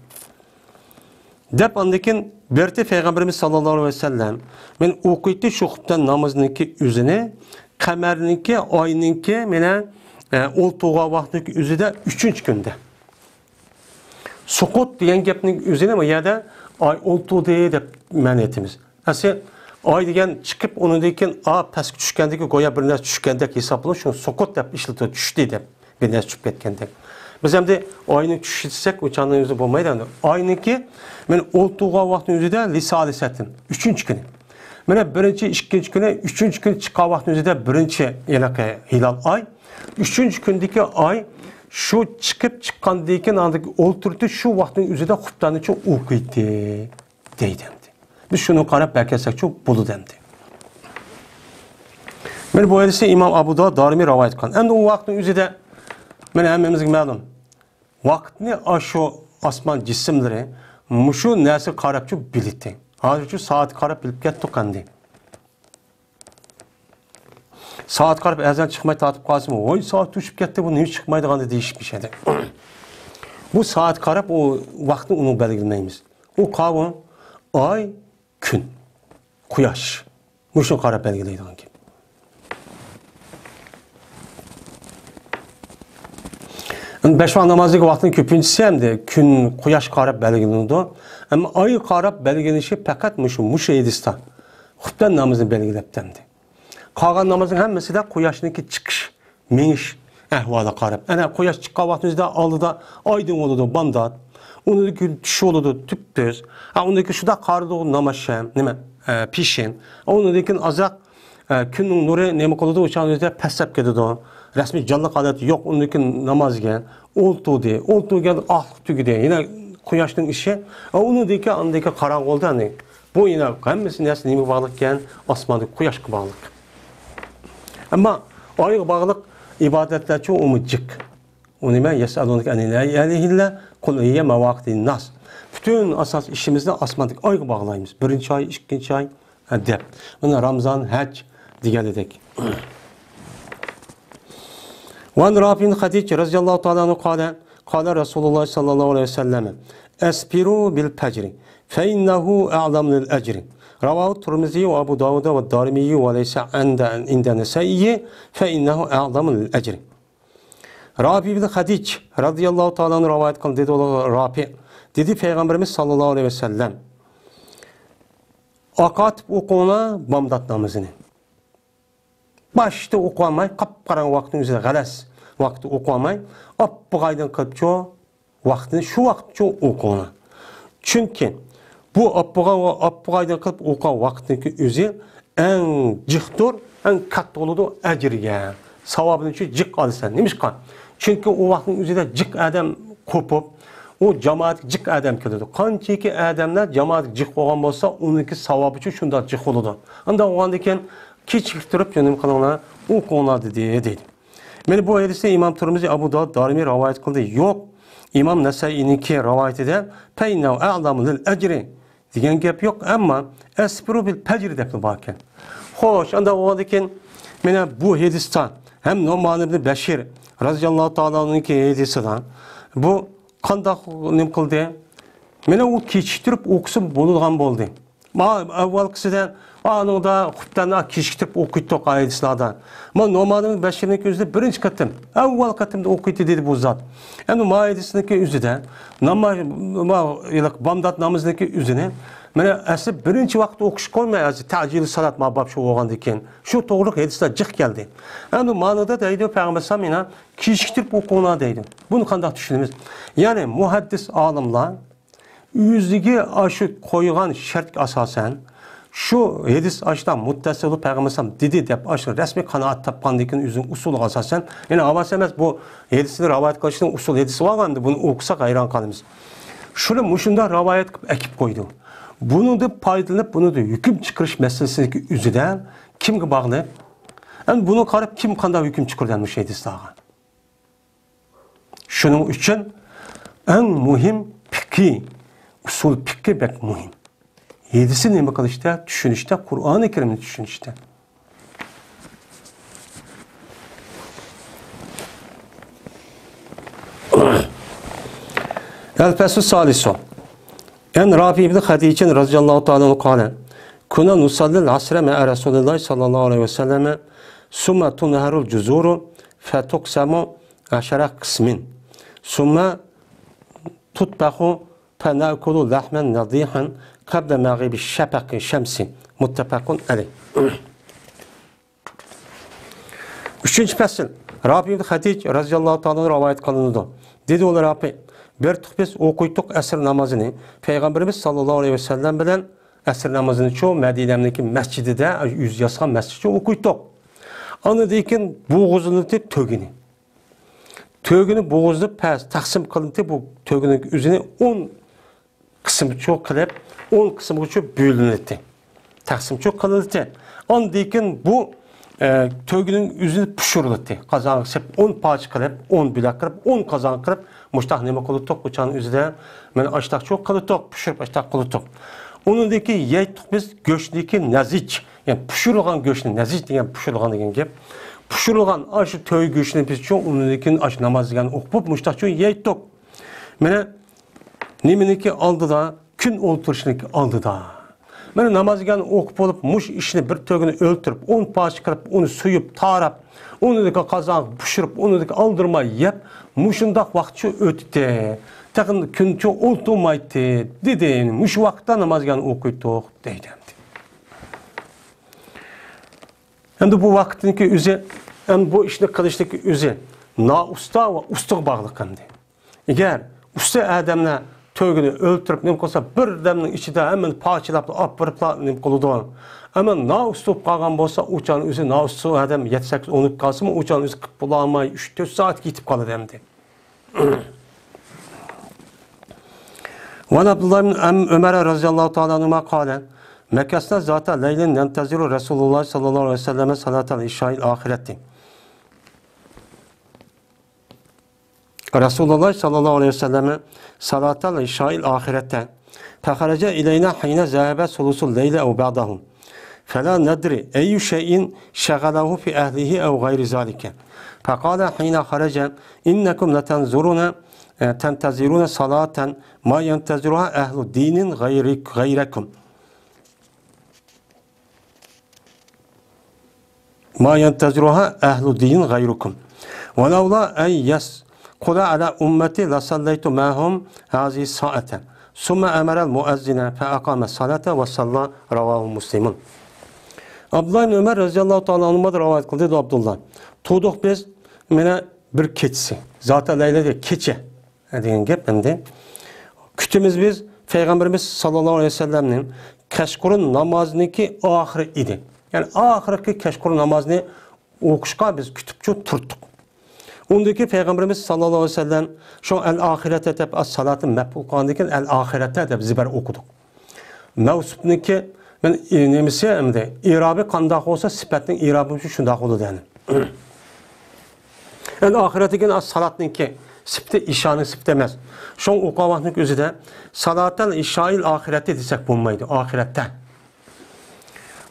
دەپ ئاندىن كېيىن بېرىتى پەيغەمبىرىمىز ساللاللاھۇ ئەلەيھى ۋەسەللەم، مەن ئوقۇيتتى شۇ خۇپتەن نامىزىنىڭكى ئۆزىنى قەمەرنىڭكى، ئاينىڭكى مانا، ئە، ئولتۇرغان ۋاقتىنىڭكى ئۆزىدە ئۈچىنچى كۈندە. سۇقۇت دېگەن گەپنىڭ ئۆزىنى بۇ يەردە ئاي ئولتۇردى دەپ مەنە ئېيتىمىز. ئەسلى ئاي دېگەن چىقىپ، ئۇنىڭدىن كېيىن ئا پەسكە چۈشكەندىكى گويا بىر نەرسە چۈشكەندەك ھېسابلىنىدۇ، شۇ سۇقۇت دەپ ئىشلىتىدۇ، چۈشتى دەپ. بىر نەرسە چۈشۈپ كەتكەندەك. بىز ئەمدى ئاينىڭ چۈشۈشى دېسەك، ئۇ چاغنىڭ ئۆزى بولمايدۇ ئەمدى. ئاينىڭكى مانا ئولتۇرغان ۋاقتىنىڭ ئۆزىدە لىسالىسەتىن، ئۈچىنچى كۈنى. مانا بىرىنچى، ئىككىنچى كۈنى، ئۈچىنچى كۈنى چىققان ۋاقتىنىڭ ئۆزىدە بىرىنچى ھېلىقى ھىلال ئاي. ئۈچىنچى كۈندىكى ئاي شۇ چىقىپ چىققاندىن كېيىن ئاندىن ئولتۇرتۇش شۇ ۋاقىتنىڭ ئۆزىدە خۇپتاننى ئوقۇيتتى دەيدۇ ئەمدى. بىز شۇنى قاراپ بەركەتسەكچۇ بولىدۇ ئەمدى. مانا بۇ ھەدىسنى ئىمام ئابۇ داۋۇد، دارىمى رىۋايەت قىلغان. ئەمدى ئۇ ۋاقىتنىڭ ئۆزىدە، مانا ھەممىمىزگە مەلۇم، ۋاقىتنى ئاشۇ ئاسمان جىسىملىرى مۇشۇ نەرسىگە قاراپچۇ بىلىتتى. ھازىرچۇ سائەتكە قاراپ بىلىپ كەتتۇق ئەمدى. سائەتكە قاراپ ئەزان چىقماي تارتىپ قالسىمۇ، ۋاي، سائەت توشۇپ كەتتى، بۇ نېمە چىقمايدىغاندى دېيىشمىشىدى. بۇ سائەتكە قاراپ ئۇ ۋاقىتنى ئۇنىڭ بەلگىلىمەيمىز. ئۇ قاۋۇ، ئاي، كۈن، قۇياش. مۇشۇنى قاراپ بەلگىلەيدىغان گەپ. ئەمدى بەش ۋاق نامازدىكى ۋاقىتنىڭ كۆپىنچىسى ئەمدى كۈن، قۇياش قاراپ بەلگىلىنىدۇ. ئەمما ئاي قاراپ بەلگىلىنىشى پەقەت مۇشۇ، مۇشۇ ھەدىستە خۇپتەن نامىزىنى بەلگىلەپتۇ ئەمدى. قالغان نامازنىڭ ھەممىسىدە قۇياشنىڭكى چىقىش، مېڭىش ئەھۋالىغا قاراپ. ئەنە قۇياش چىققان ۋاقتىمىزدا ئالدىدا ئايدىڭ بولىدۇ، بامدات. ئۇنىڭدىن كېيىن چۈش بولىدۇ، تۈپتۈز. ھە، ئۇنىڭدىن كېيىن شۇنداق قارىدۇ، ناماز شەم، نېمە، ئە، پېشىن. ئۇنىڭدىن كېيىن ئازراق، ئە، كۈننىڭ نۇرى نېمە قىلىدۇ، ئۇ چاغدا پەسلەپ كېتىدۇ. رەسمىي جانلىق ھالەتتە يوق، ئۇنىڭدىن كېيىن نامازگە ئولتۇردى. ئولتۇرغان ئاقلىق تۈگىدى. يەنە قۇياشنىڭ ئىشى. ئۇنىڭدىن كېيىن، ئاندىن كېيىن قاراڭغۇ بولدى، يەنى. بۇ يەنە ھەممىسى نەرسە نېمىگە باغلىق ئىكەن؟ ئاسماندىكى قۇياشقا باغلىق. ئەمما ئايغا باغلىق ئىبادەتلەرچۇ ئۇمۇ جىق. ئۇ نېمە؟ يەسئەلۇنەكە ئەنىل ئەھىللە، قۇل ھىيە مەۋاقىتۇ لىنناس. پۈتۈن ئاساس ئىشىمىزنى ئاسماندىكى ئايغا باغلايمىز. بىرىنچى ئاي، ئىككىنچى ئاي، ھە، دەپ. مانا رامزان، ھەج دېگەنىدەك. وعن رافع بن خديج رضي الله تعالى عنه قال، قال رسول الله صلى الله عليه وسلم، أسفروا بالفجر، فإنه أعظم للأجر. رواه الترمذي وأبو داود والدارمي وليس عند، عند النسائي، فإنه أعظم للأجر. رافى بن خديج رضي الله تعالى عنه رىۋايەت قىلدى، دېدى ئۇلار، رافى دېدى، پەيغەمبىرىمىز ساللاللاھۇ ئەلەيھى ۋەسەللەم، ئاقارتىپ ئوقۇڭلار بامدات نامىزىنى. باشتا ئوقۇۋالماي، قاپقاراڭغۇ ۋاقىتنىڭ ئۆزىدە، غەلەس ۋاقىتتا ئوقۇۋالماي، ئاپپىغايدىن قىلىپچۇ ۋاقتىنى شۇ ۋاقىتچۇ ئوقۇڭلار. چۈنكى بۇ ئاپپىغا-، ئاپپىغايدىن قىلىپ ئوقۇغان ۋاقىتنىڭكى ئۆزى ئەڭ جىقتۇر، ئەڭ كاتتا بولىدۇ ئەجرىگە. ساۋابىنىچۇ جىق ئالىسەن. نېمىشقا؟ چۈنكى ئۇ ۋاقىتنىڭ ئۆزىدە جىق ئادەم قوپۇپ، ئۇ جامائەتكە جىق ئادەم كېلىدۇ. قانچىكى ئادەملەر جامائەتكە جىق بولغان بولسا، ئۇنىڭكى ساۋابىچۇ شۇنداق جىق بولىدۇ. ئانداق بولغاندىن كېيىن كېچىكتۈرۈپ، نېمە قىلىڭلار، ئوقۇڭلار دېدى، دېدى. مانا بۇ ھەدىسنى ئىمام تۇرمۇزى، ئەبۇ داۋۇد، دارىمى رىۋايەت قىلدى. يوق، ئىمام نەسەئىينىڭكى رىۋايىتىدە، فەئىننەھۇ ئەئزەمۇ لىل ئەجرى دېگەن گەپ يوق، ئەمما ئەسفىرۇ بىل پەجرى دەپلا باركەن. خوش، ئانداق بولغاندىكىن، مانا بۇ ھەدىستە ھەم نۇئمان ئىبنى بەشىر رەزىياللاھۇ تائالا ئەنھۇنىڭكى ھەدىسىدە بۇ قانداق نېمە قىلدى؟ مانا ئۇ كېچىكتۈرۈپ ئوقۇسا بولىدىغان بولدى. ما ئەۋۋەلكىسىدە ئانىڭدا خۇپتەننى كېچىكتۈرۈپ ئوقۇيتتۇق ئايەتلەردە. ما نۇئمان ئىبنى بەشىرنىڭكى ئۆزىدە بىرىنچى قېتىم، ئەۋۋەل قېتىمدا ئوقۇيتتى دېدى بۇ زات. ئەمدى ما ھەدىسنىڭكى ئۆزىدە ناماز، ما، بامدات نامىزىنىڭكى ئۆزىنى، مانا ئەسلى بىرىنچى ۋاقىتتا ئوقۇشقا قويماي، ھازىر تەجىلۇ سالات ما باب شۇ بولغاندىن كېيىن. شۇ توغرىلىق ھەدىسلەر جىق كەلدى. ئەمدى مانىدا دەيدۇ، پەيغەمبەر سام يەنە كېچىكتۈرۈپ ئوقۇڭلار دەيدۇ. بۇنى قانداق چۈشىنىمىز؟ يەنى مۇھەددىس ئالىملار ئۆزىگە ئاشۇ قويغان شەرتكە ئاساسەن، شۇ ھەدىس ئاشۇنداق مۇتتەسىل پەيغەمبەر سام دېدى دەپ ئاشۇ رەسمىي قانائەت تاپقاندىن كېيىن ئۆزىنىڭ ئۇسۇلىغا ئاساسەن، يەنى ھاۋاسى ئەمەس، بۇ ھەدىسنى رىۋايەت قىلىشنىڭ ئۇسۇل ھەدىسى بار ئەمدى، بۇنى ئوقۇساق ھەيران قالىمىز. شۇنى مۇشۇنداق رىۋايەت قىلىپ ئەكىپ قويدى. بۇنىڭدىن پايدىلىنىپ، بۇنىڭدىن ھۆكۈم چىقىرىش مەسىلىسىنىڭكى ئۆزىدە كىمگە باغلىق؟ ئەمدى بۇنىڭغا قاراپ كىم قانداق ھۆكۈم چىقىرىدۇ مۇشۇ ھەدىسلەرگە؟ شۇنىڭ ئۈچۈن ئەڭ مۇھىم پىقھى، ئۇسۇل پىقھى بەك مۇھىم. ھەدىسنى نېمە قىلىشتا؟ چۈشىنىشتە، قۇرئانى كەرىمنى چۈشىنىشتە. الفصل الثالث. عن رافع بن خديج رضي الله تعالى عنه قال: كنا نصلي العصر مع رسول الله صلى الله عليه وسلم، ثم تنحر الجزور فتقسم عشر قسم، ثم تطبخ فنأكل لحما نضيحا قبل مغيب شفق الشمس. متفق عليه. ئۈچىنچى پەسىل. رافى ئىبن خەدىج رەزىياللاھۇ تائالا ئەنھۇ رىۋايەت قىلىنىدۇ. دېدى ئۇلار، رافى، بىر تۇق بىز ئوقۇيتتۇق ئەسىر نامازىنى. پەيغەمبىرىمىز ساللاللاھۇ ئەلەيھى ۋەسەللەم بىلەن ئەسىر نامازىنى شۇ مەدىنەمدىكى مەسچىدىدە، ئۆزى ياسىغان مەسچىتتە ئوقۇيتتۇق. ئاندىن كېيىن بوغۇزلىنىتتى تۆگىنى. تۆگىنى بوغۇزلىنىپ پەس تەقسىم قىلىنىتتى، بۇ تۆگىنىڭ ئۆزىنى ئون قىسىمچۇ قىلىپ، ئون قىسىمغىچە بۆلۈنەتتى. تەقسىمچۇ قىلىناتتى. ئاندىن كېيىن بۇ، ئە، تۆگىنىڭ ئۆزىنى پىشۇرۇلاتتى. قازانغا سېلىپ ئون پارچە قىلىپ، ئون بۆلەك قىلىپ، ئون قازان قىلىپ، مۇشتاق نېمە قىلاتتۇق، ئۇچان ئۆزىدە، مانا ئاشتاقچۇ قىلاتتۇق، پىشۇرۇپ ئاشتاق قىلاتتۇق. ئۇنىڭدىن كېيىن يەيتتۇق بىز گۆشنىكى نەزىج، يەنى پىشۇرۇلغان گۆشنى، نەزىج دېگەن پىشۇرۇلغان دېگەن گەپ. پىشۇرۇلغان ئاشۇ تۆگە گۆشىنى بىزچۇ ئۇنىڭدىن كېيىن ئاشۇ ناماز دېگەن ئوقۇپ، مۇشتاقچۇ يەيتتۇق. مانا نېمىنىڭكى ئالدىدا؟ كۈن ئولتۇرۇشنىڭكى ئالدىدا. مانا ناماز دېگەن ئوقۇپ بولۇپ، مۇشۇ ئىشنى بىر تۆگىنى ئۆلتۈرۈپ، ئون پارچە قىلىپ، ئۇنى سويۇپ، تاراپ، ئۇنىڭدىكى قازانغا پىشۇرۇپ، ئۇنىڭدىكى ئالدىرىماي يەپ، مۇشۇنداق ۋاقىتچۇ ئۆتتى. تېخى كۈنچۇ ئولتۇرمايتتى، دېدى. مۇشۇ ۋاقىتتا ناماز دېگەن ئوقۇيتتۇق، دەيدۇ ئەمدى. ئەمدى بۇ ۋاقىتنىڭكى ئۆزى، ئەمدى بۇ ئىشنى قىلىشنىڭكى ئۆزى نائۇستا ۋە ئۇستىغا باغلىق ئەمدى. ئەگەر ئۇستا ئادەملەر تۆگىنى ئۆلتۈرۈپ، نېمە قىلسا، بىر دەمنىڭ ئىچىدە ھەممىنى پارچىلاپ ئاپىرىپلا نېمە قىلىدۇ. ئەمما نائۇستا بولۇپ قالغان بولسا، ئۇچان ئۆزى نائۇستا ئادەم يەتتە سەككىز ئۇنۇپ قالسىمۇ، ئۇچان ئۆزى قىلىپ بولالماي، ئۈچ تۆت سائەت كېتىپ قالىدۇ ئەمدى. وعن عبد الله بن عمر رضي الله تعالى عنهما قال: مكثنا ذات ليل ننتظر رسول الله صلى الله عليه وسلم صلاة العشاء الآخرة. رسول الله صلى الله عليه وسلم صلاة العشاء الآخرة، فخرج إلينا حين ذهب ثلث الليل أو بعضه، فلا ندري أي شيء شغله في أهله أو غير ذلك، فقال حين خرج: إنكم لتنظرون، تنتظرون صلاة ما ينتظرها أهل دين غير، غيركم. ما ينتظرها أهل دين غيركم. ولولا أن يثقل على أمتي لصليت معهم هذه الساعة. ثم أمر المؤذن فأقام الصلاة وصلى. رواه مسلم. ئابدۇللا ئىبن ئۆمەر رەزىياللاھۇ تائالا ئەنھۇمادىن رىۋايەت قىلدى، دەيدۇ ئابدۇللا. تۇردۇق بىز، مانا، بىر كېچىسى. زاتە لەيلە دېگەن كېچە. دېگەن گەپ ئەمدى. كۈتىمىز بىز پەيغەمبىرىمىز ساللاللاھۇ ئەلەيھى ۋەسەللەمنى كەچقۇرۇن نامازىنىڭكى ئاخىرى ئىدى. يەنى ئاخىرقى كەچقۇرۇن نامازىنى ئوقۇشقا بىز كۈتۈپچۇ تۇردۇق. ئۇندىن كېيىن پەيغەمبىرىمىز ساللاللاھۇ ئەلەيھى ۋەسەللەم شۇ ئەل ئاخىرەتە دەپ ئەس سالاتى مەپئۇل قىلغاندىن كېيىن ئەل ئاخىرەتە دەپ زىبەر ئوقۇدۇق. مەۋسۇپنىڭكى، مەن، ئى، نېمىسى ئەمدى، ئىرابى قانداق بولسا، سۈپەتنىڭ ئىرابى شۇنداق بولىدۇ، يەنى. ئەمدى ئاخىرەتتىكى ئاس سالاتنىڭكى سۈپىتى ئىشانىڭ سۈپىتى ئەمەس. شۇڭا ئوقۇغان ۋاقتىنىڭ ئۆزىدە سالاتەل ئىشائىل ئاخىرەتى دېسەك بولمايدۇ، ئاخىرەتتە.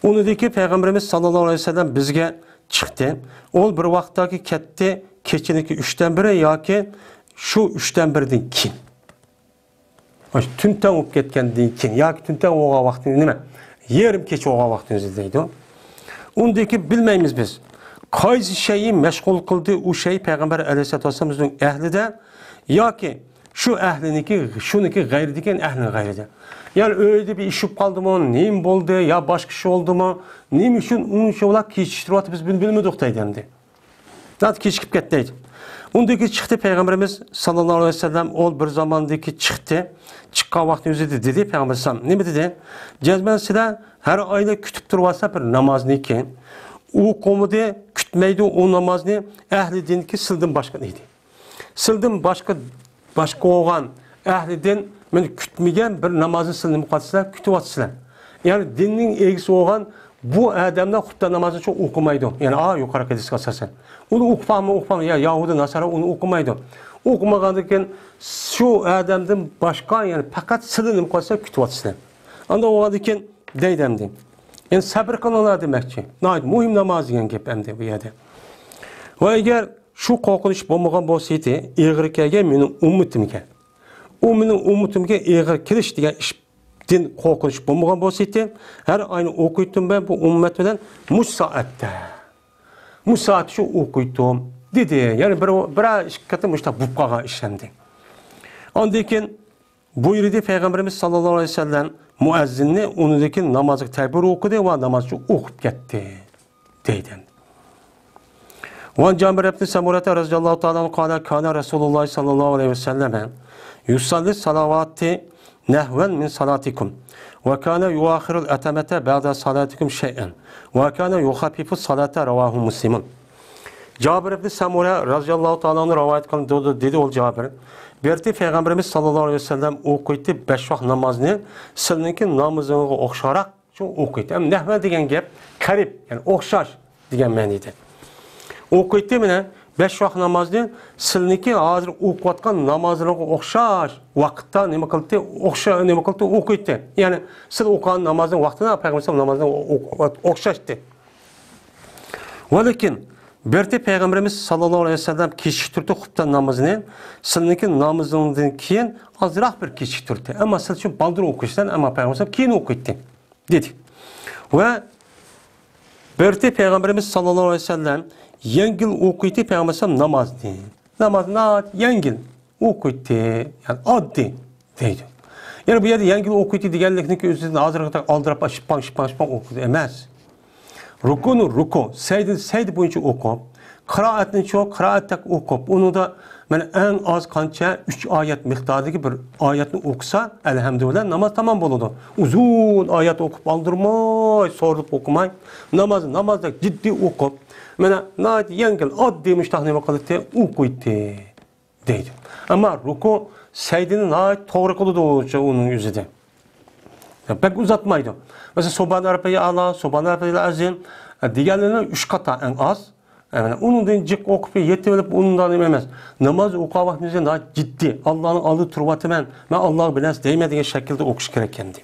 ئۇنىڭدىن كېيىن پەيغەمبىرىمىز ساللاللاھۇ ئەلەيھى ۋەسەللەم بىزگە چىقتى. ئۇ بىر ۋاقىتتاكى كەتتى، كېچىنىڭكى ئۈچتىن بىرى ياكى شۇ ئۈچتىن بىرىدىن كېيىن. مانا شۇ تۈن تەڭ بولۇپ كەتكەندىن كېيىن ياكى تۈن تەڭ بولغان ۋاقتى نېمە؟ يېرىم كېچە بولغان ۋاقتىمىز دەيدۇ. ئۇندىن كېيىن بىلمەيمىز بىز. قايسى شەيئى مەشغۇل قىلدى، ئۇ شەي پەيغەمبەر ئەلەيھىسسالاتۇ ۋەسسالام بىزنىڭ ئەھلىدە ياكى شۇ ئەھلىنىڭكى، شۇنىڭكى غەيرىدىكەن ئەھلىنىڭ غەيرىدە. يەنى ئۆيدە بىر ئىش بولۇپ قالدىمۇ، نېمە بولدى يا باشقا ئىش بولدىمۇ، نېمە ئۈچۈن ئۇنچىۋالا كېچىكتۈرۈۋاتىپسىز، بۇنى بىلمىدۇق دەيدۇ ئەمدى. ناھايىتى كېچىكىپ كەتتى دەيدۇ. ئۇندىن كېيىن چىقتى پەيغەمبىرىمىز ساللاللاھۇ ئەلەيھى ۋەسەللەم، ئۇ بىر زاماندىن كېيىن چىقتى. چىققان ۋاقتى ئۆزىدە دېدى پەيغەمبەر ئەلەيھىسسالام، نېمە دېدى؟ جەزمەن سىلەر ھەر ئايدا كۈتۈپ تۇرۇۋاتسا بىر نامازنىكى، ئۇ قومىدى، كۈتمەيدۇ ئۇ نامازنى، ئەھلى دىنكى سىلدىن باشقا دېدى. سىلدىن باشقا، باشقا بولغان ئەھلىدىن مېنى كۈتمىگەن بىر نامازنى سىلەر نېمە قىلىۋاتىسىلەر؟ كۈتۈۋاتىسىلەر. يەنى دىننىڭ ئىگىسى بولغان بۇ ئادەملەر خۇپتا نامازنى چوڭ ئوقۇمايدۇ. يەنى، ئا، يۇقىرىقى ھەدىسكە ئاساسەن. ئۇنى ئوقۇپ باقمىغان، ئوقۇپ باقمىغان، يا يەھۇدىي ناسارا ئۇنى ئوقۇمايدۇ. ئوقۇمىغاندىن كېيىن شۇ ئادەمدىن باشقا، يەنى پەقەت سىلەر نېمە قىلسا كۈتۈۋاتىسىلەر. ئانداق بولغاندىن كېيىن دەيدۇ ئەمدى. يەنى سەبرى قىلىڭلار دېمەكچى. ناھايىتى مۇھىم ناماز دېگەن گەپ ئەمدى بۇ يەردە. ۋە ئەگەر شۇ قورقۇنچ بولمىغان بولسا ئىدى، ئېغىر كەلگەن مېنىڭ ئۈممىتىمگە. ئۇ مېنىڭ ئۈممىتىمگە ئېغىر كېلىش دېگەن ئىشتىن قورقۇنچ بولمىغان بولسا ئىدى، ھەر ئاينى ئوقۇيتتۇم مەن بۇ ئۈممەت بىلەن مۇشۇ سائەتتە. مۇشۇ سائەتتە شۇ ئوقۇيتتۇم، دېدى. يەنى بىر، بىرەر ئىككى قېتىم مۇشۇنداق بولۇپ قالغان ئىش ئەمدى. ئاندىن كېيىن بۇيرۇدى پەيغەمبىرىمىز ساللاللاھۇ ئەلەيھى ۋەسەللەم مۇئەززىننى، ئۇنىڭدىن كېيىن نامازغا تەكبىر ئوقۇدى ۋە نامازنى ئوقۇپ كەتتى. دەيدۇ. وعن جابر بن سمرة رضي الله تعالى عنه قال: كان رسول الله صلى الله عليه وسلم يصلي الصلوات نحوا من صلاتكم، وكان يؤخر الأتمة بعد صلاتكم شيئا، وكان يخفف الصلاة. رواه مسلم. جابىر ئىبنى سەمۇرە رازىياللاھۇ تائالا ئەنھۇ رىۋايەت قىلىندى، دېدى ئۇ جابىر. بىر قېتى پەيغەمبىرىمىز ساللاللاھۇ ئەلەيھى ۋەسەللەم ئوقۇيتتى بەش ۋاق نامازنى، سىلىنىڭكى نامىزىڭىزغا ئوخشاراق شۇ ئوقۇيتتى. ئەمما نەھۋە دېگەن گەپ قەرىب، يەنى ئوخشاش دېگەن مەنىدە. ئوقۇيتتى مانا بەش ۋاق نامازنى سىلىنىڭكى ھازىر ئوقۇۋاتقان نامازلىرىغا ئوخشاش ۋاقىتتا نېمە قىلدى؟ ئوخشا-، نېمە قىلدى؟ ئوقۇيتتى. يەنى سىز ئوقۇغان نامازنىڭ ۋاقتىدا پەيغەمبەر نامازنىڭ ئو-، ئو-، ئوخشاشتى. ۋەلىكىن بىر قېتى پەيغەمبىرىمىز ساللاللاھۇ ئەلەيھى ۋەسەللەم كېچىكتۈردى خۇپتەن نامىزىنى، سىلىنىڭكى نامىزىڭدىن كېيىن ئازراق بىر كېچىكتۈردى. ئەمما سىز شۇ بالدۇر ئوقۇيسىلەر، ئەمما پەيغەمبەر كېيىن ئوقۇيتتى، دېدى. ۋە بىر قېتى پەيغەمبىرىمىز ساللاللاھۇ ئەلەيھى ۋەسەللەم يەڭگىل ئوقۇيتتى پەيغەمبەر نامازنى. نامازنى ناھايىتى يەڭگىل ئوقۇيتتى، يەنى ئاددىي دەيدۇ. يەنى بۇ يەردە يەڭگىل ئوقۇيتتى دېگەنلىكنىڭكى ئۆزىدىن ھازىرغىدەك ئالدىراپ شىپپاڭ، شىپپاڭ، شىپپاڭ ئوقۇيدۇ ئەمەس. رۇكۇنى رۇكۇ، سەجدىنى سەجدە بويىچە ئوقۇپ، قىرائەتنىچۇ قىرائەتتەك ئوقۇپ، ئۇنىڭدا مانا ئەڭ ئاز قانچە ئۈچ ئايەت مىقدارىدىكى بىر ئايەتنى ئوقۇسا، ئەلھەمدۇلىللا ناماز تامام بولىدۇ. ئۇزۇن ئايەت ئوقۇپ ئالدىرىماي، سورۇلۇپ ئوقۇماي، ناماز نامازدەك جىددىي ئوقۇپ، مانا ناھايىتى يەڭگىل، ئاددىي مۇشتاق نېمە قىلاتتى؟ ئوقۇيتتى. دەيدۇ. ئەمما رۇكۇ، سەجدىنى ناھايىتى توغرا قىلىدۇ ئۇنىڭ ئۆزىدە. بەك ئۇزاتمايدۇ. مەسىلەن، سۇبھان رەببىيەل ئەلا، سۇبھان رەببىيەل ئەزىم، ئە، دېگەنلىرىنى ئۈچ قاتا ئەڭ ئاز. ئە، مانا ئۇنىڭدىن جىق ئوقۇپ يېتىۋېلىپ ئۇنىڭدا نېمە ئەمەس. ناماز ئوقۇغان ۋاقتىمىزدا ناھايىتى جىددىي، ئاللانىڭ ئالدىدا تۇرۇۋاتىمەن، مەن ئاللاغا بىر نەرسە دەيمەن دېگەن شەكىلدە ئوقۇش كېرەك ئەمدى.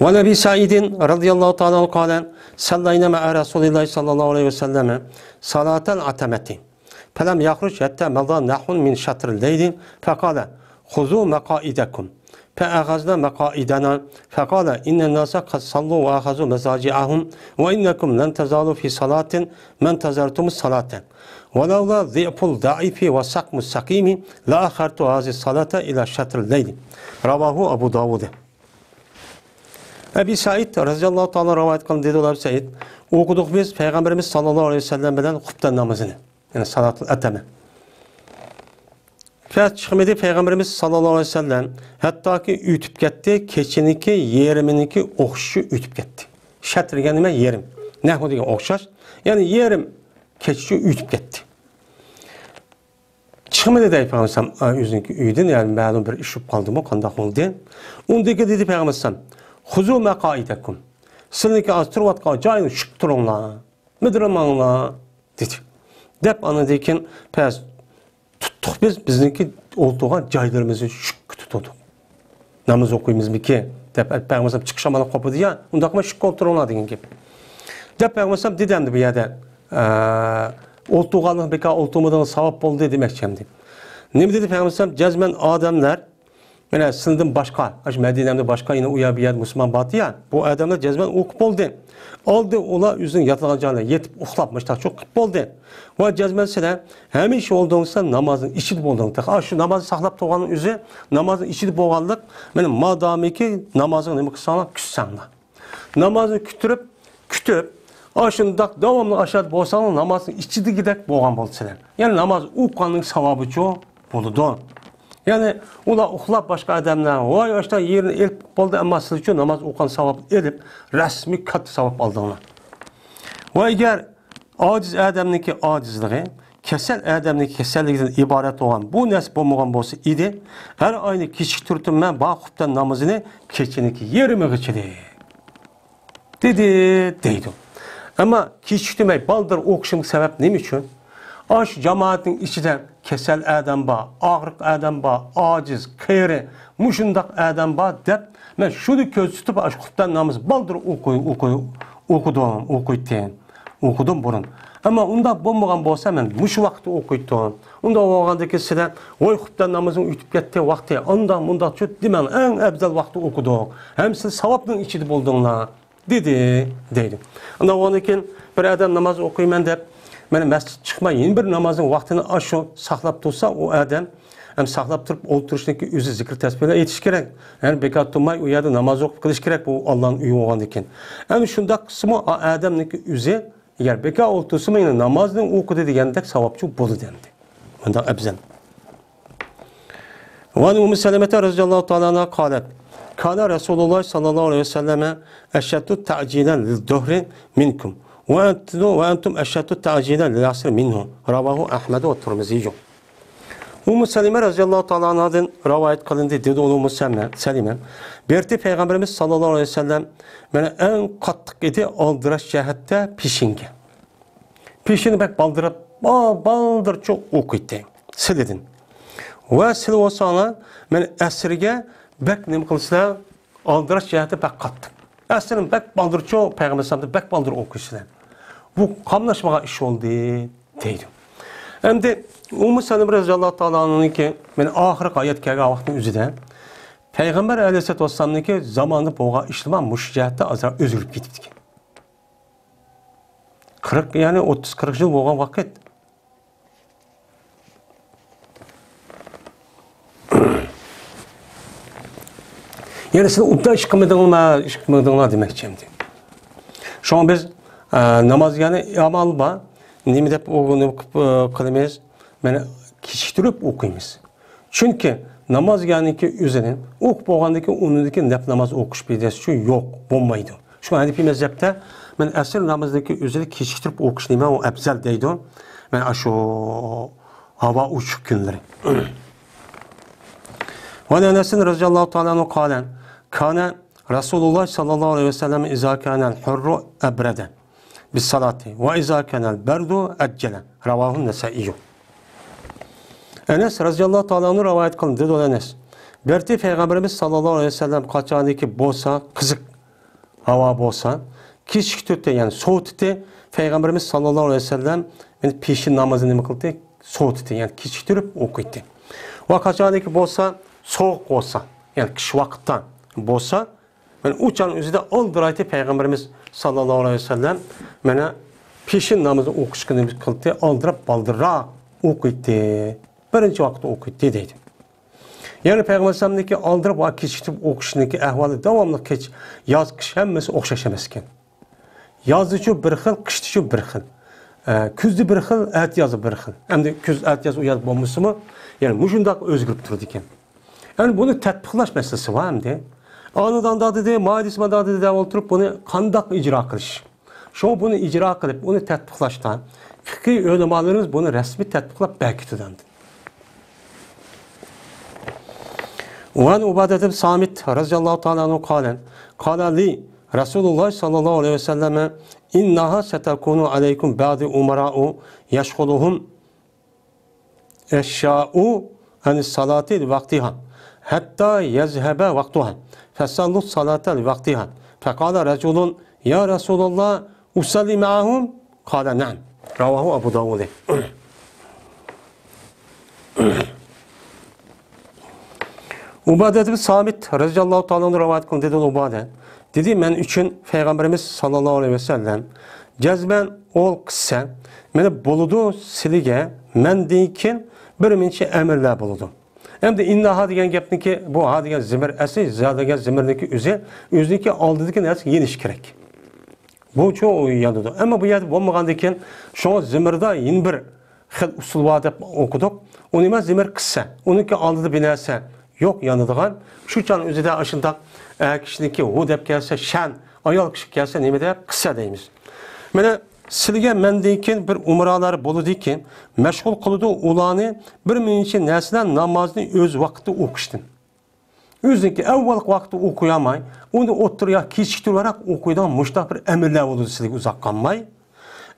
وعن أبي سعيد رضي الله تعالى عنه قال: صلينا مع رسول الله صلى الله عليه وسلم صلاة العتمة، فلم يخرج حتى مضى نحو من شطر الليل، فقال: خذوا مقاعدكم. فأخذنا مقاعدنا، فقال: إن الناس قد صلوا وأخذوا مضاجعهم، وإنكم لن تزالوا في صلاة ما انتظرتم الصلاة، ولولا ضعف الضعيف وسقم السقيم لأخرت هذه الصلاة إلى شطر الليل. رواه أبو داود. ئەبى سەئىد رەزىيەللاھۇ تائالا رىۋايەت قىلدى، دېدى ئۇلار سەئىد، ئوقۇدۇق بىز پەيغەمبىرىمىز ساللاللاھۇ ئەلەيھى ۋەسەللەم بىلەن خۇپتەن نامىزىنى، يەنى سالاتۇل ئەتەمە. پەس چىقمىدى پەيغەمبىرىمىز ساللاللاھۇ ئەلەيھى ۋەسەللەم، ھەتتاكى ئۆتۈپ كەتتى، كېچىنىڭكى يېرىمىنىڭكى ئوخشىشى ئۆتۈپ كەتتى. شەتر دېگەن نېمە؟ يېرىم. نەھۋ دېگەن ئوخشاش. يەنى يېرىم كېچىچە ئۆتۈپ كەتتى. چىقمىدى دەي پەيغەمبەر ئۆزىنىڭكى ئۆيىدىن، يەنى مەلۇم بىر ئىش بولۇپ قالدىمۇ، قانداق بولدى؟ ئۇندىن كېيىن دېدى پەيغەمبەر ئەلەيھىسسالام، خۇزۇ مەقائىدەكۇم، سىلىنىڭكى ھازىر تۇرۇۋاتقان جايىڭلاردا شۇ تۇرۇڭلار، مىدىرلىماڭلار، دېدى. دەپ ئاندىن كېيىن پەس تۇتتۇق بىز، بىزنىڭكى ئولتۇرغان جايلىرىمىزنى شۈككە تۇتۇپ. ناماز ئوقۇيمىزمىكى دەپ پەيغەمبەر چىقىش ئامالى قوپىدۇ يا، ئۇنداقما شۈككە ئولتۇرۇڭلار دېگەن گەپ. دەپ پەيغەمبەر دېدى ئەمدى بۇ يەردە، ئە، ئولتۇرغانلىق بىكار ئولتۇرمىدىڭىز، ساۋاب بولدى دېمەكچى ئەمدى. نېمە دېدى پەيغەمبەر؟ جەزمەن ئادەملەر، مانا سىلىدىن باشقا، ئاشۇ مەدىنەمدە باشقا يەنە ئۇ يەر بۇ يەردە مۇسۇلمان بارتى يا، بۇ ئادەملەر جەزمەن ئوقۇپ بولدى. ئالدى ئۇلار ئۆزىنىڭ ياتىدىغان جايىدا يېتىپ ئۇخلاپ مۇشتاق چوقۇپ بولدى. ۋە جەزمەن سىلەر ھەمىشە بولدۇڭلار نامازنىڭ ئىچىدە بولدۇڭلار. تېخى شۇ نامازنى ساقلاپ تۇرغاننىڭ ئۆزى نامازنىڭ ئىچىدە بولغانلىق، مانا مادامىكى نامازنى نېمە قىلساڭلار، كۈتسەڭلار. نامازنى كۈتتۈرۈپ، كۈتۈپ، ئاشۇنداق داۋاملىق ئاشۇنداق بولساڭلار نامازنىڭ ئىچىدىكىدەك بولغان بولىسىلەر. يەنى ناماز ئوقۇغاننىڭ ساۋابىچۇ بولىدۇ. يەنى ئۇلار ئۇخلاپ باشقا ئادەملەر، ۋاي ئاشتا يېرىنى ئېلىپ بولدى، ئەمما سىزچۇ ناماز ئوقۇغان ساۋابنى ئېلىپ، رەسمىي كاتتا ساۋاب ئالدىڭلار. ۋە ئەگەر ئاجىز ئادەمنىڭكى ئاجىزلىقى، كېسەل ئادەمنىڭكى كېسەللىكىدىن ئىبارەت بولغان بۇ نەرسە بولمىغان بولسا ئىدى، ھەر ئاينى كېچىكتۈرتتۈم مەن بار خۇپتەن نامىزىنى كېچىنىڭكى يېرىمىغىچىلىك. دېدى، دەيدۇ. ئەمما كېچىكتۈرمەي بالدۇر ئوقۇشۇمغا سەۋەب نېمە ئۈچۈن؟ ئاشۇ جامائەتنىڭ ئىچىدە كېسەل ئادەم بار، ئاغرىق ئادەم بار، ئاجىز، قېرى، مۇشۇنداق ئادەم بار دەپ، مەن شۇنى كۆزدە تۇتۇپ، ئاشۇ خۇپتەن نامىزى بالدۇر ئوقۇي-، ئوقۇي-، ئوقۇدۇم، ئوقۇيتتىم، ئوقۇدۇم بۇرۇن. ئەمما ئۇنداق بولمىغان بولسا، مەن مۇشۇ ۋاقىتتا ئوقۇيتتۇم. ئۇنداق بولغاندىكىن سىلەر، ۋاي، خۇپتەن نامىزىڭ ئۆتۈپ كەتتى، ۋاقتى، ئانداق، مۇنداقچۇ دېمەڭ، ئەڭ ئەۋزەل ۋاقىتتا ئوقۇدۇق. ھەم سىز ساۋابنىڭ ئىچىدە بولدۇڭلار. دېدى، دەيدۇ. ئانداق بولغاندىن كېيىن بىر ئادەم ناماز ئوقۇيمەن دەپ، مانا مەسچىتكە چىقماي، يەنە بىر نامازنىڭ ۋاقتىنى ئاشۇ ساقلاپ تۇرسا، ئۇ ئادەم ھەم ساقلاپ تۇرۇپ ئولتۇرۇشنىڭكى ئۆزى زىكىر تەسبىھلەر ئېيتىش كېرەك. يەنى بىكار تۇرماي ئۇ يەردە ناماز ئوقۇپ قېلىش كېرەك، بۇ ئاللانىڭ ئۆيى بولغاندىن كېيىن. ئەمدى شۇنداق قىلسىمۇ، ئۇ ئادەمنىڭكى ئۆزى ئەگەر بىكار ئولتۇرسىمۇ، يەنە نامازنى ئوقۇدى دېگەندەك ساۋابچۇ بولىدۇ ئەمدى. مۇنداق ئەۋزەل. وعن أم سلمة رضي الله تعالى عنها قالت: كان رسول الله صلى الله عليه وسلم أشد تعجيلا للظهر منكم، وأنتم، وأنتم أشد تعجيلا للعصر منه. رواه أحمد والترمذي. ئۇممۇ سەلىمە رەزىياللاھۇ تائالا ئەنھادىن رىۋايەت قىلىندى، دېدى ئۇ ئۇممۇ سەلىمە، سەلىمە، بېرىتى پەيغەمبىرىمىز ساللاللاھۇ ئەلەيھى ۋەسەللەم مانا ئەڭ قاتتىق ئىدى ئالدىراش جەھەتتە پېشىنگە. پېشىنى بەك بالدىراپ، با-، بالدۇرچە ئوقۇيتتى سىلىدىن. ۋە سىلى بولساڭلار مانا ئەسىرگە بەك نېمە قىلىسىلەر؟ ئالدىراش جەھەتتە بەك قاتتىق. ئەسلىدىن بەك بالدۇرچۇ، پەيغەمبەر ئەلەيھىسسالامدىن بەك بالدۇر ئوقۇيسىلەر. بۇ قاملاشمىغان ئىش بولدى، دەيدۇ. ئەمدى ئۇممۇ سەلىمە رەزىياللاھۇ تائالا ئەنھانىڭكى، مانا ئاخىرقى ھايات كەلگەن ۋاقىتنىڭ ئۆزىدە پەيغەمبەر ئەلەيھىسسالاتۇ ۋەسسالامنىڭكى زامانىدا بولغان ئىشلار مۇشۇ جەھەتتە ئازراق ئۆزگىرىپ كېتىپتىكەن. قىرىق، يەنى ئوتتۇز قىرىق يىل بولغان ۋاقىت. يەنى سىز ئوبدان ئىش قىلمىدىڭلار، ئىش قىلمىدىڭلار دېمەكچى ئەمدى. شۇڭا بىز، ئە، ناماز يەنى ئامال بار. نېمە دەپ ئۇنى قىلىمىز؟ مانا كېچىكتۈرۈپ ئوقۇيمىز. چۈنكى ناماز يەنىكى ئۆزىنى ئوقۇپ بولغاندىن كېيىن ئۇنىڭدىن كېيىن نەپ ناماز ئوقۇش بىدئەسى يوق، بولمايدۇ. شۇڭا ھەنىپىي مەزھەپتە مەن ئەسىر نامىزىدىكى ئۆزىنى كېچىكتۈرۈپ ئوقۇش نېمە ئۇ ئەپزەل دەيدۇ. مەن ئاشۇ ھاۋا ئوچۇق كۈنلىرى. وعن أنس رضي الله تعالى عنه قال: كان رسول الله صلى الله عليه وسلم إذا كان الحر أبرد بالصلاة وإذا كان البرد عجل. رواه النسائي. ئەنەس رەزىياللاھۇ تائالا ئەنھۇ رىۋايەت قىلدى، دېدى ئەنەس. بېرىتى پەيغەمبىرىمىز ساللاللاھۇ ئەلەيھى ۋەسەللەم قاچانكى بولسا قىزىق ھاۋا بولسا، كېچىكتۈرتتى، يەنى سوۋۇتتى. پەيغەمبىرىمىز ساللاللاھۇ ئەلەيھى ۋەسەللەم، يەنى پېشىن نامىزىنى نېمە قىلدى؟ سوۋۇتتى، يەنى كېچىكتۈرۈپ ئوقۇيتتى. ۋە قاچانكى بولسا سوغۇق بولسا، يەنى قىش ۋاقىتتا بولسا، مانا ئۇ چاغنىڭ ئۆزىدە ئالدىرايتتى پەيغەمبىرىمىز ساللاللاھۇ ئەلەيھى ۋەسەللەم، مانا پېشىن نامىزى ئوقۇشقا نېمە قىلدى؟ ئالدىراپ بالدۇرراق ئوقۇيتتى. بىرىنچى ۋاقىتتا ئوقۇيتتى دەيدۇ. يەنى پەيغەمبەر ئەلەيھىسسالامنىڭكى ئالدىراپ ۋە كېچىكتۈرۈپ ئوقۇشنىڭكى ئەھۋالى داۋاملىق كېچ، ياز، قىش ھەممىسى ئوخشاش ئەمەس ئىكەن. يازدىچۇ بىر خىل، قىشتىچۇ بىر خىل. ئە، كۈزدە بىر خىل، ئەتىيازدا بىر خىل. ئەمدى كۈز، ئەتىياز ئۇ يەردە بولمىسىمۇ، يەنى مۇشۇنداق ئۆزگىرىپ تۇرىدىكەن. يەنى بۇنى تەتبىقلاش مەسىلىسى بار ئەمدى. ئانىدان دادىدى، مايدىسىما دادىدى دەپ ئولتۇرۇپ بۇنى قانداق ئىجرا قىلىش؟ شۇڭا بۇنى ئىجرا قىلىپ، ئۇنى تەتبىقلاشتا فىقھىي ئۆلىمالىرىمىز بۇنى رەسمىي تەتبىقلاپ بەرگىتىدۇ ئاندىن. وعن عبادة بن صامت رضي الله تعالى عنه قال: قال لي رسول الله صلى الله عليه وسلم: إنها ستكون عليكم بعض أمراء يشغلهم الشاء عن الصلاة لوقتها حتى يذهب وقتها، فصلوا الصلاة لوقتها. فقال رجل: يا رسول الله، أصلي معهم؟ قال: نعم. رواه أبو داود. ئۇبادە ئىبن سامىت رەزىياللاھۇ تائالا ئەنھۇ رىۋايەت قىلدى، دېدى ئۇبادە. دېدى، مەن ئۈچۈن پەيغەمبىرىمىز ساللاللاھۇ ئەلەيھى ۋەسەللەم، جەزمەن ئۇ قىسسە، مانا بولىدۇ سىلىگە مەندىن كېيىن بىر مۇنچە ئەمىرلەر بولىدۇ. ئەمدى ئىنناھا دېگەن گەپنىكى، بۇ ھا دېگەن زېمىر ئەسلى، زا دېگەن زېمىرنىكى ئۆزى، ئۆزىنىكى ئالدىدىكى نەرسە يېنىش كېرەك. بۇچۇ يانىدۇ. ئەمما بۇ يەردە بولمىغاندىن كېيىن، شۇڭا زېمىردا يەنە بىر خىل ئۇسۇل بار دەپ ئوقۇدۇق. ئۇ نېمە؟ زېمىر قىسسە. ئۇنىڭكى ئالدىدا بىر نەرسە يوق يانىدىغان. شۇ چاغنىڭ ئۆزىدە ئاشۇنداق ئەر كىشىنىڭكى ھۇ دەپ كەلسە شەن، ئايال كىشى كەلسە نېمە دەپ؟ قىسسە دەيمىز. مانا سىلىگە مەندىن كېيىن بىر ئۇمرالار بولىدىكەن، مەشغۇل قىلىدۇ ئۇلارنى بىر مۇنچە نەرسىلەر نامازنى ئۆز ۋاقتىدا ئوقۇشتىن. ئۆزىنىڭكى ئەۋۋەلقى ۋاقتىدا ئوقۇيالماي، ئۇنى ئوتتۇرىغا كېچىكتۈرۈۋەرەپ ئوقۇيدىغان مۇشۇنداق بىر ئەمىرلەر بولىدۇ سىلىگە ئۇزاق قالماي.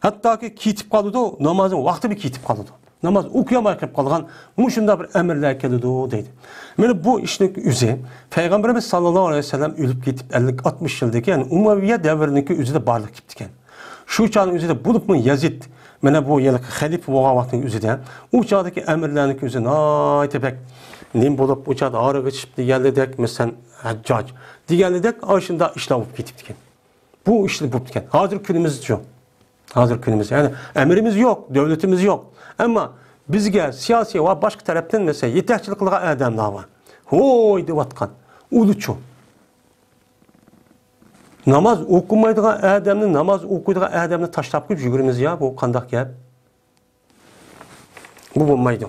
ھەتتاكى كېتىپ قالىدۇ، نامازنىڭ ۋاقتى بىر كېتىپ قالىدۇ. ناماز ئوقۇيالماي قېلىپ قالغان مۇشۇنداق بىر ئەمىرلەر كېلىدۇ دەيدۇ. مانا بۇ ئىشنىڭ ئۆزى پەيغەمبىرىمىز ساللاللاھۇ ئەلەيھى ۋەسەللەم ئۆلۈپ كېتىپ ئەللىك، ئاتمىش يىلدىكى، يەنى ئۇمەۋىيە دەۋرىنىڭكى ئۆزىدە بارلىققا كېلىپتىكەن. شۇ چاغنىڭ ئۆزىدە بولۇپمۇ يەزىد، مانا بۇ ھېلىقى خەلىپە بولغان ۋاقىتنىڭ ئۆزىدە، ئۇ چاغدىكى ئەمىرلەرنىڭكى ئۆزى ناھايىتى بەك نېمە بولۇپ، ئۇ چاغدا ئارىغا چىقىپ دېگەنلىدەك، مەسىلەن، ھەججاج دېگەنلىدەك، ئاشۇنداق ئىشلار بولۇپ كېتىپتىكەن. بۇ ئىشلار بوپتىكەن. ھازىر كۈنىمىزچۇ؟ ھازىر كۈنىمىز، يەنى ئەمىرىمىز يوق، دۆلىتىمىز يوق. ئەمما بىزگە سىياسىي ۋە باشقا تەرەپتىن، مەسىلەن، يېتەكچىلىك قىلغان ئادەملەر بار. ھوي دەۋاتقان. ئۇلىچۇ؟ ناماز ئوقۇمايدىغان ئادەمنى، ناماز ئوقۇيدىغان ئادەمنى تاشلاپ قويۇپ يۈگۈرىمىز يا، بۇ قانداق گەپ؟ بۇ بولمايدۇ.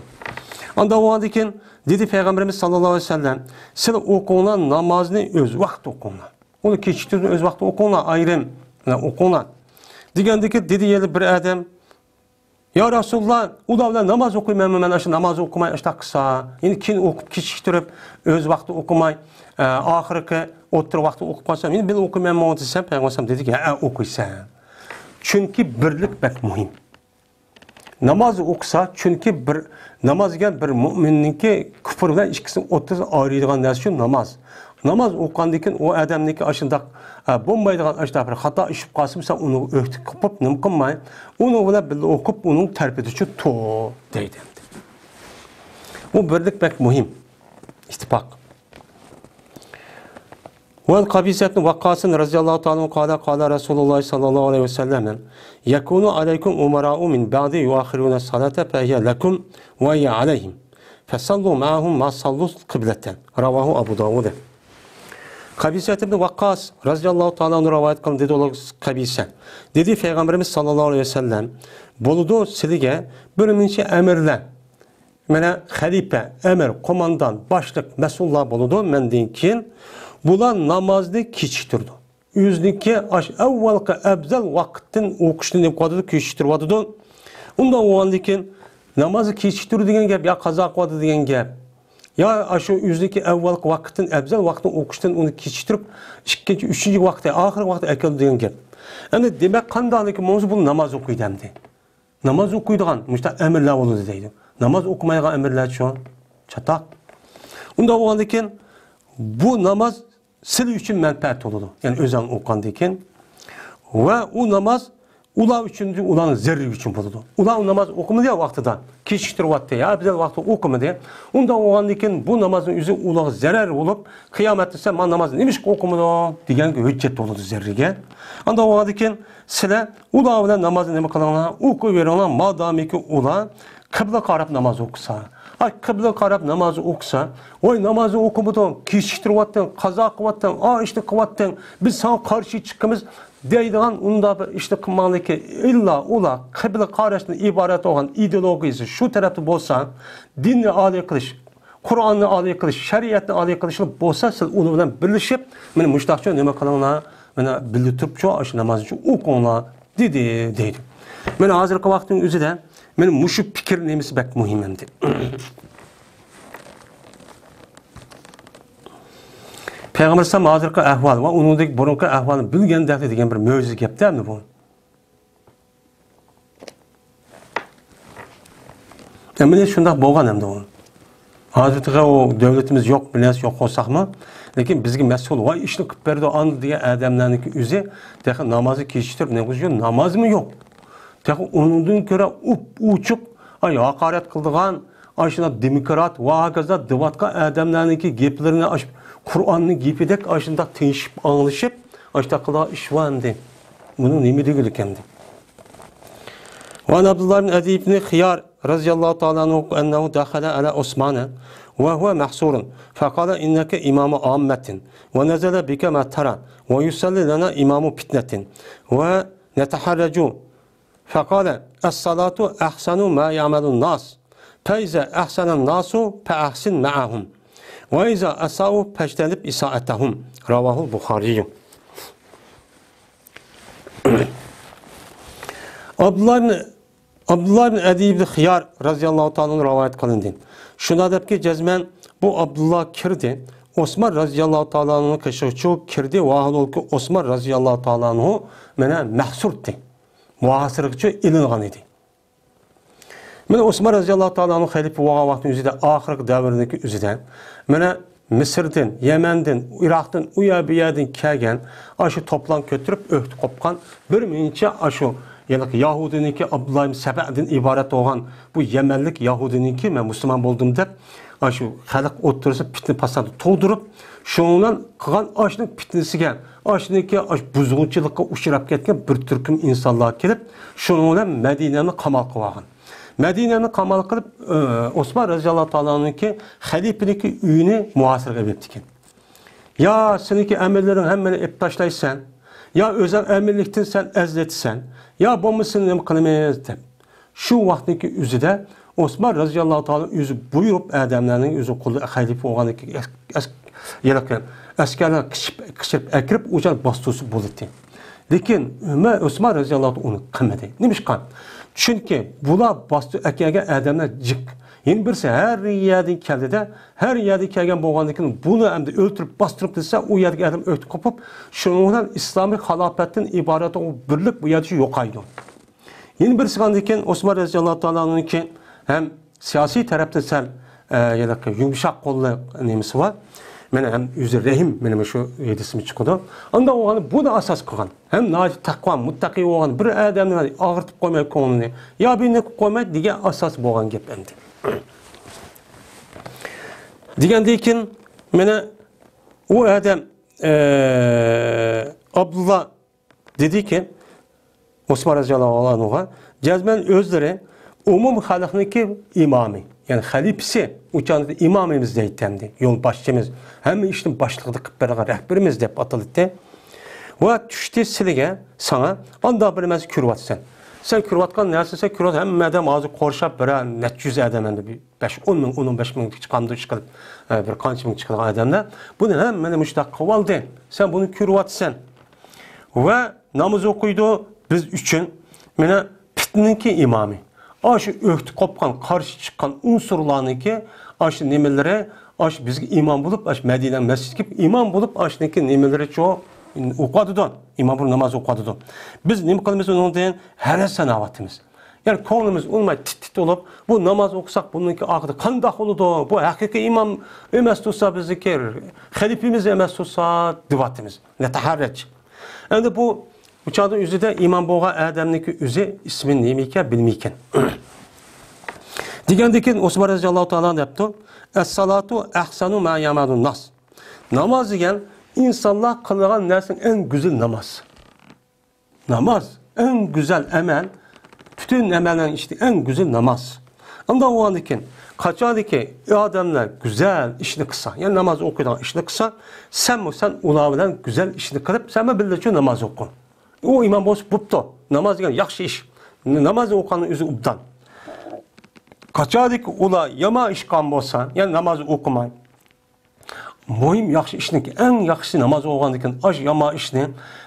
ئانداق بولغاندىن كېيىن دېدى پەيغەمبىرىمىز ساللاللاھۇ ئەلەيھى ۋەسەللەم، سىلەر ئوقۇڭلار، نامازنى ئۆز ۋاقتىدا ئوقۇڭلار. ئۇنى كېچىكتۈرۈپ ئۆز ۋاقتىدا ئوقۇڭلار، ئايرىم بىلەن ئوقۇڭلار. دېگەندىكىن دېدى يەنە بىر ئادەم، يا رەسۇلاللا، ئۇلار بىلەن ناماز ئوقۇيمەنمۇ مەن، ئاشۇ ناماز ئوقۇماي ئاشۇنداق قىلسا، يەنە كېيىن ئوقۇپ كېچىكتۈرۈپ، ئۆز ۋاقتىدا ئوقۇماي، ئە، ئاخىرقى ئوتتۇرا ۋاقتىدا ئوقۇپ قالسام، يەنە بىللە ئوقۇيمەنمۇ دېسەم، پەيغەمبەر ئەلەيھىسسالام دېدىكى، ھەئە، ئوقۇيسەن. چۈنكى بىرلىك بەك مۇھىم. ناماز ئوقۇسا، چۈنكى بىر ناماز دېگەن بىر مۆمىننىڭكى كۇپۇر بىلەن ئىككىسىنى ئوتتۇرىسىدا ئايرىيدىغان نەرسە شۇ ناماز. ناماز ئوقۇغاندىن كېيىن ئۇ ئادەمنىڭكى ئاشۇنداق، ئە، بولمايدىغان ئاشۇنداق بىر خاتا ئىش بولۇپ قالسا، سەن ئۇنى ئۆكتە قىلىپ نېمە قىلماي، ئۇنىڭ بىلەن بىللە ئوقۇپ، ئۇنىڭ تەرىپىدىچە تۇر دەيدۇ ئەمدى. بۇ بىرلىك بەك مۇھىم. ئىتتىپاق. وعن قبيصة بن وقاص رضي الله تعالى عنه قال، قال رسول الله صلى الله عليه وسلم، يكون عليكم أمراء من بعدي يؤخرون الصلاة فهي لكم وهي عليهم، فصلوا معهم ما صلوا القبلة. رواه أبو داود. قابىسەت ئىبن ۋەققاس رەزىياللاھۇ تائالا ئەنھۇ رىۋايەت قىلدى، دېدى ئۇلار قابىسە. دېدى پەيغەمبىرىمىز ساللاللاھۇ ئەلەيھى ۋەسەللەم، بولىدۇ سىلىگە بىر نەچچە ئەمىرلەر، مانا، خەلىپە، ئەمىر، قوماندان، باشلىق، مەسئۇللار بولىدۇ مەندىن كېيىن. بۇلار نامازنى كېچىكتۈرىدۇ. ئۆزىنىڭكى ئاشۇ ئەۋۋەلقى ئەۋزەل ۋاقىتتىن ئوقۇشنى نېمە قىلىۋاتىدۇ، كېچىكتۈرۈۋاتىدۇ. ئۇنداق بولغاندىن كېيىن نامازنى كېچىكتۈرىدۇ دېگەن گەپ يا قازا قىلىۋاتىدۇ دېگەن گەپ، يا ئاشۇ ئۆزىنىڭكى ئەۋۋەلقى ۋاقىتتىن، ئەۋزەل ۋاقىتتىن ئوقۇشتىن ئۇنى كېچىكتۈرۈپ، ئىككىنچى، ئۈچىنچى ۋاقىتتا، ئاخىرقى ۋاقىتتا ئەكېلىدۇ دېگەن گەپ. ئەمدى دېمەك، قانداقلىكى بولسا بۇ ناماز ئوقۇيدۇ ئەمدى. ناماز ئوقۇيدىغان مۇشۇنداق ئەمىرلەر بولىدۇ دەيدۇ. ناماز ئوقۇمايدىغان ئەمىرلەرچۇ؟ چاتاق. ئۇنداق بولغاندىن كېيىن بۇ ناماز سىلى ئۈچۈن مەنپەئەت بولىدۇ. يەنى ئۆزۈڭ ئوقۇغاندىن كېيىن. ۋە ئۇ ناماز ئۇلار ئۈچۈن، ئۇلارنىڭ زەرىرى ئۈچۈن بولىدۇ. ئۇلار ئۇ ناماز ئوقۇمىدى يا ۋاقتىدا، كېچىكتۈرۈۋەتتى يا ئەۋزەل ۋاقتىدا ئوقۇمىدى. ئۇنداق بولغاندىن كېيىن بۇ نامازنىڭ ئۆزى ئۇلارغا زەرەر بولۇپ، قىيامەتتە سەن مانا نامازنى نېمىشقا ئوقۇمىدىڭ دېگەنگە ھۆججەت بولىدۇ زەررىگە. ئانداق بولغاندىن كېيىن سىلەر ئۇلار بىلەن نامازنى نېمە قىلىڭلار؟ ئوقۇۋېرىڭلار، مادامىكى ئۇلار قىبلە قاراپ ناماز ئوقۇسا. ئاي، قىبلە قاراپ ناماز ئوقۇسا، ۋاي، نامازنى ئوقۇمىدىڭ، كېچىكتۈرۈۋەتتىڭ، قازا قىلىۋەتتىڭ، ئا ئىشنى قىلىۋەتتىڭ، بىز ساڭا قارشى چىقىمىز دەيدىغان ئۇنداق بىر ئىشنى قىلماڭلىكى، ئىللا ئۇلار قىبلە قاراشتىن ئىبارەت بولغان ئىدېئولوگىيىسى شۇ تەرەپتە بولسا، دىننى ئالىي قىلىش، قۇرئاننى ئالىي قىلىش، شەرىئەتنى ئالىي قىلىشلىق بولسا، سىز ئۇنىڭ بىلەن بىرلىشىپ، مانا مۇشۇنداقچۇ نېمە قىلىڭلار، مانا بىللە تۇرۇپچۇ ئاشۇ نامازنىچۇ ئوقۇڭلار دېدى، دەيدۇ. مانا ھازىرقى ۋاقىتنىڭ ئۆزىدە مانا مۇشۇ پىكىر نېمىسى بەك مۇھىم ئەمدى. پەيغەمبەر ئەلەيھىسسالام ھازىرقى ئەھۋال ۋە ئۇنىڭدىكى بۇرۇنقى ئەھۋالنى بىلگەندەكلا دېگەن بىر مۆجىزە گەپتە ئەمدى بۇ. ئەمەلىيەت شۇنداق بولغان ئەمدى ئۇ. ھازىر تېخى ئۇ دۆلىتىمىز يوق، بىر نەرسە يوق قىلساقمۇ، لېكىن بىزگە مەسئۇل، ۋاي ئىشنى قىلىپ بېرىدۇ ئاندىن دېگەن ئادەملەرنىڭكى ئۆزى تېخى نامازنى كېچىكتۈرۈپ نېمە قىلىش يوق، نامازمۇ يوق. تېخى ئۇنىڭدىن كۆرە ئۇپ-ئوچۇق، ئاي، ھاقارەت قىلىدىغان، ئاشۇنداق دېموكرات ۋە ھاكازا دەۋاتقان ئادەملەرنىڭكى گەپلىرىنى ئاش-، قۇرئاننىڭ گېپىدەك ئاشۇنداق تىڭشىپ ئاڭلىشىپ، ئاشۇنداق قىلىدىغان ئىش بار ئەمدى. بۇنىڭ نېمە دېگۈلۈك ئەمدى؟ وعن عبد الله بن أبي بن خيار رضي الله تعالى عنه أنه دخل على عثمان وهو محصور فقال: إنك إمام عامة ونزل بك ما ترى ويصلي لنا إمام فتنة ونتحرج. فقال: الصلاة أحسن ما يعمل الناس، فإذا أحسن الناس فأحسن معهم، وإذا أساءوا فاجتنب إساءتهم. رواه البخاري. ئابدۇللا ئىبن، ئابدۇللا ئىبن ئەدى ئىبن خىيار رەزىياللاھۇ تائالا ئەنھۇ رىۋايەت قىلىندى. شۇنداق دەپكى، جەزمەن بۇ ئابدۇللا كىردى. ئوسمان رەزىياللاھۇ تائالا ئەنھۇ قېشىغىچۇ كىردى. ۋاھالۇلكى ئوسمان رەزىياللاھۇ تائالا ئەنھۇ مانا مەھسۇرتتى. مۇھاسىرىگىچۇ ئېلىنغان ئىدى. مانا ئوسمان رەزىياللاھۇ تائالا ئەنھۇ خەلىپە بولغان ۋاقىتنىڭ ئۆزىدە، ئاخىرقى دەۋرنىڭكى ئۆزىدە، مانا مىسىردىن، يەمەندىن، ئىراقتىن، ئۇ يەر بۇ يەردىن كەلگەن، ئاشۇ توپلام كۆتۈرۈپ ئۆھدە قوپقان بىر مۇنچە ئاشۇ، يەنى يەھۇدىينىڭكى ئابدۇللا ئىبن سەبەدىن ئىبارەت بولغان بۇ يەمەنلىك يەھۇدىينىڭكى مەن مۇسۇلمان بولدۇم دەپ، ئاشۇ خەلق ئوتتۇرىسىدا پىتنە پاسات تۇغدۇرۇپ، شۇنىڭ بىلەن قىلغان ئاشۇنىڭ پىتنىسىگە، ئاشۇنىڭكى ئاش-، بۇزغۇنچىلىققا ئۇچراپ كەتكەن بىر تۈركۈم ئىنسانلار كېلىپ، شۇنىڭ بىلەن مەدىنەنى قامال قىلىۋالغان. مەدىنەنى قامال قىلىپ، ئى، ئوسمان رەزىياللاھۇ تائالا ئەنھۇنىڭكى خەلىپىنىڭكى ئۆيىنى مۇھاسىرىگە ئېلىپتىكەن. يا سېنىڭكى ئەمىرلىرىڭ ھەممىنى ئېلىپ تاشلايسەن، يا ئۆزۈڭ ئەمىرلىكتىن سەن ئەزلىتىسەن، يا بولمىسا سېنى نېمە قىلىمىز دەپ. شۇ ۋاقىتنىڭكى ئۆزىدە ئوسمان رەزىياللاھۇ تائالا ئۆزى بۇيرۇپ، ئادەملەرنىڭ ئۆزى قولى خەلىپە بولغاندىن كېيىن ئەس-، ئەس-، ھېلىقى ئەسكەرلەر قىچىپ-، قىچىرىپ ئەكىرىپ، ئۇ جايدا باستۇرسا بولاتتى. لېكىن ئۆمەر، ئوسمان رەزىياللاھۇ تائالا ئۇنى قىلمىدى. نېمىشقا؟ چۈنكى بۇلار باستۇرۇپ ئەكەلگەن ئادەملەر جىق. يەنە بىرسى ھەر يەردىن كەلدى-دە، ھەر يەردىن كەلگەن بولغاندىن كېيىن بۇنى ئەمدى ئۆلتۈرۈپ باستۇرۇپ دېسە، ئۇ يەردىكى ئادەم ئۆكتە قوپۇپ، شۇنىڭ بىلەن ئىسلامىي خىلاپەتتىن ئىبارەت بىرلىك بۇ يەردە يوقايدۇ. يەنە بىرسى ئاندىن كېيىن ئوسمان رەزىياللاھۇ تائالا ئەنھۇنىڭكى ھەم سىياسىي تەرەپتىن سەل، ئە، ھېلىقى يۇمشاق قوللۇق نېمىسى بار. مانا ھەم ئۆزى رەھىم، مانا شۇ ھەدىسىمۇ چىقىدۇ. ئاندا ئۇ بۇنى ئاساس قىلغان. ھەم ناھايىتى تەقۋا، مۇتتەقىي بولغان بىر ئادەمنى ئاغرىتىپ قويماي كۆڭلىنى، يا بىرنى قىلىپ قويماي دېگەن ئاساس بولغان گەپ ئەمدى. دېگەندىن كېيىن مانا ئۇ ئادەم، ئە، ئابدۇللا دېدىكى، ئوسمان رەزىياللاھۇ ئەنھۇغا، جەزمەن ئۆزلىرى ئومۇم خەلقنىڭكى ئىمامى، يەنى خەلىپىسى، ئۇ چاغدا ئىمامىمىز دەيتتى ئەمدى، يولباشچىمىز، ھەممە ئىشنى باشلىقىدا قىلىپ بېرىدىغان رەھبىرىمىز دەپ ئاتىلاتتى. ۋە چۈشتى سىلىگە، ساڭا، ئاندا بىر نەرسە كۆرۈۋاتىسەن. سەن كۆرۈۋاتقان نەرسە، سەن كۆرۈۋات-، ھەممە ئادەم ھازىر قورشاپ بېرە، نەچچە يۈز ئادەم ئەمدى بىر بەش، ئون مىڭ، ئون، ئون بەش مىڭ چىقامدۇ ئىشقىلىپ، ئە، بىر قانچە مىڭ چىقىدىغان ئادەملەر. بۇنى ھەممىنى مۇشۇنداق قىلىۋالدى. سەن بۇنى كۆرۈۋاتىسەن. ۋە ناماز ئوقۇيدۇ بىز ئۈچۈن. مانا پىتنىنىڭكى ئىمامى. ئاشۇ ئۆكتە قوپقان، قارشى چىققان ئۇنسۇرلارنىڭكى ئاشۇ نېمىلىرى، ئاشۇ بىزگە ئىمام بولۇپ، ئاشۇ مەدىنە مەسچىتىگە ئىمام بولۇپ، ئاشۇنىڭكى نېمىلىرى چۇ ئوقۇۋاتىدۇ. ئىمام بولۇپ ناماز ئوقۇۋاتىدۇ. بىز نېمە قىلىمىز ئۇنىڭدىن؟ ھەۋەس ساناۋاتىمىز. يەنى كۆڭلىمىز ئۇنىماي تىت-تىت بولۇپ، بۇ ناماز ئوقۇساق بۇنىڭكى ئاقىۋىتى قانداق بولىدۇ؟ بۇ ھەقىقىي ئىمام ئەمەس تۇرسا بىزنىڭكى خەلىپىمىز ئەمەس تۇرسا دېۋاتىمىز. نەتەھەررەج. ئەمدى بۇ، بۇ چاغدا ئۆزىدە ئىمام بولغان ئادەمنىڭكى ئۆزى ئىسمى نېمە ئىكەن بىلمەيكەن. دېگەندىن كېيىن ئوسمان رەزىياللاھۇ تائالا دەپتۇ، ئەسسالاتۇ ئەھسەنۇ ما يەمەلۇن ناس. ناماز دېگەن ئىنسانلار قىلىدىغان نەرسىنىڭ ئەڭ گۈزەل ناماز. ناماز ئەڭ گۈزەل ئەمەل، پۈتۈن ئەمەلنىڭ ئىچىدە ئەڭ گۈزەل ناماز. ئاندا بولغاندىكىن، قاچاندىكى ئادەملەر گۈزەل ئىشنى قىلسا، يەنى ناماز ئوقۇيدىغان ئىشنى قىلسا، سەنمۇ سەن ئۇلار بىلەن گۈزەل ئىشنى قىلىپ، سەنمۇ بىللە شۇ ناماز ئوقۇ. ئۇ ئىمام بولسا بوپتۇ، ناماز دېگەن ياخشى ئىش. ناماز ئوقۇغاننىڭ ئۆزى ئوبدان. قاچاندىكى ئۇلار يامان ئىش قىلغان بولسا، يەنى ناماز ئوقۇماي، مۇھىم ياخشى ئىشنىڭكى ئەڭ ياخشىسى ناماز بولغاندىكىن، ئاش يامان ئىشنى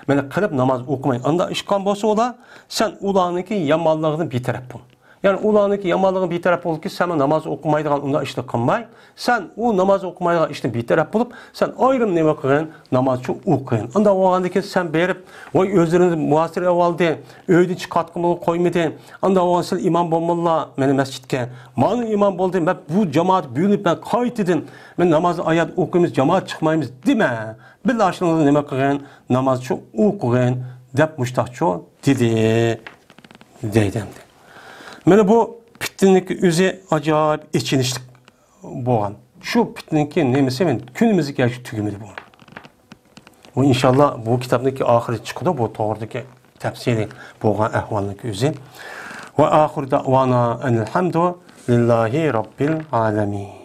مانا قىلىپ ناماز ئوقۇماي، ئاندا ئىشقان بولسا ئۇلار، سەن ئۇلارنىڭكى يامانلىقىدىن بىتەرەپ بول. يەنى ئۇلارنىڭكى يامانلىقىدىن بىتەرەپ بولۇپكى، سەن ناماز ئوقۇمايدىغان ئۇنداق ئىشنى قىلماي، سەن ئۇ ناماز ئوقۇمايدىغان ئىشتىن بىتەرەپ بولۇپ، سەن ئايرىم نېمە قىلغىن؟ نامازچۇ ئوقۇغىن. ئاندا بولغاندىكىن سەن بېرىپ، ۋاي ئۆزلىرىنى مۇھاسىرە ئەۋالدى، ئۆيدىن چىقارتقىنىمۇ قويمىدى. ئاندا بولغان سىلەر ئىمام بولمىلا مېنى مەسچىتكە. مانا ئىمام بولدى، مەن بۇ جامائەت بۆلۈنۈپ مەن قايتىدىن، مەن نامازنى ئايات ئوقۇيمىز، جامائەت چىقمايمىز دېمە. بىللە ئاشۇنىڭدا نېمە قىلغىن؟ نامازچۇ ئوقۇغىن دەپ مۇشتاقچۇ دېدى. دەيدۇ ئەمدى. مانا بۇ پىتنىنىڭكى ئۆزى ئاجايىپ ئېچىنىشلىق بولغان. شۇ پىتنىنىڭكى نېمىسى مەن كۈنىمىزگە كەلگۈچە تۈگىمىدى بۇ. بۇ ئىنشاللا بۇ كىتابنىڭكى ئاخىرى چىقىدۇ، بۇ توغرىدىكى تەپسىلى بولغان ئەھۋالنىڭكى ئۆزى. ۋە ئاخىرى دەۋانا ئەنىلھەمدۇ لىللاھى رەببىل ئالەمىن.